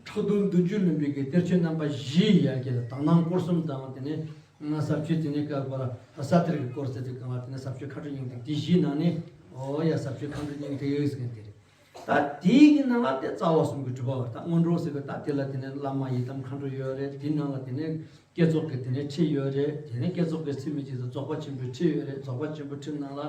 ཕྲག་དོག་འདུ་འཛི་ལུམ་པའི་གི་གཏེར་ཆོས་རྣམ་པ་བཞི་ཡར་རྒྱས་ལ་དག་སྣང་སྐོར་གསུམ་དང་དེ་ནས་ཟབ་ཆོས་དེ་ནས་བཀའ་བར་ས་གཏེར་གྱི་སྐོར་ཟེར་དུས་གང་བ་དེ་ནས་ཟབ་ཆོས་མཁའ་འགྲོ་སྙིང་ཐིག་དེ་བཞིའི་ནང་ནས་ཨོ་ཡ་ཟབ་ཆོས་མཁའ་འགྲོ་སྙིང་ཐིག་ཟེར་མཁན་དེ་རེད། ད་དེའི་གི་ནང་ལ་དེ་རྩ་བ་གསུམ་གྱི་གྲུབ་པ་བར་ད་སྔོན་འགྲོ་ཟེར་གི་ད་དེ་ལ་དེ་ནས་བླ་མ་ཡི་དམ་མཁའ་འགྲོ་ཡོད་རེད། དེའི་ནང་ལ་དེ་ནས་བསྐྱེད་རྫོགས་ཀྱི་དེ་ནས་ཁྲིད་ཡོད་རེད། དེ་ནས་བསྐྱེད་རྫོགས་ཀྱི་ཚིག་མི་གཅིག་ཏུ་རྫོགས་པ་ཆེན་པོའི་ཁྲིད་ཡོད་རེད། རྫོགས་པ་ཆེན་པོའི་ཁྲིད་ནང་ལ་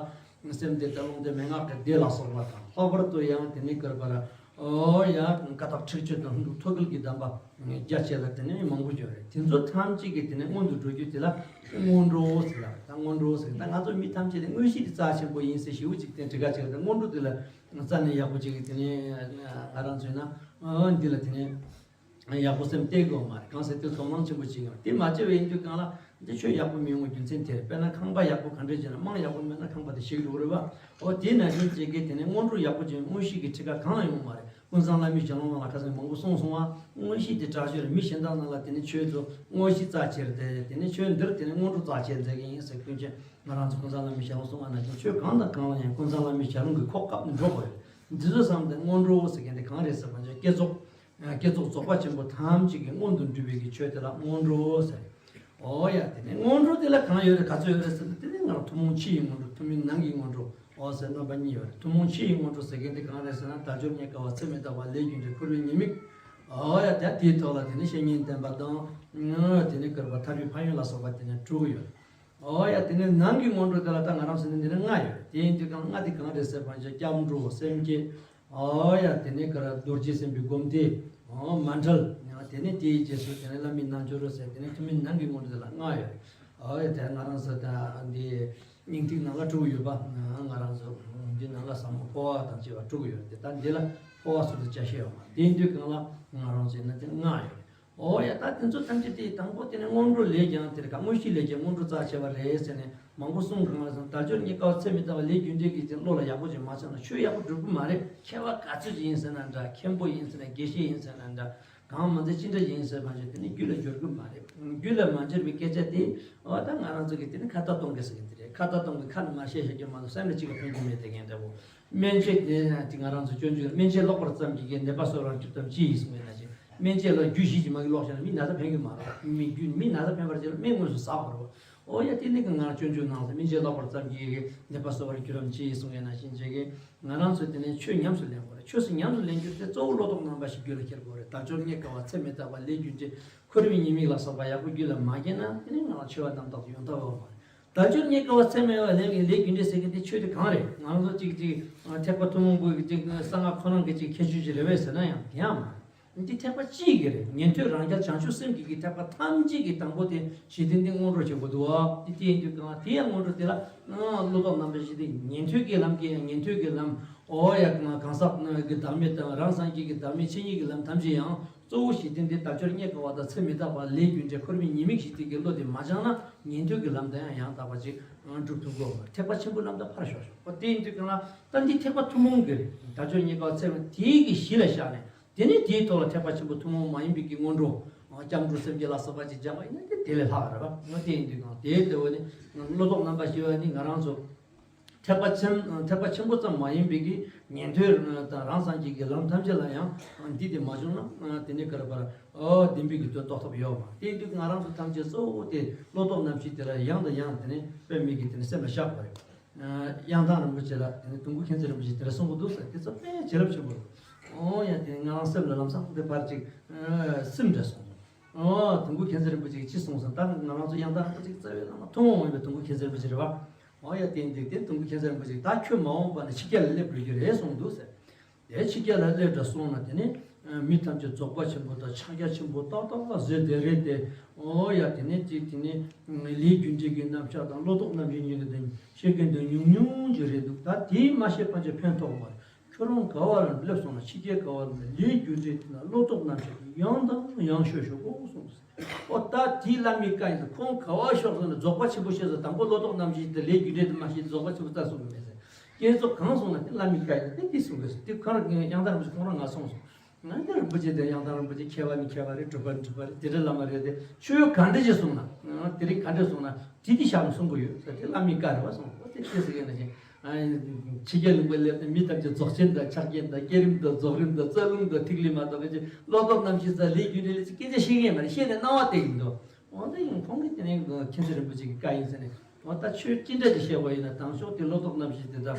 སེམས་སྡེ་དང་རླུང་སྡེ་མན་ངག་གི་སྡེ་ལ་སོགས་པ་དང་། ལྷག་པར་དུ་ཡང་དེ་ནས་བསྐུར་བར་ཨོ་ཡ་ཀ་དག་ཁྲེགས་ཆོད་དང་ལྷུན་གྲུབ་ཐོད་རྒལ་གྱི་གདམས་པ་རྒྱ་ཆེ་ལ་དེ་ནས་མང་པོ་ཡོད་རེད། དེ་ཚོ་ཐམས་ཅད་ཀྱི་དེ་ནས་སྔོན་དུ་འགྲོ་རྒྱུ་དེ་ལ་སྔོན་འགྲོ་ཟེར་ལ། ད་སྔོན་འགྲོ་ཟེར་ད་ང་ཚོ་མི་ཐམས་ཅད་དེ་དངོས་གཞི་དེ་རྩ་ཆེན་པོ་ཡིན་ཟེར་ཞེ་པོ་ཅིག་དེ་འགྲིག་ག་བྱེད་ད་སྔོན་འགྲོ་དེ་ལ་རྩ་ནས་ཡག་པོ་ཅིག་གི་དེ་ནས་ང་རང་ཚོས་ན་འདི་ལ་དེ་ནས། ཡག་པོ་སེམས་གཏད་དགོས་མ་རེད། གང་ཟེར་དེ་དོ་སྣང་ཆེན་པོ་བྱེད་ཀྱང་དེ་མ་བྱས་པ་ཡིན་དུས་གང་ལ་འདི་ཆོས་ཡག་པོ་མི་ཡོང་བའི་རྒྱུ་མཚན་དེ་རེད། དཔེར་ན་ཁང་པ་ཡག་པོ་ག་འདྲས་བྱས་ན་རྨང་ཡག་པོ་མེད་ན་ཁང་པ་དེ་ཞིག་འགྲོ་གི་རེད་བ། འོ་དེ་ནང་བཞིན་བྱེད་ཀྱི་དེ་ནས་སྔོན་འགྲོ་ཡག་པོ་བྱས་དངོས་གཞི་གི་ཁྲིད་ཀ་གང་ཡང་ཡོང་མ་རེད། ཀུན་བཟང་བླ་མའི་ཞལ་ལུང་ནང་ལ་ཁ་སང་མང་པོ་གསུངས་སོང་བ། དངོས་གཞི་དེ་དྲག་ཤོས་རེད། མི་གཞན་དག་ནང་ལ་དེ་ནས་ཆོས་ཚོ་དངོས་གཞི་རྩ་ཆེར་དེ་དེ་ནས་ཆོས་འདིར་དེ་ནས་སྔོན་འགྲོ་རྩ་ཆེར་མཛད་ཀྱི་ཡིན་ཟེར། ཀུན་མཁྱེན་ང་རང་ཚོ་ཀུན་བཟང་བླ་མའི་ཞལ་ལུང་གསུངས་པ་ནང་བཞིན་ཆོས་གང་དང་གང་ལ་ཡང་ཀུན་བཟང་བླ་མའི་ཞལ་ལུང་གི་གོ་སྐབས་འགྲོ་དགོས་རེད། འདི་ཚོ་བསམ་སྟེ་སྔོན་འགྲོ་ཟེར་མཁན་དེ་གང་རེད་ཟེར་བ་ཅིག་བསྐྱེད་རྫོགས། བསྐྱེད་རྫོགས་རྫོགས་པ་ཆེན་པོ་ཐམས་ཅད་ཀྱི་སྔོན་དུ་འགྲུབ་པའི་གི་ཆོས་དེ་ལ་སྔོན་འགྲོ་ཟེར། ཨོ་ཡ་དེ་ནས་སྔོན་འགྲོ་དེ་ལ་གང་ཡོད་རེད་ག་ཚོད་ཡོད་རེད་ཟེར་ན། དེ་ནས་ང་རང་ཐུན་མོང་ཕྱི་ཡི་སྔོན་འགྲོ་ཐུན་མིན་ནང་གི་སྔོན་འགྲོ་ཨོ་ཟེར་རྣམ་པ་གཉིས་ཡོད་རེད། ཐུན་མོང་ཕྱི་ཡི་སྔོན་འགྲོ་ཟེར་མཁན་དེ་གང་རེད་ཟེར་ན་དལ་འབྱོར་རྙེད་དཀའ་བ་ཚེ་མི་རྟག་པ་ལས་རྒྱུ་འབྲས་འཁོར་བའི་ཉེས་དམིགས། ཨོ་ཡ་ད་དེའི་ཐོག་ལ་དེ་ནས་བཤེས་གཉེན་བསྟེན་པ་དང་དེ་ནས་བསྐུར་བ་ཐར་པའི་ཕན་ཡོན་ལ་སོགས་པ་དེ་ནས་དྲུག་ཡོད་རེད། ཨོ་ཡ་དེ་ནས་ནང་གི་སྔོན་འགྲོ་དེ་ལ་ད་ང་རང་ཚོ་ནི་འདི་ནས་ལྔ་ཡོད་རེད། དེ་ཡིན་དུས་གང་ལྔ་དེ་གང་རེད་ཟེར་བ་ཅིག་སྐྱབས་འགྲོ་སེམས་བསྐྱེད། ཨོ་ཡ་དེ་ནས་ག་ར་རྡོ་རྗེ་སེམས་དཔའི་སྒོམ་བཟླས། ཨོ་མཎྜལ། དེ་ནས་དེའི་རྗེས་སུ་དེ་ནས་བླ་མའི་རྣལ་འབྱོར་རོ་ཟེར་དེ་ནས་ཐུན་མིན་ནང་གི་སྔོན་འགྲོ་དེ་ལ་ལྔ་ཡོད་རེད། ཨོ་ཡ་དེ་ང་རང་ཚོ་ད་འདི་སྙིང་ཐིག་ནང་ལ་དྲུག་ཡོད་པ། ང་རང་ཚོ་འདི་ནང་ལ་ཟབ་མོ་འཕོ་བ་དང་བཅས་པ་དྲུག་ཡོད་རེད། དེ་ད་འདི་ལ་འཕོ་བ་སུ་དུ་ཅ་ཤེས་ཡོད་མ་རེད། དེ་ཡིན་དུས་གང་ལ་ང་རང་ཚོའི་ན་དེ་ལྔ་ཡོད་རེད། ཨོ་ཡ་ད་དེ་ཚོ་ཐམས་ཅད་དེ་དང་པོ་དེ་ནས་སྔོན་འགྲོ་ལས་ཀྱང་དེར་ཁ་དངོས་གཞི་ལས་ཀྱང་སྔོན་འགྲོ་རྩ་ཆེ་བ་རེད་ཟེར་ནས་མང་པོ་གསུངས། གང་ལ་སོང་དལ་འབྱོར་རྙེད་དཀའ་བ་ཚེ་མི་རྟག་པ་ལས་རྒྱུ་འབྲས་ཀྱི་དེ་བློ་ལ་ཡག་པོ་ཅིག་མ་ཆགས་ན་ཆོས་ཡག་པོ་སྒྲུབ་གི་མ་རེད། མཁས་པ་ག་ཚོད་ཅིག་ཡིན་ཟེར་ན་འདྲ། མཁན་པོ་ཡིན་ཟེར་ན་དགེ་བཤེས་ཡིན་ཟེར་ན་འདྲ། གང་མ་ཚད་ཅི་འདྲ་ཡིན་ཟེར་བ་ཞིག་དེ་ནི་རྒྱུད་ལ་འབྱོར་གི་མ་རེད། རྒྱུད་ལ་མ་འབྱོར་བའི་སྐད་ཆ་དེ་ཨོ་ད་ང་རང་ཚོ་གི་དེ་ནི་ཁ་བརྡ་གཏོང་གི་ཟེར་གི་དེ་རེད། ཁ་བརྡ་གཏོང་གི་ཁ་ནས་མ་བཤད་བཤད་ཀྱི་མ་གཏོགས་སེམས་ལ་ཅི་ག་ཕན་གྱི་མེད་དེ་ངན་འདྲ་བོ། སྨན་དཔྱད་དེ་ང་རང་ཚོ་སྤྱོད་འཇུག་སྨན་དཔྱད་ཀློག་པར་བརྩམས་ཀྱི་གི་ནད་པ་གསོ་རང་སྒྲུབ་དམ་ཅི་ཡིས་གསུངས་ཡོད་ན་ཅི། སྨན་དཔྱད་ལ་རྒྱུ་བཞི་གཅིག་མ་གི་ཀློག་བྱས་ན་མི་ན་ཚ་ཕན་གི་མ་རེད། མི་རྒྱུ་མི་ན་ཚ་ཕན་པར་བྱས་ན་སྨན་དངོས་སུ་ཟ་དགོས་རེད། ཨོ་ཡ་དེ་ནི་གི་ང་རང་སྤྱོད་འཇུག་ནང་ལ་སྨན་དཔྱད་ཀློག་པར་བརྩམས་ཀྱི་ནད་པ་གསོ་བར་གྱུར་རམ་ཅི་གསུང་ཡས་ནང་བཞིན་བྱས་ཀྱི། ང་རང་ཚོས་དེ་ནས་ཆོས་ཉམས་སུ་ལེན་དགོས་རེད། ཆོས་སུ་ཉམས་སུ་ལེན་རྒྱུ་དེ་གཙོ་བོ་བློ་ལྡོག་རྣམ་པ་བཞི་རྒྱུད་ལ་འཁྱེར་དགོས་རེད། དལ་འབྱོར་རྙེད་དཀའ་བ། ཚེ་མི་རྟག་པ། ལས་རྒྱུ་འབྲས། འཁོར་བའི་ཉེས་དམིགས་ལ་སོགས་པ་ཡག་པོ་རྒྱུད་ལ་མ་སྐྱེས་ན་དེ་ནི་ང་ལ་འཆི་བ་རྣམ་དག་ཏུ་ཡོང་ཐབས་ཡོད་མ་རེད། དལ་འབྱོར་རྙེད་དཀའ་བ། ཚེ་མི་རྟག་པ། ལས་ཀྱི་ལས་རྒྱུ་འབྲས་ཟེར་མཁན་དེ་ཆོས་དེ་གང་རེད། ང་རང་ཚོ་གཅིག་གཅིག་ཐེག་པ་ཐུན་མོང་པོའི་གཅིག་གསང་སྔགས་ཁོ་རང་གི་གཅིག་ཁྱད་ཆོས་ཅིག་རེད་པས་ཟེར་ན་ཡང་དེ་ཡང་མ་རེད། འདི་ཐེག་པ་གཅིག་གི་རེད། ཉན་ཐོས་རང་རྒྱལ་བྱང་ཆུབ་སེམས་ཀྱི་གི་ཐེག་པ་ཐམས་ཅད་ཀྱི་དང་པོ་དེ་གཞི་རྟེན་འདི་སྔོན་འགྲོ་བྱེད་དགོས་འདུག་ཨ། འདི་དེ་ཡིན་དུས་གང་དེ་ཡང་སྔོན་འགྲོ་དེ་ལ་བློ་ལྡོག་རྣམ་པ་བཞི་དེ་ཉན་ཐོས་ཀྱི་ལམ་གྱི་ཉན་ཐོས་ཀྱི་ལམ། ཨོ་ཡ་གང་ཟག་གི་བདག་མེད་དང་རང་སངས་རྒྱས་ཀྱི་བདག་མེད་ཆོས་ཉིད་ཀྱི་ལམ་ཐམས་ཅད་ཡང་གཙོ་བོ་གཞི་རྟེན་འདི་དལ་འབྱོར་རྙེད་དཀའ་བ་དང་ཚེ་མི་རྟག་པ་ལས་རྒྱུ་འབྲས་འཁོར་བའི་ཉེས་དམིགས་བཞི་དེ་གི་བློ་དེ་མ་སྦྱངས་ན་ཉན་ཐོས་ཀྱི་ལམ་དང་ཡང་ཡང་དག་པ་ཅིག་སྒྲུབ་ཐུབ་ཀྱི་ཡོད་མ་རེད། ཐེག་པ་ཆེན་པོའི་ལམ་དང་ཕར་ཞོག་ཞོག་ཨོ་དེ་ཡིན་དུས་གང་ལ་ད་འདི་ཐེག་པ་ཐུན་མོང་གི་རེད། དལ་འབྱོར་རྙེད་དཀའ་བ་ཚེ་མི་དེའི་གི་གཞི་ལ་བཞག་ནས། དེ་ནས་དེའི་ཐོག་ལ་ཐེག་པ་ཆེན་པོ་ཐུན་མོང་མ་ཡིན་པའི་གི་སྔོན་འགྲོ། སྐྱབས་འགྲོ་སེམས་བསྐྱེད་ལ་སོགས་པ་ཅིག་སྦྱངས་པ་ཡིན་ན་དེ་དེ་ལས་ལྷག་རེད་པ། ང་དེ་ཡིན་དུས་གང་དེའི་དེ་བ་ནི་བློ་ལྡོག་རྣམ་པ་བཞི་བ་ནི་ང་རང་ཚོ་ཐེག་པ་ཆེན་ཐེག་པ་ཆེན་པོ་ཙམ་མ་ཡིན་པའི་གི་ཉན་ཐོས་དང་རང་སངས་རྒྱས་ཀྱི་ལམ་ཐམས་ཅད་ལ་ཡང་འདི་དེ་མ་བྱུང་ན་དེ་ནི་ག་རེ་བར་བདེན་པའི་གི་དོན་རྟོགས་ཐབས་ཡོད་མ་རེད། དེ་ཡིན་དུས་ང་རང་ཚོ་ཐམས་ཅད་གཙོ་བོ་དེ་བློ་ལྡོག་རྣམ་བཞི་དེ་ལ་ཡང་དང་ཡང་དེ་ནི་དཔེ་མེད་ཀྱི་དེ་ནི་སེམས་ལ་བཞག་དགོས་རེད། གཡང་ཐང་རིན་པོ་ཆེ་ལ་དེ་ནས་དུང་དཀར་མཁྱེན་བརྩེ་རིན་པོ་ཆེས་དེ་འདྲ་གསུང་གི་འདུག་ཟེར། དེ་ཚོ་དཔེ་བྱིན་རླབས་ཆེན་པོ་རེད། ཨོ་ཡ་དེ་ནས་ང་རང་སེམས་ལ་ལམ་སང་དེ་ཕར་ཅིག་སེམས་འདྲ་སོང་། ཨོ་དུང་དཀར་མཁྱེན་བརྩེ་རིན་པོ་ཆེ་གིས་ཅི་གསུངས་སམ། ད་ང་རང་ཚོ་གཡང་ཐང་རིན་པོ་ཆེ་གི་རྩ་བའི་བླ་མ་ཐུན་མོང་མ་ཡིན་པའི་དུང་དཀར་མཁྱེན་བརྩེ་རིན་པོ་ཆེ་རེད་བ། ཨོ་ཡ་དེ་འདུག་དེ་དུང་དཀར་མཁྱེན་བརྩེ་རིན་པོ་ཆེ་གིས་ད་ཁྱོད་མ་འོངས་པ་ན་ཕྱི་རྒྱལ་ལ་སླེབས་འགྲོ་རྒྱུ་རེད་གསུངས་འདུག་ཟེར། དེ་ཕྱི་རྒྱལ་ལ་སླེབས་འདྲ་སོང་ན་དེ་ནི་མི་ཐམས་ཅད་རྫོགས་པ་ཆེན་པོ་དང་ཕྱག་རྒྱ་ཆེན་པོ་ཏག་ཏག་ལ་བཟོས་བསྡད་རེད་དེ། ཨོ་ཡ་དེ་ནི་ཅིག་དེ་ནི་ལས་རྒྱུ་འབྲས་ཀྱི་རྣམ་གཞག་དང་བློ་ལྡོག་རྣམ་བཞི་གཉིས་ཀྱི་དོན་ཤེས་མཁན་དེ་ཉུང་ཉུང་ཅིག་རེད་འདུག་ད་དེ་མ་ཤེས་པ་ཅིག་ཕན་ཐོགས་མ་རེད། ཁྱོད་རང་ག་བ་ལ་སླེབས་སོང་ན་ཕྱི་རྒྱལ་ག་བ་ལ་ལས་རྒྱུ་འབྲས་དེ་ན་བློ་ལྡོག་རྣམ་གཞག་གི་ཡང་དང་ཡང་ཤོད་ཤོད་ཨོ་གསུངས། ཨོ་ད་དེའི་བླ་མའི་བཀའ་ཡིན་ཟེར། ཁོང་ག་བ་ཤོར་སོང་ན་རྫོགས་པ་ཆེན་པོ་ཤེས་ཟེར། དང་པོ་བློ་ལྡོག་རྣམ་བཞི་དེ་ལས་རྒྱུ་འབྲས་དེ་མ་ཤེས་རྫོགས་པ་ཆེན་པོ་ལྟ་སོང་གི་མེད་ཟེར། བསྐྱེད་རྫོགས་གང་སོང་ན་དེ་བླ་མའི་བཀའ་ཡིན་ཟེར། དེ་དེ་གསུང་གི་ཟེར། དེ་ཁོ་རང་གཡང་ཐང་རིན་པོ་ཆེ་ཁོང་རང་ང་གསུངས་སོང་། ང་དེ་རིན་པོ་ཆེ་དེ་གཡང་ཐང་རིན་པོ་ཆེ་མཁས་པ་ནི་མཁས་པ་རེད། གྲུབ་པ་ནི་གྲུབ་པ་རེད། དེ་འདྲའི་བླ་མ་རེད་དེ། ཆོས་ག་འདྲ་ཅིག་གསུངས་ན་དེ་རིང་ག་འདྲ་གསུངས་ན་དེ་དེ་བཞག་ནས་གསུང་གི་ཡོད་ཟེར། དེ་བླ་མའི་བཀའ་རེད་བ་གསུངས། ཨོ་དེ་དེ་ཟེར་གི་ན་ཞིང་། ཕྱི་རྒྱལ་ལུང་པ་སླེབས་ནས་མི་ཐམས་ཅད་རྫོགས་ཆེན་དང་ཕྱག་རྒྱ་དང་བསྐྱེད་རིམ་དང་རྫོགས་རིམ་དང་རྩ་རླུང་དང་ཐིག་ལེ་མ་གཏོགས་ཀྱི་བློ་ལྡོག་རྣམ་བཞི་ཟེར་ལས་རྒྱུ་འབྲས་ལས་ཚིག་སྐད་ཆ་བཤད་ཀྱི་མ་རེད། བཤད་ནས་སྣང་བ་བསྟན་གྱི་འདུག་འོ་ད་ཡང་ཁོང་གིས་དེ་ནས་མཁྱེན་བརྩེ་རིན་པོ་ཆེ་གི་བཀའ་ཡིན་ཟེར་ནས། འོ་ད་ཆོས་ཅི་འདྲ་ཅིག་བཤད་པ་ཡིན་ན་དང་ཤོག་དེ་བློ་ལྡོག་རྣམ་བཞི་དེ་འདྲ་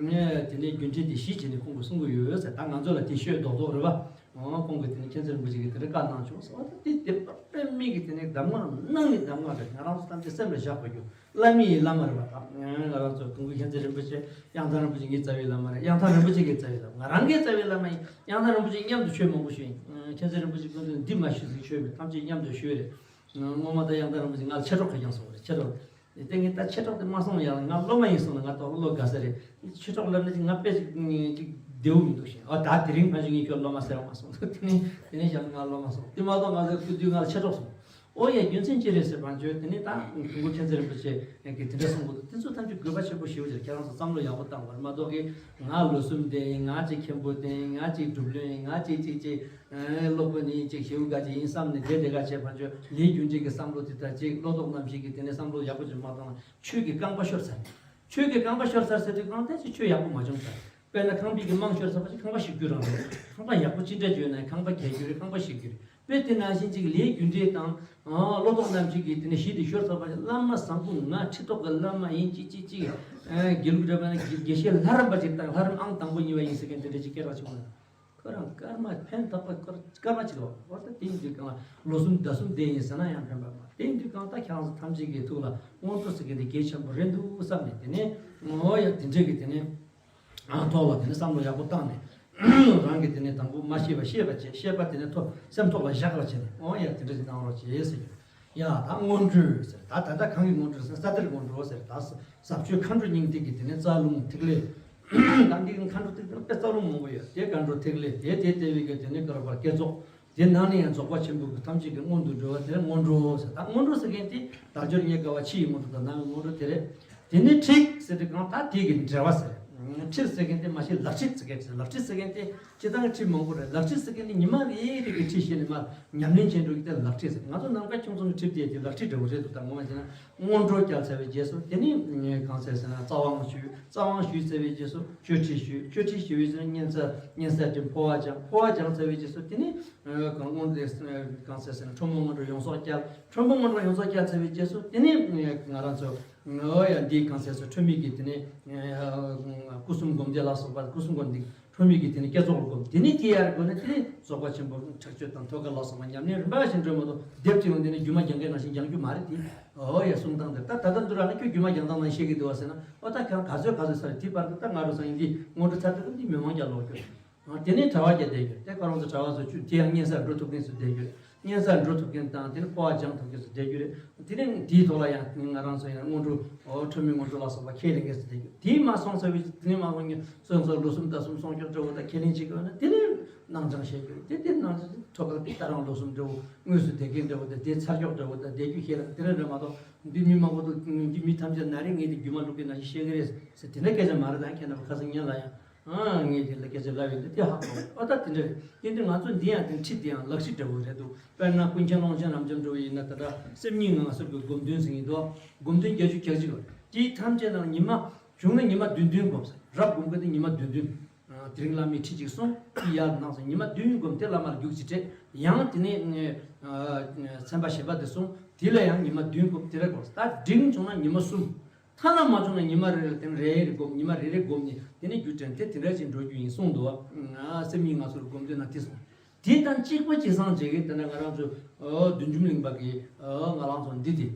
ངས་དེ་ནས་རྒྱུ་འབྲས་དེ་གཞི་བྱས་ནས་ཁོང་གིས་གསུང་གི་ཡོད་ཟེར། ད་ང་ཚོ་ལ་དེ་ཤོད་རྡོག་རྡོག་རེད་བ། འོ་ཁོང་གིས་དེ་ནས་མཁྱེན་བརྩེ་རིན་པོ་ཆེ་གིས་དེ་འདྲ་བཀའ་གནང་བྱུང་ཟེར། འོ་ད་དེ་དེ་དཔེ་མེད་ཀྱི་དེ་ནས་གདམས་ངག་གནང་ནས་གདམས་ངག་རེད། ང་རང་ཚོ་ཐམས་ཅད་སེམས་ལ་བཞག་དགོས་རྒྱུ། བླ་མའི་བླ་མ་རེད་བ། ད་ང་རང་ཚོ་དུང་དཀར་མཁྱེན་བརྩེ་རིན་པོ་ཆེ། གཡང་ཐང་རིན་པོ་ཆེ་ངའི་རྩ་བའི་བླ་མ་རེད། གཡང་ཐང་རིན་པོ་ཆེ་ངའི་རྩ་བའི་བླ་མ། ང་རང་གི་རྩ་བའི་བླ་མ་ཡིན། གཡང་ཐང་རིན་པོ་ཆེ་མཉམ་དུ་ཆོས་མང་པོ་ཞུས་ཡིན། མཁྱེན་བརྩེ་རིན་པོ་ཆེ་སྐུ་མདུན་འདི་མ་ཞུས་ཟིག་ཆོས་མེད། ཐམས་ཅད་མཉམ་དུ་ཞུས་རེད། སྔོན་མ་ད་གཡང་ཐང་རིན་པོ་ཆེ་ང་ལ་མཆེད་གྲོགས་ཁ་རྐྱང་སོང་བ་རེད། མཆེད་གྲོགས་དེ་ངས་ད་མཆེད་གྲོགས་དེ་མ་སོང་ཡང་ང་སློབ་མ་ཡིན་སོང་ན་ང་ཏོག་བློ་དགའ་ས་རེད། མཆེད་གྲོགས་ལབ་ན་ཅིག་ང་དཔེ་ཅིག་ཅིག་བདེ་བོ་མི་འདུག་ཞེས། ཨ་ད་དེ་རིང་ཕན་ཆད་ངས་ཁྱོད་སློབ་མ་ཟེར་བ་མ་སོང་། དེ་ནས་དེ་ནས་བཞག་ན་ང་སློབ་མ་སོང་། དེ་མ་གཏོགས་ང་ཚོའི་སྐུ་དུས་ང་ལ་མཆེད་གྲོགས་སོང་། ཨོ་ཡ་རྒྱུ་མཚན་ཅི་རེད་ཟེར་བ་བརྗོད། དེ་ནས་ད་དུང་དཀར་མཁྱེན་བརྩེ་རིན་པོ་ཆེ་གིས་དེ་འདྲ་གསུང་གི་འདུག་དེ་ཚོ་ཐམས་ཅད་དགོས་པ་ཆེན་པོ་ཞེ་པོ་ཅིག་ཁྱེད་རང་ཚོ་བསམ་བློ་ཡག་པོ་བཏང་བར་མ་གཏོགས་ཀྱི་ང་ལོ་གསུམ་བསྡད་ཡིན། ང་ཅིག་མཁན་པོ་བསྡད་ཡིན། ང་ཅིག་སྒྲུབ་བློན་ཡིན། ང་ཅིག་ཅིག་ཅིག་སློབ་དཔོན་ཡིན། ཅིག་ཞེའུ་དགའ་ཅིག་ཡིན་བསམ་ནས་བསྡད་བསྡད་ག་བྱས་བར་བརྗོད། ལས་རྒྱུ་འབྲས་ཀྱི་བསམ་བློ་དེ་དང་ཅིག་བློ་ལྡོག་རྣམ་བཞི་གི་དེ་ནས་བསམ་བློ་ཡག་པོ་ཅིག་མ་བཏང་ན་ཆོས་ཀྱི་རྐང་པ་ཤོར་ཚར། ཆོས་ཀྱི་རྐང་པ་ཤོར་ཚར་ཟེར་དུས་གང་ལྟར་ཅིག་ཆོས་ཡག་པོ་མ་བྱུང་ཚར། དཔེར་ན་ཁང་པའི་གི་རྨང་ཤོར་ཚར་བ་ཅིག་ཁང་པ་བཤིག་རྒྱུ་རང་རེད། ཁང་པ་ཡག་པོ་ཅི་འདྲ་བྱོས་ན་ཁང་པ་གས་རྒྱུ་རེད། ཁང་པ་བཤིག་རྒྱུ་རེད། དཔེ་དེ་ནང་བཞིན་ཅིག་ལས་རྒྱུ་འབྲས་དང་བློ་ལྡོག་རྣམ་བཞི་གི་དེ་ནས་གཞི་དེ་ཤོར་ཚར་བ་ཅིག་བླ་མ་བཟང་པོ་ང་ཁྲི་ཐོག་གི་བླ་མ་ཡིན། ཅིག་ཅིག་ཅིག་དགེ་ལུགས་འདྲ་བ་ན་དགེ་དགེ་བཤེས་ལྷ་རམས་པ་ཅིག་དང་ལྷ་རམས་ཨང་དང་པོ་གཉིས་པ་ཡིན་ཟེར་མཁན་དེ་འདྲ་ཅིག་སྐད་གྲགས་ཆེན་པོ་ཡོད། ཁོ་རང་སྐར་མ་ཕན་ཐོགས་པ་སྐར་སྐར་མ་གཅིག་ལོ། འོ་ད་དེ་ཡིན་དུས་གང་ལ་ལོ་གསུམ་ཟླ་གསུམ་བསྡད་ཡིན་ཟེར་ན་ཡང་ཕན་པ་མ། དེ་ཡིན་དུས་གང་ལྟར་ཁྱེད་རང་ཚོ་ཐམས་ཅད་ཀྱི་ཐུགས་ལ་སྔོན་འགྲོ་ཟེར་མཁན་དེ་གལ་ཆེན་པོ་རེད་འདུག་བསམ་ནས། དེ་ནས་འོ་ཡ་དེ་འདྲས་ཀྱི་དེ་ནས་ཨ་ཐོག་ལ་དེ་ནས་བསམ་བློ་ཡག་པོ་བཏང་ནས་རང་གིས་དེ་ནས་དང་པོ་མ་ཤེས་པ་ཤེས་པ་བྱས། ཤེས་པ་དེ་ནས་ཐོ་སེམས་ཐོག་ལ་བཞག་པ་བྱས་ནས་འོ་ཡ་དེ་འདྲས་ཀྱི་གནང་རོགས་བྱེད་ཟེར་གྱི། ཡ་ད་སྔོན་འགྲོ་ཟེར། ད་ད་ལྟ་གང་གི་སྔོན་འགྲོ་ཟེར། ས་གཏེར་སྔོན་འགྲོ་ཟེར། ད་ཟབ་ཆོས་མཁའ་འགྲོ་སྙིང་ཐིག་གི་དེ་ནས་རྩ་རླུང་ཐིག་ལེ། ད་འདི་གི་མཁའ་འགྲོ་ཐིག་ལེ་དཔེ་རྩ་རླུང་མང་པོ་ཡོད། དེ་མཁའ་འགྲོ་ཐིག་ལེ། དེ་དེ་ལྟེ་བའི་གི་དེ་ནས་ག་རེ་བར་བསྐྱེད་རྫོགས། དེ་ནང་ནས་ཡང་རྫོགས་པ་ཆེན་པོ་གི་ཐམས་ཅད་ཀྱི་སྔོན་དུ་འགྲོ་བ་དེ་སྔོན་འགྲོ་ཟེར། ད་སྔོན་འགྲོ་ཟེར་མཁན་དེ་དལ་འབྱོར་རྙེད་དཀའ་བ་ཕྱི་ཡི་སྔོན་འགྲོ་དང་ནང་གི་སྔོན་འགྲོ་དེ་རེད། དེ་ནས་ཁྲིད་ཟེར་དུས་གང་ལྟར་དེ་གི་འབྲེལ་བ་ཟེར། ཁྲིད་ཟེར་མཁན་དེ་མ་གཞི་ལག་ཁྲིད་ཟེར་མཁན་དེ། ལག་ཁྲིད་ཟེར་མཁན་དེ་སྤྱིར་བཏང་གི་ཁྲིད་མང་པོ་རེད། ལག་ཁྲིད་ཟེར་མཁན་དེ་ཉི་མ་རེ་རེ་གི་ཁྲིད་བྱས་ནས་མར་ཉམས་ལེན་བྱེད་འགྲོ་གི་དེ་ལག་ཁྲིད་ཟེར། ང་ཚོ་ནམ་མཁའ་ཁྱུང་ཚོམ་གྱི་ཁྲིད་དེ་དེ་ལག་ཁྲིད་འདྲ་བོ་རེད་འདུག་ད་ངོ་མ་བྱས་ན་སྔོན་འགྲོ་བརྒྱབ་ཚར་བའི་རྗེས་སུ་དེ་ནས་གང་ཟེར་ཟེར་ན་རྩ་དབང་ཞུས། རྩ་དབང་ཞུས་ཚར་བའི་རྗེས་སུ་གཅོད་ཁྲིད་ཞུས། གཅོད་ཁྲིད་ཞུས་པའི་རྗེས་སུ་བསྙེན་ཚད། བསྙེན་ཚད་དེ་འཕོ་བ་སྦྱངས། འཕོ་བ་སྦྱངས་ཚར་བའི་རྗེས་སུ་དེ་ནས་གང་སྔོན་དེ་གང་ཟེར་ཟེར་ན་ཁྲོ་མོ་སྔོན་འགྲོ་ཡོངས་རྫོགས་བསྐྱལ། ཁྲོ་མོ་སྔོན་འགྲོ་ཡོངས་རྫོགས་བསྐྱལ་ཚར་བའི་རྗེས་སུ་དེ་ནས་ང་རང་ཚོ། ཨོ་ཡ། འདི་གང་ཟེར་སོ། ཁྲོ་མོའི་གི་དེ་ནས་སྐུ་གསུམ་སྒོམ་བཟླས་ལ་སོགས་པ། སྐུ་གསུམ་སྒོམ་འདི་ཁྲོ་མོའི་གི་དེ་ནས་བསྐྱེད་རྫོགས་ལ་སྒོམ། དེ་ནས་དེ་ཡར་སྒོམ་ནས་དེ་ནས་རྫོགས་པ་ཆེན་པོ་ཁྲེགས་ཆོད་དང་ཐོད་རྒལ་ལ་སོགས་པ་ཉམས་ལེན་རིམ་པ་བཞིན་འགྲོ་མ་གཏོགས་སྡེབ་གཅིག་ལ་འདི་ནས་རྒྱུ་མ་རྒྱང་ག་ནང་བཞིན་སྦྱང་རྒྱུ་མ་རེད་དེ། ཨོ་ཡ། གསུང་སྟངས་འདི་ད་ད་ལྟ་འདི་ར་ནི་ཁྱོད་རྒྱུ་མ་རྒྱང་ཐག་ནང་བཤད་གི་འདུག་བ་ཟེར་ན། ཨོ་ད་གང་ག་ཚོད་ག་ཚོད་ས་རེད། དེ་བར་དུ་ད་ང་རུ་སང་ཡིན་འདི་སྔོན་འགྲོ་ཚར་དུས་འདི་མི་མང་རྒྱ་ལོག་རྒྱུ། དེ་ནས་གྲྭ་བ་བརྒྱ་བསྡད་རྒྱུ་རེད། དེ་ཁོ་རང་ཚོ་གྲྭ་བ་ཚོ་བཅུ་དེ་ཡང་བསྙེན་སར་འགྲོ་ཐུབ་མཁན་ཚོ་བསྡད་རྒྱུ་རེད། བསྙེན་སར་འགྲོ་ཐུབ་མཁན་དང་དེ་ནས་འཕོ་བ་སྦྱང་ཐུབ་མཁན་ཚོ་བསྡད་རྒྱུ་རེད། དེ་ནས་དེའི་ཐོག་ལ་ཡང་ང་རང་ཚོ་ཡང་སྔོན་འགྲོ། ཨོ། ཁྲོ་མོའི་སྔོན་འགྲོ་ལ་སོགས་པ་ཁས་ལེན་མཁན་ཚོ་བསྡད་རྒྱུ། དེ་མ་སོང་ཚར་བའི་དེ་ནས་མ་སོང་མཁན་སོ་སོ་ལོ་གསུམ་ཟླ་གསུམ་སྲུང་སྐྱོབ་འདྲ་བོ་དང་ཁས་ལེན་བྱེད་དགོས་ན་དེ་ནས་སྣང་སྦྱང་བྱེད་དགོས་རེད། དེ་དེ་སྣང་སྦྱང་ཐོག་ཁ་དེ་ད་རང་ལོ་གསུམ་འདྲ་བོ་དངོས་སུ་བསྡད་མཁན་འདྲ་བོ་དང་དེ་ཚར་ཀྱོག་འདྲ་བོ་དང་བསྡད་རྒྱུ་ཁས་ལེན་དེ་རེད་རེད་མ་གཏོགས། འདི་མི་མང་པོ་འདུག་འདི་མི་ཐམས་ཅད་ན་རེ་ངས་དེ་རྒྱུ་མ་བླུག་གི་ནང་བཞིན་བཤད་གི་རེད་ཟེར་དེ་འདྲ་སྐད་ཆ་མ་རེད། ད་ཁྱེད་རྣམ་པ་ཁ་སང་ཉིན་ལ་ཡང་། ཨང་། ངས་དེ་ལ་སྐད་ཆ་ལབ་ཡོད་འདི་དེ་ཧ་གོ། ཨོ་ད་དེ་འདྲ་རེད། དེ་འདི་ང་ཚོ་འདི་ཡང་དེ་ཁྲིད་དེ་ཡང་ལག་ཁྲིད་འདྲ་བོ་རེད་འདུག་དཔེར་ན་ཀུན་མཁྱེན་ཀློང་ཆེན་རབ་འབྱམས་འདྲ་བོ་ཡིན་ན་ད་ལྟ་སེམས་ཉིད་ངང་གསལ་གྱི་སྒོམ་དོན་ཟེར་གྱི་འདུག་སྒོམ་དོན་བརྒྱད་ཅུ་གྱ་གཅིག་ཡོད། དེའི་ཐམས་ཅད་ནང་ཉི་མ་བྱུང་ན་ཉི་མ་བདུན་བདུན་སྒོམ་ཟེར། རབ་སྒོམ་མཁན་དེ་ཉི་མ་བདུན་བདུན། དེ་རིང་བླ་མའི་ཁྲིད་ཅིག་གསུངས། དེ་ཡར་གནང་ཟེར་ཉི་མ་བདུན་སྒོམ་དེ་བླ་མར་རྒྱུགས་ཅིག་སྤྲད། ཡང་དེ་ནས་ཚན་པ་བཞི་པ་དེ་གསུངས། དེ་ལ་ཡང་ཉི་མ་བདུན་སྒོམ་དེ་འདྲ་སྒོམ། ད་འགྲིག་བྱུང་ན་ཉི་མ་གསུམ། ཐ་ན་མ་བྱུང་ན་ཉི་མ་རེ་རེ་དེ་ནས་རེ་རེ་སྒོམ། ཉི་མ་རེ་རེ་སྒོམ་ནས་དེ་ནས་རྒྱུ་དྲན་དེ་དེ་འདྲ་ཞིག་འགྲོ་རྒྱུ་ཡིན་གསུངས་འདུག་བ། སེམས་ཉིད་ངང་གསལ་སྒོམ་དོན་ན་དེ་གསུངས། དེ་དང་གཅིག་པ་གཅིག་སང་བྱེད་ཀྱི་དེ་འདྲ་ང་རང་ཚོ་བདུད་འཇོམས་གླིང་པ་གི་ང་རང་ཚོ་འདི་དེ།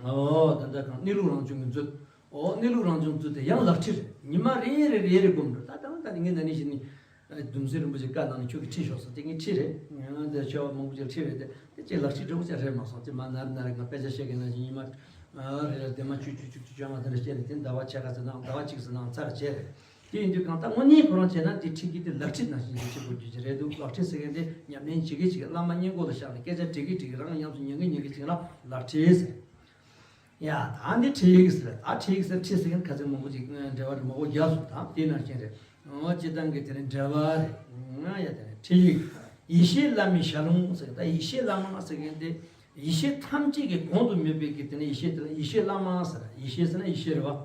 ཨོ་ད་ལྟ་གང་གནས་ལུགས་རང་བྱུང་གི་མཛོད། ཨོ་གནས་ལུགས་རང་བྱུང་མཛོད་དེ་ཡང་ལག་ཁྲིད་རེད། ཉི་མ་རེ་རེ་རེ་རེ་སྒོམ་འགྲོ། ད་ད་ད་ངས་ན་ནི་ཞིག་ནི། ཨ། ལྡུམ་རའི་རིན་པོ་ཆེ་བཀའ་གནང་ནས་ཁྱོད་ཀྱིས་ཁྲིད་ཤོག་ཟེར་དེ་ངས་ཁྲིད་རེད། ཡང་དེ་ཆེ་བ་མང་པོ་ཅིག་ཁྲིད་རེད་དེ། དེ་ཅིག་ལག་ཁྲིད་འདྲ་བོ་ཅིག་རེད་མ་སོང་། དེ་མ་ནར་ནར་ང་དཔེ་ཆ་བཤད་མཁན་ནང་བཞིན་ཉི་མ་རེ་ལ་ལྡེ་མ་བཅུ་བཅུ་བཅུ་བཅུ་བཅོ་ལྔ་དེ་འདྲ་བཤད་རེད། དེ་ཟླ་བ་ཕྱེད་ཀ་ཙམ་ནང་ཟླ་བ་གཅིག་ཙམ་ནང་ཚར་བྱས་རེད། དེ་ཡིན་དུས་གང་ལྟར་དངོས་གནས་ཁོ་རང་བྱས་ན་དེ་ཁྲིད་ཀྱི་དེ་ལག་ཁྲིད་ནང་བཞིན་གྱི་ཁྲིད་དགོས་རྒྱུ་ཅིག་རེད་འདུག་ལག་ཁྲིད་ཟེར་མཁན་དེ་ཉམས་ལེན་བྱེད་ཀྱི་ཅིག་བླ་མ་སྔས་མགོ་ལ་བཞག་ནས་སྐད་ཆ་དྲི་གི་དྲི་གི་རང་ཉམས་སུ་མྱོང་གི་མྱོང་གི་ཅིག་ལ་ལག་ཁྲིད་ཟེར། ཡ། ད་འདི་ཁྲིད་ཡིག་ཟེར། ད་ཁྲིད་ཡིག་ཟེར། ཁྲིད་ཟེར་མཁན་ཁ་སང་མང་པོ་ཅིག་འགྲེལ་པ་རེ་མང་པོ་རྒྱབ་སོང་། ད་དེ་ནང་བཞིན་རེད། འོ་སྤྱིར་བཏང་གི་དེ་ནི་འགྲེལ་པ་རེད། ང་ཡ་དེ་ནི་ཁྲིད་ཡིག་ཡེ་ཤེས་བླ་མའི་ཞལ་ལུང་ཟེར། ད་ཡེ་ཤེས་བླ་མ་ཟེར་མཁན་དེ་ཡེ་ཤེས་ཐམས་ཅད་ཀྱི་གོང་དུ་སྨོས་པའི་གི་དེ་ནི་ཡེ་ཤེས་དེ་ལ་ཡེ་ཤེས་བླ་མ་ཟེར། ཡེ་ཤེས་ཟེར་ན་ཡེ་ཤེས་རེད་བ།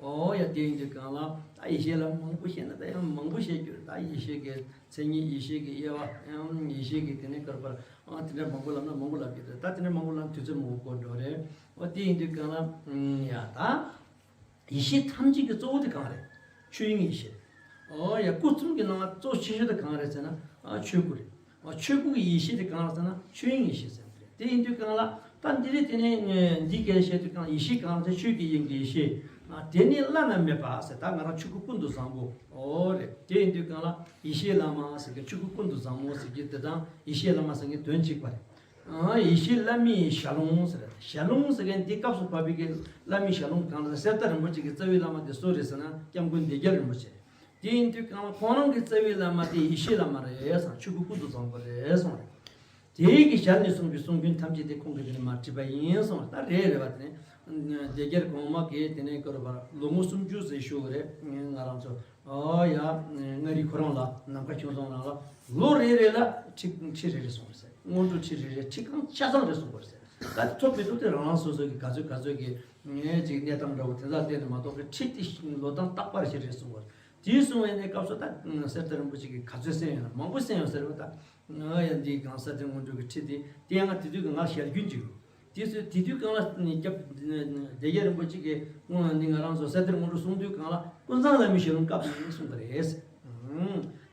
འོ་ཡ། དེ་ཡིན་དུས་གང་ལ་ད་ཡེ་ཤེས་ལ་མང་པོ་བཤད་ན་ད་ཡང་མང་པོ་བཤད་རྒྱུ་རེད། ད་ཡེ་ཤེས་ཀྱི་མཚན་ཉིད། ཡེ་ཤེས་ཀྱི་དབྱེ་བ། ཡང་ཡེ་ཤེས་ཀྱི་དེ་ནི་ཀར་པར། ཨ། དེ་འདྲ་མང་པོ་ལབ་ན་མང་པོ་ལབ་ཀྱི་རེད། ད་དེ་འདྲ་མང་པོ་ལབ་ན་དུས་ཚོད་མང་པོ་འགོར་འགྲོ་རེད། འོ་དེ་ཡིན་དུས་གང་ལ། ཨུམ། ཡ། ད་ཡེ་ཤེས་ཐམས་ཅད་ཀྱི་གཙོ་བོ་དེ་གང་རེད། ཆོས་དབྱིངས་ཡེ་ཤེས་རེད། འོ་ཡ། སྐུ་གསུམ་གྱི་ནང་ལ་གཙོ་ཆེ་ཤོས་དེ་གང་རེད་ཟེར་ན། ཨ། ཆོས་སྐུ་རེད། འོ་ཆོས་སྐུ་གི་ཡེ་ཤེས་དེ་གང་རེད་ཟེར་ན་ཆོས་དབྱིངས་ཡེ་ཤེས་ཟེར་རེད། དེ་ཡིན་དུས་གང་ལ་ད་འདི་རེད། དེ་ནས་འདི་སྐད་བཤད་དུས་གང་ཡེ་ཤེས་གང་ཟེར། ཆོས་ཀྱི་དབྱིངས་ཀྱི་ཡེ་ཤེས། ཨ། དེ་ནི་བླ་ན་མེད་པ་ཟེར། ད་ང་རང་ཆོས་སྐུ་ཀུན་ཏུ་བཟང་པོ། འོ་རེད། དེ་ཡིན་དུས་གང་ལ་ཡེ་ཤེས་བླ་མ་ཟེར་གི་ཆོས་སྐུ་ཀུན་ཏུ་བཟང་པོ་ཟེར་གི་དེ་དང་ཡེ་ཤེས་བླ་མ་ཟེར་གི་དོན་གཅིག་པ་རེད། ཨ། ཡེ་ཤེས་བླ་མའི་ཞལ་ལུང་ཟེར། ཞལ་ལུང་ཟེར་མཁན་འདི་སྐབས་སུ་བབས་པའི་གི་བླ་མའི་ཞལ་ལུང་གང་ལ་གསེར་རྟ་རིན་པོ་ཆེ་གི་རྩ་བའི་བླ་མ་དེ་སུ་རེད་ཟེར་ན་སྐྱབས་མགོན་བདེ་རྒྱལ་རིན་པོ་ཆེ་རེད། དེ་ཡིན་དུས་གང་ལ་ཁོང་རང་གི་རྩ་བའི་བླ་མ་དེ་ཡེ་ཤེས་བླ་མ་རེད་གསུངས། ཆོས་སྐུ་ཀུན་ཏུ་བཟང་པོ་རེད་གསུངས་རེད། དེའི་གི་ཞལ་ནས་གསུངས་པའི་གསུང་རྒྱུན་ཐམས་ཅད་དེ་ཁོང་གིས་དེ་ནས་མར་བྲིས་པ་ཡིན་གསུངས་རེད། ད་རེད་རེད་བ། དེ་ནས་བདེ་རྒྱལ་གོང་མ་གིས་དེ་ནས་བསྐོར་བར་ལོ་ངོ་སུམ་ཅུ་ཟེར་ཞུ་བ་རེད། ང་རང་ཚོ། ཨོ་ཡ། མངའ་རིས་ཁོ་རང་ལ་ནམ་མཁའ་ཁྱུང་ཚང་རང་ལ་ལོ་རེ་རེ་ལ་ཁྲི་ཁྲི་རེ་རེ་གསུངས་པ་རེད་ཟེར། སྔོན་འགྲོ་ཁྲི་རེ་རེ་ཁྲི་རྐང་ཆ་ཚང་རེ་གསུངས་པ་རེད་ཟེར། ད་ཐོབ་མི་ཐོབ་དེ་རང་རང་སོ་སོ་གི་ག་ཚོད་ག་ཚོད་ཀྱི་ངས་ཅིག་གནས་སྟངས་འདྲ་བོ་དེ་ཚོ་བལྟས་ནས་མ་གཏོགས་པའི་ཁྲི་དེ་ལོ་ཐང་རྟག་པར་ཞིག་རེ་གསུངས་པ་རེད། དེའི་གསུང་བའི་གནས་སྐབས་སུ་ད་གསེར་རྟ་རིན་པོ་ཆེ་གིས་ག་ཚོད་གསན་ཡོད་ན་མང་པོ་གསན་ཡོད་ཟེར་བ། ད་ང་ཡང་འདིའི་གང་ས་དེ་སྔོན་འགྲོ་གི་ཁྲི་དེ་དེ་ཡང་དེ་དུས་ཀྱི་ང་ཞལ་རྒྱུན་གཅིག་རུ། དེ་ཚོས་དེ་དུས་གང་ལ་སྐྱབས་བདེ་རྒྱལ་རིན་པོ་ཆེ་གིས་སྔོན་ནི་ང་རང་ཚོ་གསེར་རྟ་རིན་པོ་ཆེ་གསུང་དུས་གང་ལ་ཀུན་བཟང་བླ་མའི་ཞལ་ལུང་སྐབས་ནས་གསུངས་པ་རེད།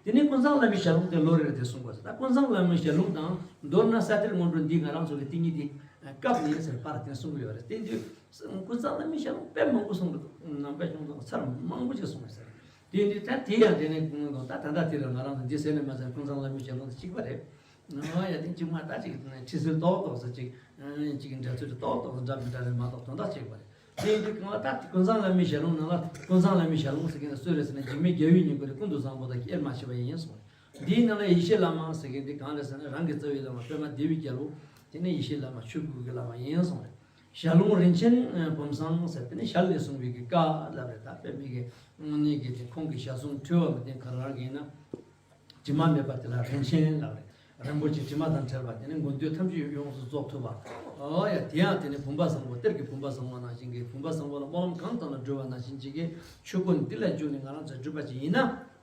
དེ་ནས་ཀུན་བཟང་བླ་མའི་ཞལ་ལུང་དེ་ལོ་རེ་རེ་དེ་གསུང་དགོས་ཟེར། ད་ཀུན་བཟང་བླ་མའི་ཞལ་ལུང་དང་མདོར་ན་གསེར་རྟ་རིན་པོ་ཆེ་འདི་ང་རང་ཚོ་གི་དེ་ཉིད་དེ་སྐབས་ནས་ཟེར་པར་དེ་གསུང་གི་ཡོད་རེད། དེ་དུས་ཀུན་བཟང་བླ་མའི་ཞལ་ལུང་དཔེ་མང་པོ་གསུངས་འདུག་ནམ་མཁའ་ཁྱུང་ཚང་ཚར་མང་པོ་ཅིག་གསུངས་ཟེར། དེ་འདི་ད་དེ་ཡང་དེ་ནས་ད་ད་ལྟ་དེ་ལ་ང་རང་ཚོ་འདི་ཟེར་ནས་མ་ཟེར། ཀུན་བཟང་བླ་མའི་ཞལ་ལུང་དེ་གཅིག་པ་རེད། ཨ་ཡ། དེ་གཅིག་མ་ད་ཅིག་ཁྲི་སིལ་ཏོག་ཏོག་ཟེར། ཅིག་ཅིག་འགྲེལ་ཚུལ་ཏོག་ཏོག་ཟེར་འདྲ་མི་འདྲ་རེད་མ་གཏོགས་དོན་དག་གཅིག་པ་རེད། དེ་འདི་གང་ལ་ད་ཀུན་བཟང་བླ་མའི་ཞལ་ལུང་ནང་ལ་ཀུན་བཟང་བླ་མའི་ཞལ་ལུང་ཟེར་མཁན་ལ་སུ་རེད་ཟེར་ན་འཇིགས་མེད་རྒྱལ་བའི་སྙིང་པོ་རེད། ཀུན་ཏུ་བཟང་པོ་དང་དབྱེར་མ་ཕྱེ་བ་ཡིན་གསུངས། འདིའི་ནང་ལ་ཡེ་ཤེས་བླ་མ་ཟེར་མཁན་འདི་གང་རེད་ཟེར་ན་རང་གི་རྩ་བའི་བླ་མ་པདྨ་བདེ་བའི་རྒྱལ་པོ་དེ་ནི་ཡེ་ཤེས་བླ་མ་ཆོས་སྐུ་གི་བླ་མ་ཡིན་གསུངས་རེད། ཞལ་ལུང་རིན་ཆེན་བུམ་བཟང་ཟེར་དེ་ནི་ཞལ་ལས་གསུངས་པའི་གི་བཀའ་ལབ་རེད། ད་དཔེ་མི་གི་དངོས་གནས་ཀྱི་དེ་ཁོང་གི་ཞལ་གསུང་འཁྲུལ་བ་མི་བསྟན་ག་རང་གི་ཡིན་ན། དྲི་མ་མེད་པ་དེ་ལ་རིན་ཆེན་ལབ་རེད། རིན་པོ་ཆེ་དྲི་མ་དང་བྲལ་བ་དེ་ནི་མགོན་དོན་ཐམས་ཅད་ཡོངས་སུ་རྫོགས་ཐུབ་པ། ཨོ་ཡ་དེ་ཡང་དེ་ནི་བུམ་པ་བཟང་པོ་གཏེར་གྱི་བུམ་པ་བཟང་པོ་ནང་བཞིན་གྱི་བུམ་པ་བཟང་པོ་ལ་སྨོན་ལམ་གང་བཏབ་ན་འགྲུབ་པ་ནང་བཞིན་གཅིག་གི་ཆོས་སྐུ་འདི་ལ་འཇུག་ནས་ང་རང་ཚོ་འགྲུབ་པ་ཅིག་ཡིན་ན།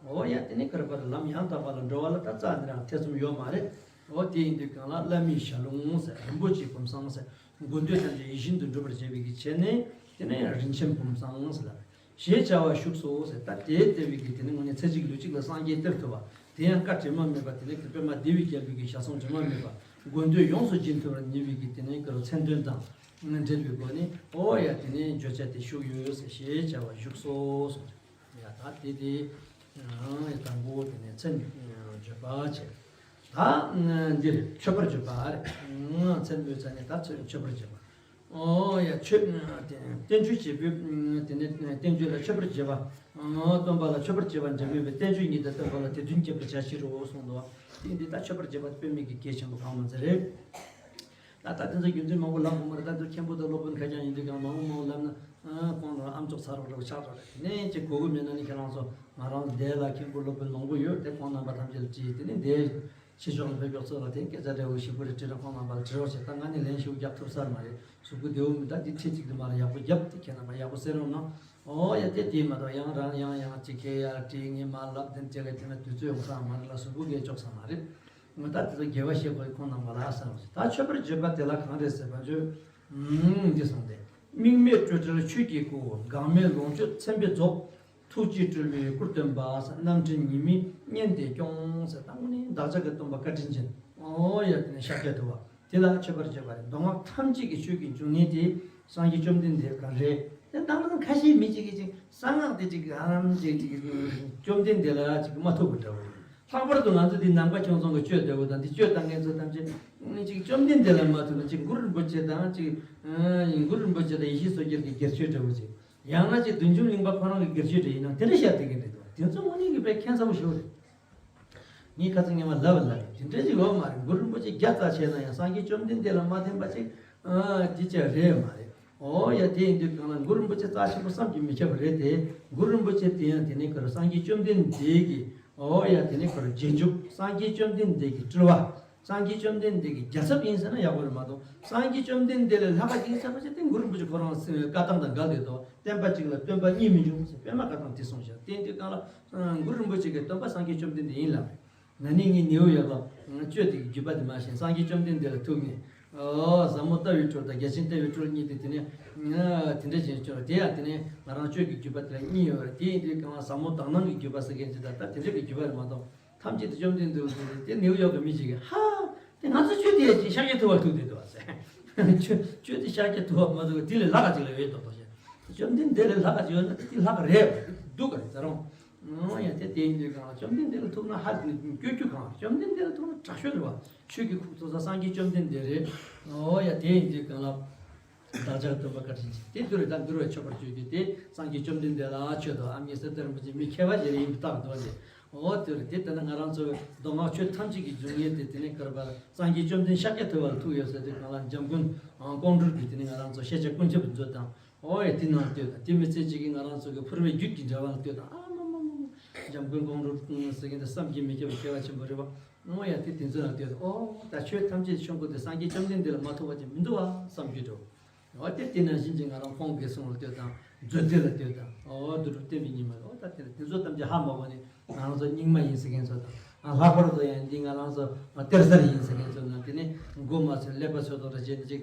ཨོ་ཡ་དེ་ནི་ག་རེ་པར་ལམ་ཡང་དག་པ་ལ་འགྲོ་བ་ལ་ད་རྩ་འདི་རང་ཐེ་ཚོམ་ཡོད་མ་རེད། ཨོ་དེ་ཡིན་དུས་གང་ལ་བླ་མའི་ཞལ་ལུང་ཟེར་རིན་པོ་ཆེའི་བུམ་བཟང་ཟེར་མགོན་དོན་ཐམས་ཅད་ཡིད་བཞིན་དུ་འགྲུབ་པར་བྱེད་པའི་གི་ཆེད་ནས་དེ་ནི་རིན་ཆེན་བུམ་བཟང་ཟེར་ལ། ཞེས་བྱ་བ་བཞུགས་སོ་ཟེར། ད་དེའི་ལྟེ་བའི་གི་དེ་ནི་དངོས་གནས་ཚེ་གཅིག་ལུས་གཅིག་ལ་སངས་རྒྱས་གཏེར་ཐུབ་པ་དེ་ཡང་བཀའ་དྲི་མ་མེད་པ་དེ་ནི་གི་པདྨ་ལྡེའུ་རྒྱལ་པོའི་གི་ཞལ་གསུང་དྲི་མ་མེད་པ་མགོན་དོན་ཡོངས་སུ་འབྱིན་ཐུབ་པར་ནུས་པའི་གི་དེ་ནི་གི་མཚན་དོན་དང་འབྲེལ་བའི་སྒོ་ནས་ཨོ་ཡ་དེ་ནི་བརྗོད་བྱ་དེ་བཞུགས་ཡོད་ཟེར། ཞེས་བྱ་བ་བཞུགས་སོ་གསུངས། ཡ་ད་དེ་དེ་དང་པོ་དེ་ནི་མཚན་བརྗོད་པ་བྱས། ད་འདིར་མཆོད་པར་བརྗོད་པ་རེད། མཚན་བརྗོད་ཚར་ནས་ད་མཆོད་པར་བརྗོད་པ། ཨོ་ཡ་མཆོད། བསྟན་བཅོས་བྱེད་པོས་དེ་ནས་བསྟན་བཅོས་ལ་མཆོད་པར་བྱེད་པ། སྟོན་པ་ལ་མཆོད་པར་བྱེད་པ་འབྲེལ་མེད་པའི་བསྟན་བཅོས་ཉིད་དང་སྟོན་པ་ལ་དེ་མཐུན་བྱེད་པར་བྱ་ཕྱིར་རོ་གསུངས་འདུག། དེ་འདི་ད་མཆོད་པར་བྱེད་པ་དཔེ་མེད་ཀྱི་གལ་ཆེན་པོ་གང་མ་ཚད་རེད། ད་ད་དེ་ཚོ་རྒྱུ་མཚན་མང་པོ་ལབ་དགོས་མ་རེད། ད་དེ་མཁན་པོ་དང་སློབ་དཔོན་ཁ་རྐྱང་ཡིན་དུས་ཀྱང་མང་པོ་མང་པོ་ལབ་ན་ཁོང་རང་ཨམ་ཅོག་ཚ་རོག་རོག་ཆགས་འགྲོ་རེད། དེ་ནས་ཅིག་གོ་གི་མེད་ན་ནི་ཁྱེད་རང་ཚོ་ང་རང་འདས་ལ་མཁན་པོ་སློབ་དཔོན་མང་པོ་ཡོད་དེ་ཁོང་རྣམ་པ་ཐམས་ཅད་ལ་དྲིས། དེ་ནས་འདས་ཕྱི་ཕྱོགས་ལ་བོད་ཀྱོག་ཚོ་ལ་དེ་སྐད་ཆ་འདྲ་བོ་ཞིག་པོ་རེ་དྲིས་ན་ཁོང་རྣམ་པ་ལ་དྲི་རོགས་བྱེད། ད་ང་ནི་ལན་ཞིག་རྒྱག་ཐུབ་ས་མ་རེད། གཟུགས་པོ་བདེ་བོ་མི་འདུག། འདི་ཁྲི་གཅིག་དུ་མ་ར་ཡག་པོ་རྒྱབ་དེ་ཁྱེད་རྣམ་པ་ཡག་པོ་གསན་རོགས་གནང་། ཨོ་ཡ་དེ་དེ་མ་གཏོགས་ཡང་རང་ཡང་ཡང་ཅིག་ཁྱེད་ཡར་དྲིས་ངས་མར་ལབ་དེ་འདྲ་གི་དེ་ན་དུས་ཚོད་ཡོང་ས་མ་རེད་ལ་གཟུགས་པོ་གས་ལྕོགས་ས་མ་རེད། ང་ད་དེ་ཚོ་དགེ་བ་བཤད་དགོས་ཁོང་རྣམ་པ་ལ་ཨ་བསམ་ཞིག། ད་མཆོད་པར་བརྗོད་པ་དེ་ལ་གང་རེད་ཟེར་བ་ཚོས་འདི་གསུངས་ཏེ། དམིགས་མེད་སྤྲོས་བྲལ་ཆོས་ཀྱི་སྐུ། འགག་མེད་ལོངས་སྤྱོད་མཚན་དཔེ་རྫོགས། ཐུགས་རྗེས་སྤྲུལ་པའི་སྐུར་སྟོན་པ། རྣམ་འདྲེན་ཉི་མའི་གཉེན་དུ་སྐྱོང་ཟེར། ད་དངོས་གནས་བདག་ཅག་གི་སྟོན་པ་བཀའ་དྲིན་ཅན། ཨོ་ཡ་དེ་ནས་ཤཱཀྱ་ཐུབ་པ་དེ་ལ་མཆོད་པར་བརྗོད་པ་རེད། མདོ་སྔགས་ཐམས་ཅད་ཀྱི་ཆོས་ཀྱི་འབྱུང་གནས་དེ་སངས་རྒྱས་བཅོམ་ལྡན་འདས་གང་རེད། དེ་དང་པོ་ཁ་ཤས་མི་གཅིག་གིས་ཅིག་གསང་སྔགས་དེ་ཅིག་ཨ་རམ་ཅིག་ཅིག་བཅོམ་ལྡན་འདས་ལ་ཅིག་མ་ཐུག་པ་འདྲ་བོ། ལྷག་པར་དུ་ང་ཚོ་འདི་ནམ་མཁའ་ཁྱོད་ཚོ་གི་གཅོད་འདྲ་བོ་དང་འདི་གཅོད་བཏང་མཁན་ཚོ་ཐམས་ཅད་ཅིག་བཅོམ་ལྡན་འདས་ལ་མ་ཐུག་ན་ཅིག་གུ་རུ་རིན་པོ་ཆེ་དང་ཅིག་གུ་རུ་རིན་པོ་ཆེ་དང་ཡེ་ཤེས་མཚོ་རྒྱལ་གྱི་སྒེར་གཅོད་འདྲ་བོ་ཅིག། ཡང་ན་ཅིག་བདུད་འཇོམས་གླིང་པ་ཁོ་རང་གི་སྒེར་གཅོད་འདྲ་ཡིན་ན་དེ་འདྲ་བཤད་བསྡད་མཁན་རེད་འདུག། དེ་ཚོ་དངོས་གནས་ཀྱི་དཔེ་ཁྱད་མཚར་པོ་ཞིག་རེད། ངས་ཁ་སང་ཉི་མ་ལབ་ལབ་དེ་འདྲ་ཅིག་ཡོད་མ་རེད། གུ་རུ་རིན་པོ་ཆེ་བརྒྱ་རྩ་ཆེ་ན་ཡང་སངས་རྒྱས་བཅོམ་ལྡན་འདས་ལ་མ་ཐིམ་པ་ཅིག་ཨ་དེ་ཅིག་རེད་མ་རེད། ཨོ་ཡ་དེ་ཡིན་དུས་གང་ལ་གུ་རུ་རིན་པོ་ཆེ་རྩ་ཆེན་པོ་བསམ་གྱིས་མི་ཁྱབ་པ་རེད་དེ། གུ་རུ་རིན་པོ་ཆེ་དེ་ཡང་དེ་ནས་ཁོ་རང་སངས་རྒྱས་བཅོམ་ལྡན་འདས་ཀྱི་ཨོ་ཡ་དེ་ནས་ཁོ་རང་རྗེས་འཇུག། སངས་རྒྱས་བཅོམ་ལྡན་འདས་ཀྱི་སྤྲུལ་པ། སངས་རྒྱས་བཅོམ་ལྡན་འདས་ཀྱི་རྒྱལ་ཚབ་ཡིན་ཟེར་ན་ཡག་པོ་རེད་མ་གཏོགས། སངས་རྒྱས་བཅོམ་ལྡན་འདས་ལས་ལྷག་པ་ཅིག་ཡིན་ཟེར་བ་ཅིག་དེ་གུ་རུ་རིན་པོ་ཆེ་ཁོ་རང་བཀའ་ཐང་དང་འགལ་བསྡད་དོ། བསྟན་པ་གཅིག་ལ་སྟོན་པ་གཉིས་མི་འབྱུང་ཟེར་པད་མ་བཀའ་ཐང་དེ་གསུངས་ཤག། དེ་ཡིན་དུས་གང་ལ་གུ་རུ་རིན་པོ་ཆེ་གི་སྟོན་པ་སངས་རྒྱས་བཅོམ་ལྡན་འདས་ཡིན་ལབ་རེད། ན་ནིང་ངས་ནེའུ་ཡོག་ལ་གཅོད་དེ་གི་བརྒྱུད་པ་དེ་མ་ཤེས། སངས་རྒྱས་བཅོམ་ལྡན་འདས་ལ་ཐུག་ནས་ཨོ་ཟབ་མོ་ལྟ་བའི་འཕྲུལ་དང་རྒྱ་ཆེན་ལྟ་བའི་འཕྲུལ་གཉིས་དེ་དེ་ནས་དེ་འདྲ་བྱས་བཅོས་དེ་ཡང་དེ་ནས་ང་རང་གཅོད་ཀྱི་བརྒྱུད་པ་དེ་ལ་གཉིས་ཡོད་རེད། དེ་ཡིན་དུས་གང་ལ་ཟབ་མོ་དག་སྣང་གི་བརྒྱུད་པ་ཟེར་མཁན་ཅིག་དང་ད་དེ་འདྲ་གི་བརྒྱུད་པ་རེད་མ་གཏོགས། ཐམས་ཅད་དུ་བཅོམ་ལྡན་འདས་ལ་ཐུག་ནས་དེ་ནེའུ་ཡོག་གི་མི་ཞིག་གིས་ཧ། དེ་ང་ཚོ་ཆོས་དེ་ཡ་ཅིག་ཤཱཀྱ་ཐུབ་པ་ཐུག་བསྡད་འདུག་བ་ཟེར། ཆོས་ཆོས་དེ་ཤཱཀྱ་ཐུབ་པ་མ་ཐུག་དེ་ལས་ལྷག་ག་ཅིག་ལ་ཡོད་མདོག་མདོག་བྱས། བཅོམ་ལྡན་འདས་ལས་ལྷག་ག་ཅིག་ཡོད་ན་དེ་ལྷག་ག་རེད། སྡུག་ག་རེད་ད་རུང་། ཨོ་ཡ་དེ་དེ་ཡིན་དུས་གང་ལ་བཅོམ་ལྡན་འདས་ལ་ཐུག་ན་ཧ་ལས་ནས་སྐྱོ་རྒྱུ་གང་། བཅོམ་ལྡན་འདས་ལ་ཐུག་ན་དྲག་ཤོས་རེད་བ། ཆོས་ཀྱི་ཁུག་ཚོ་ས་སངས་རྒྱས་བཅོམ་ལྡན་འདས་རེད། ཨོ་ཡ་དེ་ཡིན་དུས་གང་ལ། བདག་ཅག་སྟོན་པ་བཀའ་དྲིན་ཅན། དེ་དུས་རེད་ད་འདུལ་བའི་མཆོད་པར་བརྗོད་རྒྱུ་དེ་སངས་རྒྱས་བཅོམ་ལྡན་འདས་ལ་མཆོད་དོ། ཨ་མྱེས་སེ་ཏེ་རིན་པོ་ཆེ་མི་མཁས་པ་ཞིག་རེད་ཡིན་པ་རྟགས་འདུག་ཟེར། འོ་དེ་རེད། དེ་ལྟ་ན་ང་རང་ཚོ་མདོ་སྔགས་ཆོས་ཐམས་ཅད་ཀྱི་འབྱུང་གནས་དེ་དེ་ནས་བཀར་བར་སངས་རྒྱས་བཅོམ་ལྡན་ཤཱཀྱ་ཐུབ་པ་ལ་ཐུག་ཡོད་ཟེར་དུས་གང་ལ་འཇམ་མགོན་ཀོང་སྤྲུལ་གྱིས་དེ་ནས་ང་རང་ཚོ་ཤེས་བྱ་ཀུན་ཁྱབ་མཛོད་དང་། འོ་ཡ་དེ་ནང་ལྟོས་དང་། དེ་མི་ཚད་ཅིག་གིས་ང་རང་ཚོ་གི་ཕུར་པའི་རྒྱུད་ཀྱི་འགྲེལ་པ་ལ་ལྟོས་དང་། ཨ་མ་མ་མ་མ། འཇམ་མགོན་ཀོང་སྤྲུལ་ཟེར་མཁན་དེ་བསམ་གྱིས་མི་ཁྱབ་པའི་མཁས་པ་ཆེན་པོ་རེད་བ། འོ་ཡ་དེ་དེ་ཚོ་ལ་ལྟོས་དང་། ཨོ་ད་ཆོས་ཐམས་ཅད་ཆོས་སྐུ་དེ་སངས་རྒྱས་བཅོམ་ལྡན་འདས་ལ་མ་ཐུག་པ་ཅིག་མི་འདུག་བ་བསམ་རྒྱུ་འགྲོ། འོ་དེ་དེ་ནང་བཞིན་གྱི་ང་རང་ཁོང་གི་གསུང་ལ་ལྟོས་དང་། མཛོད་དེ་ལ་ལྟོས་དང་། འོ་བསྡུ་སྒྲུབ་བསྟན་པའི་ཉི་མ་ལ། འོ་ད་དེ་ལ་དེ་ཚོ་ཐམས་ཅད་ཧ་མ་གོ་ནས་ང་རང་ཚོ་རྙིང་མ་ཡིན་ཟེར་མཁན་ཚོ་དང་། ཨ་ལྷག་པར་དུ་ཡང་འདི་ང་རང་ཚོ་གཏེར་གསར་ཡིན་ཟེར་མཁན་ཚོ་ནང་དེ་ནས་མགོ་མ་ཚོས་ཀླད་པ་ཚོས་དོགས་འདྲ་བྱས་ནས་ཅིག་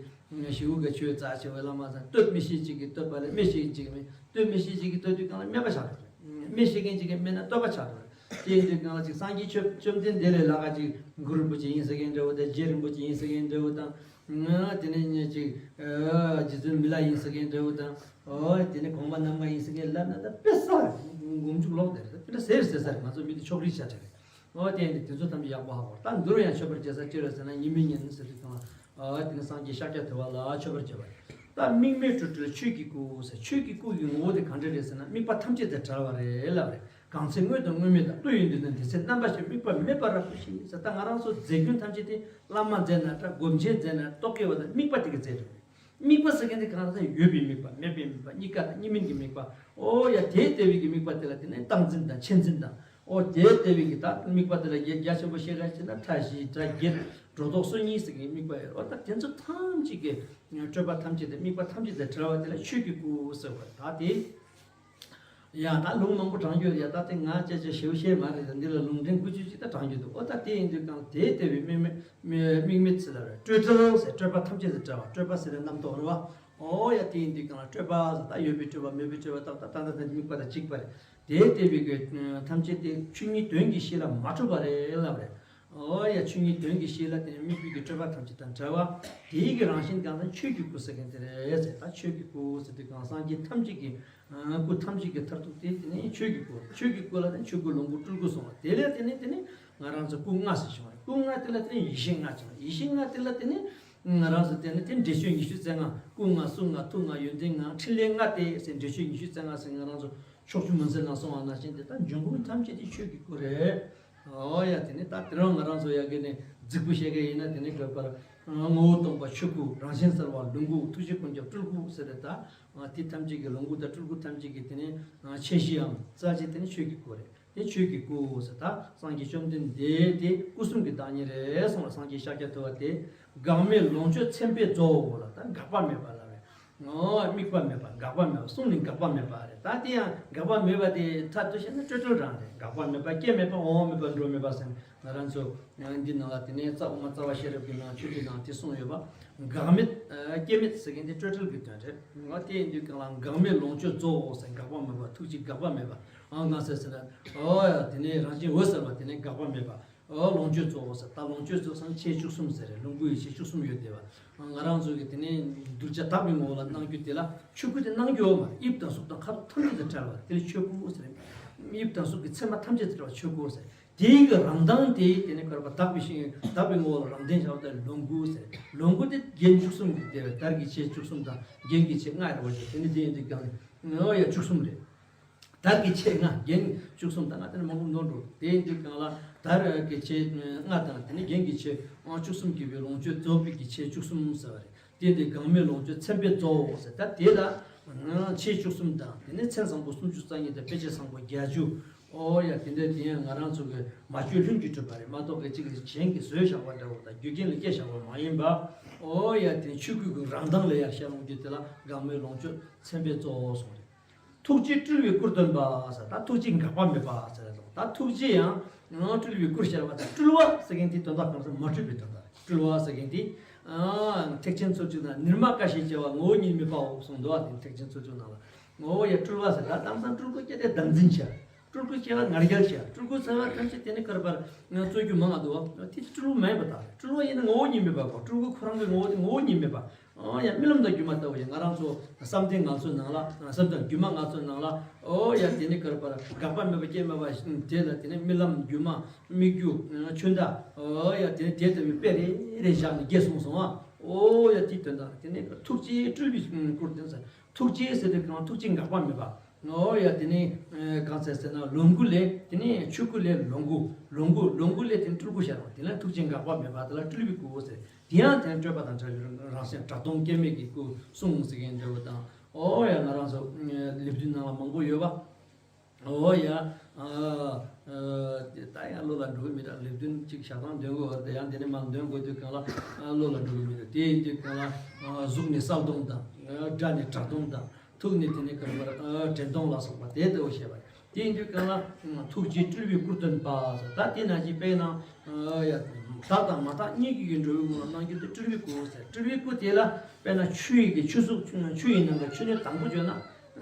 ཞི་བོ་གི་ཆོས་རྩ་ཆེ་བའི་བླ་མ་ཚོ་བསྟོད་མི་ཤེས་ཅིག་གིས་བསྟོད་པ་ལ་སྨད་ཤེས་ཅིག་མི་བསྟོད་མི་ཤེས་ཅིག་གིས་བསྟོད་དུས་གང་ལ་སྨད་པ་ཆགས་འགྲོ། སྨད་ཤེས་མཁན་ཅིག་གིས་སྨད་ན་བསྟོད་པ་ཆགས་འགྲོ། དེ་ཡིན་དུས་གང་ལ་ཅིག་སངས་རྒྱས་ཆོས་བཅོམ་ལྡན་འདས་ལས་ལྷག་ག་ཅིག་གུ་རུ་རིན་པོ་ཆེ་ཡིན་ཟེར་མཁན་འདྲ་བོ་དང་། རྗེ་རིན་པོ་ཆེ་ཡིན་ཟེར་མཁན་འདྲ་བོ་དང་། ང་དེ་ནས་ཉེ་ཅིག་རྗེ་བཙུན་མི་ལ་ཡིན་ཟེར་མཁན་འདྲ་བོ་དང་། ཨོ་དེ་ནས་གོང་མ་རྣམ་ལྔ་ཡིན་ཟེར་མཁན་ལབ་ན་ད་དཔེ་ས་མགོ་མཇུག་ལོག་དེ་རེད། དེ་འདྲ་ཟེར་ཟེར་ས་རེད། ང་ཚོ་མི་དེ་ཕྱོགས་རིས་ཆ་ཆ་རེད། ཨོ་དེ་ཡིན་དུས་དེ་ཚོ་ཐམས་ཅད་ཡག་པོ་ཧ་གོ། ད་འདུལ་བ་ཡང་མཆོད་པར་བྱེད་ས་ཅི་རེད་ཟེར་ན་ཉི་མའི་གཉེན་ཟེར་དུས་གང་ལ། ཨ་དེ་ནི་སངས་རྒྱས་ཤཱཀྱ་ཐུབ་པ་ལ་མཆོད་པར་བྱེད་པ་རེད། ད་དམིགས་མེད་སྤྲོས་བྲལ་ཆོས་ཀྱི་སྐུ་ཟེར། ཆོས་ཀྱི་སྐུ་ཡི་ངོ་བོ་དེ་གང་འདྲ་རེད་ཟེར་ན་དམིགས་པ་ཐམས་ཅད་དང་བྲལ་བ་རེད་ལབ་རེད། གང་ཚེ་དངོས་དང་དངོས་མེད་དང་། བློ་ཡི་འདུན་ན་དེ་ཚེ་རྣམ་པ་ཞི། དམིགས་པ་མེད་པར་རབ་ཏུ་ཞི་ཟེར། ད་ང་རང་ཚོ་མཛད་རྒྱུན་ཐམས་ཅད་དེ་བླ་མ་མཛད་ན་འདྲ། སྒོམ་ཆེན་མཛད་ན་རྟོག་གེ་བ་དང་དམིགས་པ་དེ་གི་མཛད་རེད། དམིགས་པ་ཟེར་མཁན་དེ་གང་ལ་ཟེར་ན་ཡོད་པའི་དམིགས་པ། མེད་པའི་དམིགས་པ། གཉིས་ཀ་དང་གཉིས་མིན་གྱི་དམིགས་པ། ཨོ་ཡ། དེ་ལྟ་བུའི་གི་དམིགས་པ་དེ་ལ་དེ་ནི་སྟངས་འཛིན་དང་ཆེད་འཛིན་དང་། ཨོ་དེ་ལྟ་བུའི་གི་ད་དམིགས་པ་དེ་ལ་རྒྱ་རྒྱ་ཆེན་པོ་བཤད་ག་བྱས་ན་ཕྲ་བཞི་སྒྲ་བརྒྱད་སྒྲོ་འདོགས་སོ་གཉིས་ཟེར་གི་དམིགས་པ་ཡོད། ཨོ་ད་དེ་ཚོ་ཐམས་ཅད་ཀྱི་སྤྲོས་པ་ཐམས་ཅད་དེ་དམིགས་པ་ཐམས་ཅད་དང་བྲལ་བ་དེ་ལ་ཆོས་ཀྱི་སྐུ་ཟེར་བ། ད་དེ། ཡ་ད་ལུང་མང་པོ་དྲངས་རྒྱུ་ཡོད། ཡ་ད་དེ་ང་ཅེ་ཅེ་ཞེའུ་ཤེས་མ་རེད། ད་འདི་ལ་ལུང་འདྲེན་དགུ་བཅུ་ཅིག་ད་དྲངས་རྒྱུ་འདུག། ཨོ་ད་དེ་ཡིན་དུས་གང་དེ་ལྟ་བུའི་དམིགས་མེད་དམིགས་མེད་ཚིག་ལ་རེད། སྤྲོས་བྲལ་ཟེར་སྤྲོས་པ་ཐམས་ཅད་དང་བྲལ་བ། སྤྲོས་པ་ཟེར་ན་རྣམ་རྟོག་རེད་བ། ཨོ་ཡ་དེ་ཡིན་དུས་གང་ལ་སྤྲོས་པ་ཟེར་ད་ཡོད་པའི་སྤྲོས་པ་མེད་པའི་སྤྲོས་པ་ད་ད་ད་ད་དམིགས་པ་དང་གཅིག་པ་རེད། དེ་ལྟ་བུའི་གི་ཐམས་ཅད་དེ་ཆོས་ཉིད་དོན་གྱི་གཤིས་ལ་མ་གྲུབ་པ་རེད་ལབ་རེད། ཨོ་ཡ། ཆོས་ཉིད་དོན་གྱི་གཤིས་ལ་དེ་ནས་དམིགས་པའི་གི་སྤྲོས་པ་ཐམས་ཅད་དང་བྲལ་བ། དེའི་གི་རང་བཞིན་གང་ཟག་ཆོས་ཀྱི་སྐུ་ཟེར་མཁན་དེ་རེད་ཟེར། ད་ཆོས་ཀྱི་སྐུ་ཟེར་དུས་གང་སངས་རྒྱས་ཐམས་ཅད་ཀྱི་སྐུ་ཐམས་ཅད་ཀྱི་མཐར་ཐུག་དེ་དེ་ནས་ཆོས་ཀྱི་སྐུ། ཆོས་ཀྱི་སྐུ་ལ་དེ་ཆོས་སྐུ་ལོངས་སྐུ་སྤྲུལ་སྐུ་གསུངས་པ་དེ་ལས་དེ་ནས་དེ་ནས་ང་རང་ཚོ་སྐུ་ལྔ་ཟེར་བྱུང་བ་རེད། སྐུ་ལྔ་དེ་ལ་དེ་ནས་ཡེ་ཤེས་ལྔ་བྱུང་བ། ཡེ་ཤེས་ལྔ་དེ་ལ་དེ་ནས་ང་རང་ཚོ་དེ་ནས་དེ་འགྲེལ་ཆོས་ཉི་ཤུ་རྩ་ལྔ། སྐུ་ལྔ་གསུང་ལྔ་ཐུགས་ལྔ་ཡོན་ཏན་ལྔ་ཕྲིན་ལས་ལྔ་སྟེ་ཟེར། འགྲེལ་ཆོས་ཉི་ཤུ་རྩ་ལྔ་ཟེར་ང་རང་ཚོ་ཕྱོགས་བཅུ་མུན་སེལ་ནང་གསུངས་པ་ནང་བཞིན་དེ་ལྟར་འབྱུང་ཁུངས་ཐམས་ཅད་དེ་ཆོས་ཀྱི་སྐུ་རེད། ཨོ་ཡ། དེ་ནི་ད་དེ་རིང་ང་རང་ཚོ་ཡ་གི་ནི་རྫིག་པོ་བཤད་མཁན་ཡིན་ན་དེ་ནི་ག་པར་ངོ་བོ་སྟོང་པ་ཆོས་སྐུ། རང་བཞིན་གསལ་བ་ལོངས་སྐུ། ཐུགས་རྗེ་ཀུན་ཁྱབ་སྤྲུལ་སྐུ་ཟེར་ཏེ། ད་དེ་ཐམས་ཅད་ཀྱི་ལོངས་སྐུ་དང་སྤྲུལ་སྐུ་ཐམས་ཅད་ཀྱི་དེ་ནི་ཆེ་ཤོས་ཡང་རྩ་ཆེ་དེ་ནི་ཆོས་ཀྱི་སྐུ་རེད། དེ་ཆོས་ཀྱི་སྐུ་ཟེར། ད་སངས་རྒྱས་བཅོམ་ལྡན་འདས་དེ་སྐུ་གསུམ་གྱི་བདག་ཉིད་རེད་གསུངས་ལ། སངས་རྒྱས་ཤཱཀྱ་ཐུབ་པ་དེ་འགག་མེད་ལོངས་སྤྱོད་མཚན་དཔེའི་རྫོགས་ལ་ད་འགག་པ་མེད་པ་ལ། ཨོ། དམིགས་པ་མེད་པ། འགག་པ་མེད་པ། གསུམ་ནི་འགག་པ་མེད་པ་རེད། ད་དེ་ཡང་འགག་པ་མེད་པ་དེ་མཐར་ཐུག་བཤད་ན་སྤྲོས་བྲལ་རང་རེད། འགག་པ་མེད་པ། སྐྱེ་མེད་པ། འོང་བ་མེད་པ། འགྲོ་མེད་པ་ཟེར། ང་རང་ཚོ་འདི་ནང་ལ་དེ་ནས་རྩ་དབུ་མ་རྩ་བ་ཤེས་རབ་ཀྱི་ནང་ཆོས་ཀྱི་ནང་དེ་གསུངས་ཡོད་པ། འགག་མེད། སྐྱེ་མེད་ཟེར་མཁན་དེ་སྤྲོས་བྲལ་གྱི་དོན་རེད། ང་དེ་ཡིན་དུས་གང་ལ་འགག་མེད་ལོངས་སྤྱོད་རྫོགས་ཟེར། འགག་པ་མེད་པ། ཐུགས་རྗེ་འགག་པ་མེད་པ། ཨང་གང་ཟེར་ཟེར་ན། ཨོ་ཡ། དེ་ནས་རང་བཞིན་འོད་གསལ་བ་དེ་ནས་འགག་པ་མེད་པ། ཨོ། ལོངས་སྤྱོད་རྫོགས་ཟེར། ད་ལོངས་སྤྱོད་རྫོགས་ཟེར་ན་ཆེ་བཅུ་གསུམ་ཟེར་རེད། ལོངས་སྐུ་ཡེ་ཤེས་བཅུ་གསུམ་ཡོད་དེ་བ། ང་རང་ཚོ་གི་དེ་ནས་གདུལ་བྱ་དག་པའི་ངོ་བོ་ལ་སྣང་རྒྱུ་དེ་ལ་ཆོས་སྐུ་དེ་སྣང་རྒྱུ་ཡོད་མ་རེད། དབྱིབས་དང་གཟུགས་དང་ཁ་དོག་ཐམས་ཅད་དང་བྲལ་བ་དེ་ལ་ཆོས་སྐུ་ཟེར། དབྱིབས་དང་གཟུགས་ཀྱི་མཚན་མ་ཐམས་ཅད་དང་བྲལ་བ་ཆོས་སྐུ་ཟེར། དེའི་གི་རང་མདངས་དེ་དེ་ནས་ག་རེ་བ། དག་པའི་ཤིང་དག་པའི་ངོ་བོ་ལ་རང་མདངས་ཤར་བ་དེ་ལོངས་སྐུ་ཟེར། ལོངས་སྐུ་དེ་རྒྱན་བཅུ་གསུམ་གྱི་དེ་བས་དར་གྱི་ཆས་བཅུ་གསུམ་དང་རྒྱན་གྱི་ཆས་ལྔ་རེད་བ། དེ་ནི་དེ་ཡིན་དུས་ཀྱང་ཨོ་ཡ་བཅུ་གསུམ་རེད། དར་གྱི་ཆས་ལྔ། རྒྱན་བཅུ་གསུམ་དང་ལྔ་དེ་ནི་མང་པོ་ནོར་འགྲོ། དེ་ཡིན་དུས་གང་ལ་དར་གྱི་ཆས་ལྔ་དང་དེ་ནི་རྒྱན་གྱི་ཆས་བཅུ་གསུམ་གྱིས་ལོངས་སྤྱོད་རྫོགས་པའི་གི་ཆས་བཅུ་གསུམ་ཟེར་བ་རེད། དེ་དེ་འགག་མེད་ལོངས་སྤྱོད་མཚན་དཔེ་རྫོགས་ཟེར། ད་དེ་ལ་ཆས་བཅུ་གསུམ་དང་དེ་ནི་མཚན་བཟང་པོ་སུམ་ཅུ་རྩ་གཉིས་དང་དཔེ་བྱད་བཟང་པོ་བརྒྱད་ཅུ། ཨོ་ཡ། དེ་འདྲ་དེ་ཡང་ང་རང་ཚོ་གི་མ་བཅོས་ལྷུན་གྱིས་གྲུབ་པ་རེད་མ་གཏོགས་གི་གཅིག་གཞན་གྱིས་བཟོས་བཞག་པ་འདྲ་བོ་དང་རྒྱུ་རྐྱེན་ལ་སྐྱེས་བཞག་པ་མ་ཡིན་པ། ཨོ་ཡ། དེ་ཆོས་སྐུ་གི་རང་མདངས་ལ་ཡར་ཤར་ཡོང་རྒྱུ་དེ་ལ་འགག་མེད་ལོངས་སྤྱོད་མཚན་དཔེ་རྫོགས་གསུངས་རེད། ཐུགས་རྗེས་སྤྲུལ་པའི་སྐུར་སྟོན་པ་ཟེར། ད་ཐུགས་རྗེ་འགག་པ་མེད་པ་ཟེར་རེད། ད་ཐུགས་རྗེ་ཡང་སྤྲུལ་པའི་སྐུར་ཤར་བ་དང་། སྤྲུལ་བ་ཟེར་མཁན་དེ་དོན་དག་གང་ཟེར་མ་སྤྲུལ་པའི་དོན་དག་རེད། སྤྲུལ་བ་ཟེར་མཁན་དེ་ཨ་ཐེག་ཆེན་ཚོགས་བཅུ་ནང་ནིར་མ་ཀ་ཞེས་བྱ་བ་ངོ་བོ་ཉིད་མེད་པའོ་གསུངས་འདུག་བ། དེ་ཐེག་ཆེན་ཚོགས་བཅུ་ནང་ལ། ངོ་བོ་ཡང་སྤྲུལ་བ་ཟེར། ད་དེང་སང་སྤྲུལ་སྐུ་སྐད་དེ་བདག་འཛིན་བྱ། སྤྲུལ་སྐུ་སྐྱེ་བ་ང་རྒྱལ་བྱ། སྤྲུལ་སྐུ་ཟེར་བ་ཐམས་ཅད་དེ་ནི་ག་རེ་བར་རྩོད་རྒྱུ་མང་ང་འདུག་བ། དེ་སྤྲུལ་བ་མ་ཡིན་པ་དག་རེད། སྤྲུལ་བ་ཡིན་ན་ངོ་བོ་ཉིད་མེད་པ་གོ། སྤྲུལ་སྐུ་ཁོ་རང་གི་ངོ་བོ་དེ་ངོ་བོ་ཉིད་མེད་པ། ཨོ་ཡ། རྨི་ལམ་དང་སྒྱུ་མ་ལྟ་བུ་ཡིན། ང་རང་ཚོ་བསམ་གཏན་ངང་ཚུལ་ནང་ལ། བསམ་གཏན་སྒྱུ་མ་ངང་ཚུལ་ནང་ལ། ཨོ་ཡ། དེ་ནི་ག་རེ་བར་འགག་པ་མེད་པ་སྐྱེ་མེད་པ་དེ་ལ་དེ་ནི་རྨི་ལམ་སྒྱུ་མ་སྨིག་རྒྱུ་ཆོས་མདའ། ཨོ་ཡ། དེ་ནི་དེ་ལྟ་བུའི་དཔེ་རེ་རེ་བཞག་ནས་རྒྱས་གསུངས་སོང་ཨ། ཨོ་ཡ། དེའི་དོན་དག་དེ་ནི་ཐུགས་རྗེས་སྤྲུལ་པའི་སྐུར་སྟོན་ཟེར། ཐུགས་རྗེ་ཟེར་དུས་གང་ཐུགས་རྗེ་འགག་པ་མེད་པ། ཨོ་ཡ། དེ་ནི་གང་ཟེར་ཟེར་ན་ལོངས་སྐུ་ལས་དེ་ནི་ཆོས་སྐུ་ལས་ལོངས་སྐུ། ལོངས་སྐུ་ལོངས་སྐུ་ལས་དེ་ནི་སྤྲུལ་སྐུ་ཤར་བ་དེ་ལ་ཐུགས་རྗེ་འགག་པ་མེད་པ་དེ་ལ་སྤྲུལ་པའི་སྐུ་ཟེར། དེ་ཡང་དེ་ནི་སྤྲོས་པ་དང་བྲལ་བའི་རང་བཞིན་གྲགས་སྟོང་སྐྱེ་མེད་ཀྱི་སྐུ་གསུངས་ཟེར་མཁན་འདྲ་བོ་དང་། ཨོ་ཡ། ང་རང་ཚོ་ལེབ་བདུན་ནང་ལ་མང་པོ་ཡོད་པ། ཨོ་ཡ། ཨ་ཨ་ད་ཡང་བློ་ལ་འགྲོ་གི་མི་འདུག། ལེབ་བདུན་གཅིག་ཞག་དང་འདོན་དགོས་བར་དུ་ཡང་དེ་ནས་མར་འདོན་དགོས་དུས་གང་ལ་ཨ་བློ་ལ་འགྲོ་གི་མི་འདུག། དེ་ཡིན་དུས་གང་ལ་ཨ་གཟུགས་ནི་གསལ་སྟོང་དང་། ཨ་སྒྲ་ནི་གྲགས་སྟོང་དང་། ཐུགས་ནི་དེ་ནས་ག་རེ་བར་ཨ་དྲན་སྟོང་ལ་སོགས་པ་དེ་ལྟ་བུ་བཤད་པ་རེད། དེ་ཡིན་དུས་གང་ལ་ཐུགས་རྗེས་སྤྲུལ་པའི་སྐུར་སྟོན་པ་ཟེར། ད་དེ་ནང་བཞིན་དཔེར་ན་ཨ་ཡ་དག་དང་མ་དག་གཉིས་ཀྱི་གི་འགྲོ་བའི་ངོ་ལ་སྣང་རྒྱུ་དེ་སྤྲུལ་པའི་སྐུ་ཟེར། སྤྲུལ་པའི་སྐུ་དེ་ལ་དཔེར་ན་ཆུ་ཡི་གི་ཆུ་གཟུགས་ཆུ་ཡི་ནང་གི་ཆུ་སྣོད་དང་པོ་བརྗོད་ན།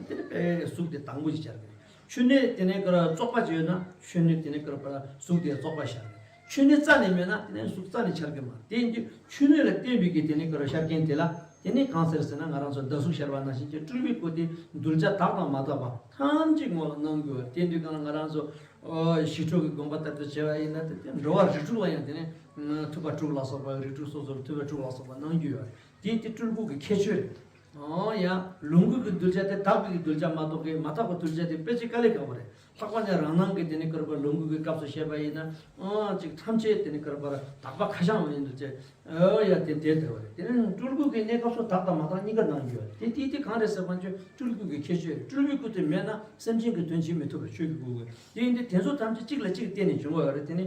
དེ་ནི་དཔེ་གཟུགས་དེ་དང་པོ་ཞིག་ཤར་གི་རེད། ཆུ་སྣོད་དེ་ནས་ག་རེ་བཙོག་པ་ཅིག་ཡོད་ན་ཆུ་སྣོད་དེ་ནས་ག་རེ་བར་གཟུགས་དེ་བཙོག་པ་ཤར་གི་རེད། ཆུ་སྣོད་རྩ་ནས་མེད་ན་དེ་ནས་གཟུགས་རྩ་ནས་ཤར་གི་མ་རེད། དེ་ཡིན་དུས་ཆུ་སྣོད་ལ་བརྟེན་པའི་གི་དེ་ནས་ག་རེ་ཤར་མཁན་དེ་ལ་དེ་ནས་གང་ཟེར་ཟེར་ན་ང་རང་ཚོ་ཟླ་གཟུགས་ཤར་བ་ནང་བཞིན་གྱི་སྤྲུལ་པའི་སྐུ་དེ་གདུལ་བྱ་དག་དང་མ་དག་པ་ཐམས་ཅད་ངོ་ལ་སྣང་དགོས་པ་རེད། དེ་ཡིན་དུས་གང་ལ་ང་རང་ཚོ་ཨོ་ཞི་ཁྲོ་གི་དགོངས་པ་ལྟར་དུ་བྱས་པ་ཡིན་ན་དེ་དེ་འགྲོ་བ་རིགས་དྲུག་ལ་ཡང་དེ་ནས་ཐུབ་པ་དྲུག་ལ་སོགས་པ་རིགས་དྲུག་སོ་སོར་ཐུབ་པ་དྲུག་ལ་སོགས་པ་སྣང་རྒྱུ་ཡོད་རེད། དེ་དེ་སྤྲུལ་སྐུ་གི་ཁྱད་ཆོས་རེད། ཨོ་ཡ། ལོངས་སྐུ་གི་གདུལ་བྱ་དེ་དག་པའི་གི་གདུལ་བྱ་མ་གཏོགས་གི་མ་དག་པའི་གདུལ་བྱ་དེ་དཔེ་ཅིག་དཀའ་ལས་ཁག་པོ་རེད། ལྷག་པ་ནས་རང་སྣང་གི་དེ་ནི་ཀར་པ་ལོངས་སྐུ་གི་སྐབས་སུ་བཤད་པ་ཡིན་ན། ཨ་ཅིག་ཐམས་ཅད་དེ་ནི་ཀར་པར་དག་པ་ཁ་བྱང་བ་ཡིན་འདུག་ཅེས། ཨོ་ཡ་དེ་དེ་དེ་བ་རེད། དེ་ནི་སྤྲུལ་སྐུ་གི་གནས་སྐབས་སུ་དག་དང་མ་དག་གཉིས་ཀ་གནང་རྒྱུ་བ་རེད། དེ་དེ་དེ་གང་རེད་ཟེར་བ་ཅོ་སྤྲུལ་སྐུ་གི་ཁྱད་ཆོས་རེད། སྤྲུལ་པའི་སྐུ་དེ་མེད་ན་སེམས་ཅན་གྱི་དོན་བྱེད་མི་ཐུབ་པ་ཆོས་ཀྱི་སྐུ་གི། དེ་ཡིན་དུས་དེ་ཚོ་ཐམས་ཅད་གཅིག་ལ་གཅིག་བརྟེན་ནས་བྱུང་བ་རེད། དེ་ནི་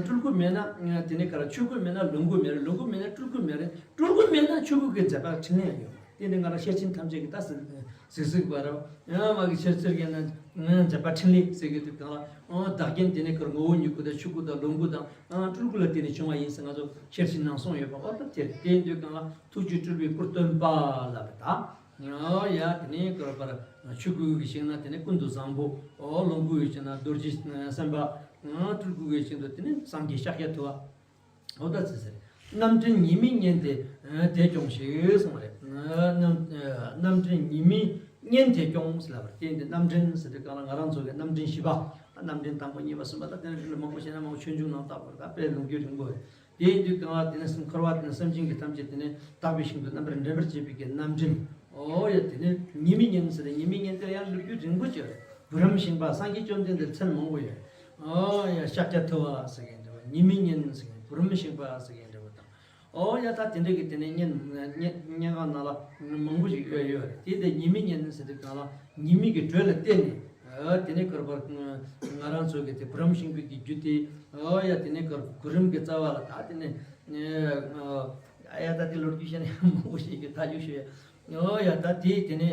སྤྲུལ་སྐུ་མེད་ན་དེ་ནི་ག་རེ། ཆོས་སྐུ་མེད་ན་ལོངས་སྐུ་མེད་རེད། ལོངས་སྐུ་མེད་ན་སྤྲུལ་སྐུ་མེད་རེད། སྤྲུལ་སྐུ་མེད་ན་ཆོས་སྐུ་གི་མཛད་པ་འཕྲིན་ལས་ཡོད་མ་རེད། དེ་ནི་ང་རང་ཤེར་ཕྱིན་ཐམས་ཅད་ཀྱི་ད་ཟིག་ཟིག་ཟིག་པ་རེད། ཡང་མ་གི་ཤེར་ཕྱིན་གྱི་ན་མཛད་པ་འཕྲིན་ལས་ཟེར་གི་དུས་གང་ལ། ཨང་བདག་རྐྱེན་དེ་ནི་ཀར་ངོ་བོ་ཉིད་སྐུ་དང་ཆོས་སྐུ་དང་ལོངས་སྐུ་དང་། ཨང་སྤྲུལ་སྐུ་ལ་བརྟེན་ནས་བྱུང་བ་ཡིན་ཟེར་ང་ཚོ་ཤེར་ཕྱིན་ནང་གསུངས་ཡོད་པ། འོ་ད་དེ་དེ་ཡིན་དུས་གང་ལ་ཐུགས་རྒྱུད་སྤྲུལ་པའི་སྐུར་སྟོན་པ་ལབ་པ་དང་། ཨོ་ཡ་དེ་ནི་ཀར་པར་ཆོས་སྐུ་གི་ཞིང་ན་དེ་ནི་ཀུན་ཏུ་བཟང་པོ། ཨོ་ལོངས་སྐུ་ཡི་ཞིང་ན་རྡོ་རྗེ་སེམས་དཔའ། ཨང་སྤྲུལ་སྐུ་གི་ཞིང་དུ་དེ་ནི་སངས་རྒྱས་ཤཱཀྱ་ཐུབ་པ། འོ་ད་ཚེ་ཟེར། རྣམ་འདྲེན་ཉི་མའི་གཉེན་དེ་དེས་སྐྱོངས་ཤིག་གསུངས་པ་རེད། རྣམ་རྣམ་འདྲེན་ཉི་མའི་གཉེན་དེས་སྐྱོངས་ཟེར་ལབ་པ་རེད། དེ་ཡིན་དུས་རྣམ་འདྲེན་ཟེར་དུས་གང་ལ་ང་རང་ཚོ་གི་རྣམ་འདྲེན་བཞི་པ། རྣམ་འདྲེན་དང་པོ་གཉིས་པ་གསུམ་པ་ད་དེ་ནི་རིགས་ལ་མང་པོ་བཤད་ན་མང་པོ་ཆོས་འབྱུང་ནང་བཏགས་པ་རེད། ད་དཔེ་ལོངས་སྐུའི་རིང་པོ་རེད། དེ་ཡིན་དུས་གང་ལ་དེ་ནི་སེམས་འཁོར་བ་དེ་ནི་སེམས་ཅན་གྱི་ཐམས་ཅད་དེ་ནི་དག་པའི་ཞིང་དུ་རྣམ་པར་འདྲེན་པར་བྱེད་པའི་གི་རྣམ་འདྲེན། ཨོ་ཡ་དེ་ནི་ཉི་མའི་གཉེན་ཟེར་ཏེ་ཉི་མའི་གཉེན་དེ་ཡང་ལོ་རྒྱུས་རིང་པོ་ཅིག་རེད། བུ་རམ་ཤིང་པ། སངས་རྒྱས་བཅོམ་ལྡན་འདས་མཚན་མང་པོ་ཡོད། ཨོ་ཡ་ཤཱཀྱ་ཐུབ་པ་ཟེར་མཁན་དེ་བ། ཉི་མའི་གཉེན་ཟེར་མཁན། བུ་རམ་ཤིང་པ་ཟེར་མཁན་དེ་བ་དང་། ཨོ་ཡ་ད་དེ་འདྲ་གི་དེ་ནས་སྙན་སྙན་སྙན་ངག་ནང་ལ་མང་པོ་ཞིག་ཡོད་ཡོད་རེད། དེ་དེ་ཉི་མའི་གཉེན་ཟེར་དུས་གང་ལ་ཉི་མའི་གི་དྲོད་ལ་བརྟེན་ནས། ཨོ་དེ་ནས་ཀར་པར་ང་རང་ཚོ་གི་དེ་བུ་རམ་ཤིང་པའི་གི་རྒྱུད་དེ། ཨོ་ཡ་དེ་ནས་ཀར་གུ་རམ་གི་རྩ་བ་ལ་ད་དེ་ནས། ཨ་ཡ་ད་དེ་ལོ་རྒྱུས་བཤད་ན་ཡང་མང་པོ་ཞིག་གི་ད་རྒྱུ་ཞུ་ཡ། ཨོ་ཡ་ད་དེ་དེ་ནས་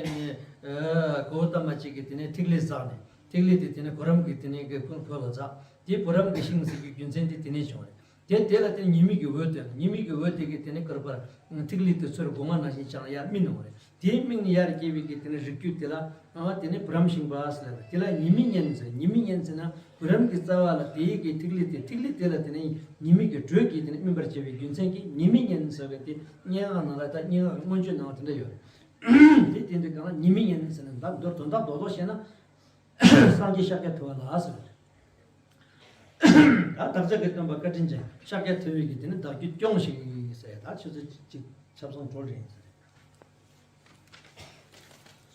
ཨ་གོ་ཏ་མ་ཅིག་གི་དེ་ནས་ཐིག་ལེ་ཟག་ནས། ཐིག་ལེ་དེ་དེ་ནས་གུ་རམ་གི་དེ་ནས་གི་ཕུང་ཕུང་ལ་ཟག་དེ་བུ་རམ་གི་ཤིང་ཟེར་གི་རྒྱུ་མཚན་དེ་དེ་ནས་བྱུང་རེད། དེ་དེ་ལ་དེ་ཉི་མའི་གི་འོད་དེ། ཉི་མའི་གི་འོད་དེ་གི་དེ་ནས་ཀར་པར་ཐིག་ལེ་དེ་ཚུར་སྒོ་ང་ནང་བཞིན་བྱས་ཡར་སྨིན་ནོ་རེད། དེ་སྨིན་ནས་ཡར་སྐྱེ་བའི་གི་དེ་ནས་རིགས་རྒྱུད་དེ་ལ། ཨ་དེ་ནས་བུ་རམ་ཤིང་པ་ཟེར་ལབ་པ་དེ་ལ་ཉི་མའི་གཉེན་ཟེར། ཉི་མའི་གཉེན་ཟེར་ན་བུ་རམ་གི་རྩ་བ་ལ་དེའི་གི་ཐིག་ལེ་དེ། ཐིག་ལེ་དེ་ལ་དེ་ནས་ཉི་མའི་གི་དྲོད་ཀྱིས་དེ་ནས་སྨིན་པར་བྱེད་པའི་རྒྱུ་མཚན་གྱིས་ཉི་མའི་གཉེན་ཟེར་བའི་དེ་སྙན་ངག་ནང་ལ། ད་སྙན་ངག་གི་མངོན་བརྗོད་ནང་དེ་འདྲ་ཡོད་རེད། དེ་དེ་འདྲ་གང་ལ་ཉི་མའི་གཉེན་ཟེར་ན་ད་མདོར་དོན་དག་རྡོག་རྡོག་བཤད་ན། སངས་རྒྱས་ཤཱཀྱ་ཐུབ་པ་ལ་ཟེར་བ་རེད། ད་བདག་ཅག་གི་སྟོན་པ་བཀའ་དྲིན་ཅན་ཤཱཀྱ་ཐུབ་པའི་གི་དེ་ནི་བདག་རྒྱུད་སྐྱོངས་ཤིག་ཟེར། ད་ཆུ་ཚོད་གཅིག་ཆབ་གསང་གྲོལ་རེད་ཟེར།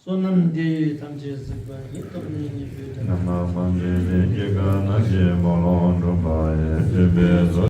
བསོད་ནམས་འདི་ཡིས་ཐམས་ཅད་གཟིགས་པ་ཉིད། ཐོབ་ནས་ཉེས་པའི་དགྲ་རྣམས་ཕམ་བྱས་ཏེ། སྐྱེ་རྒ་ན་འཆིའི་རྦ་ཀློང་འཁྲུགས་པ་ཡི། སྲིད་པའི་མཚོ།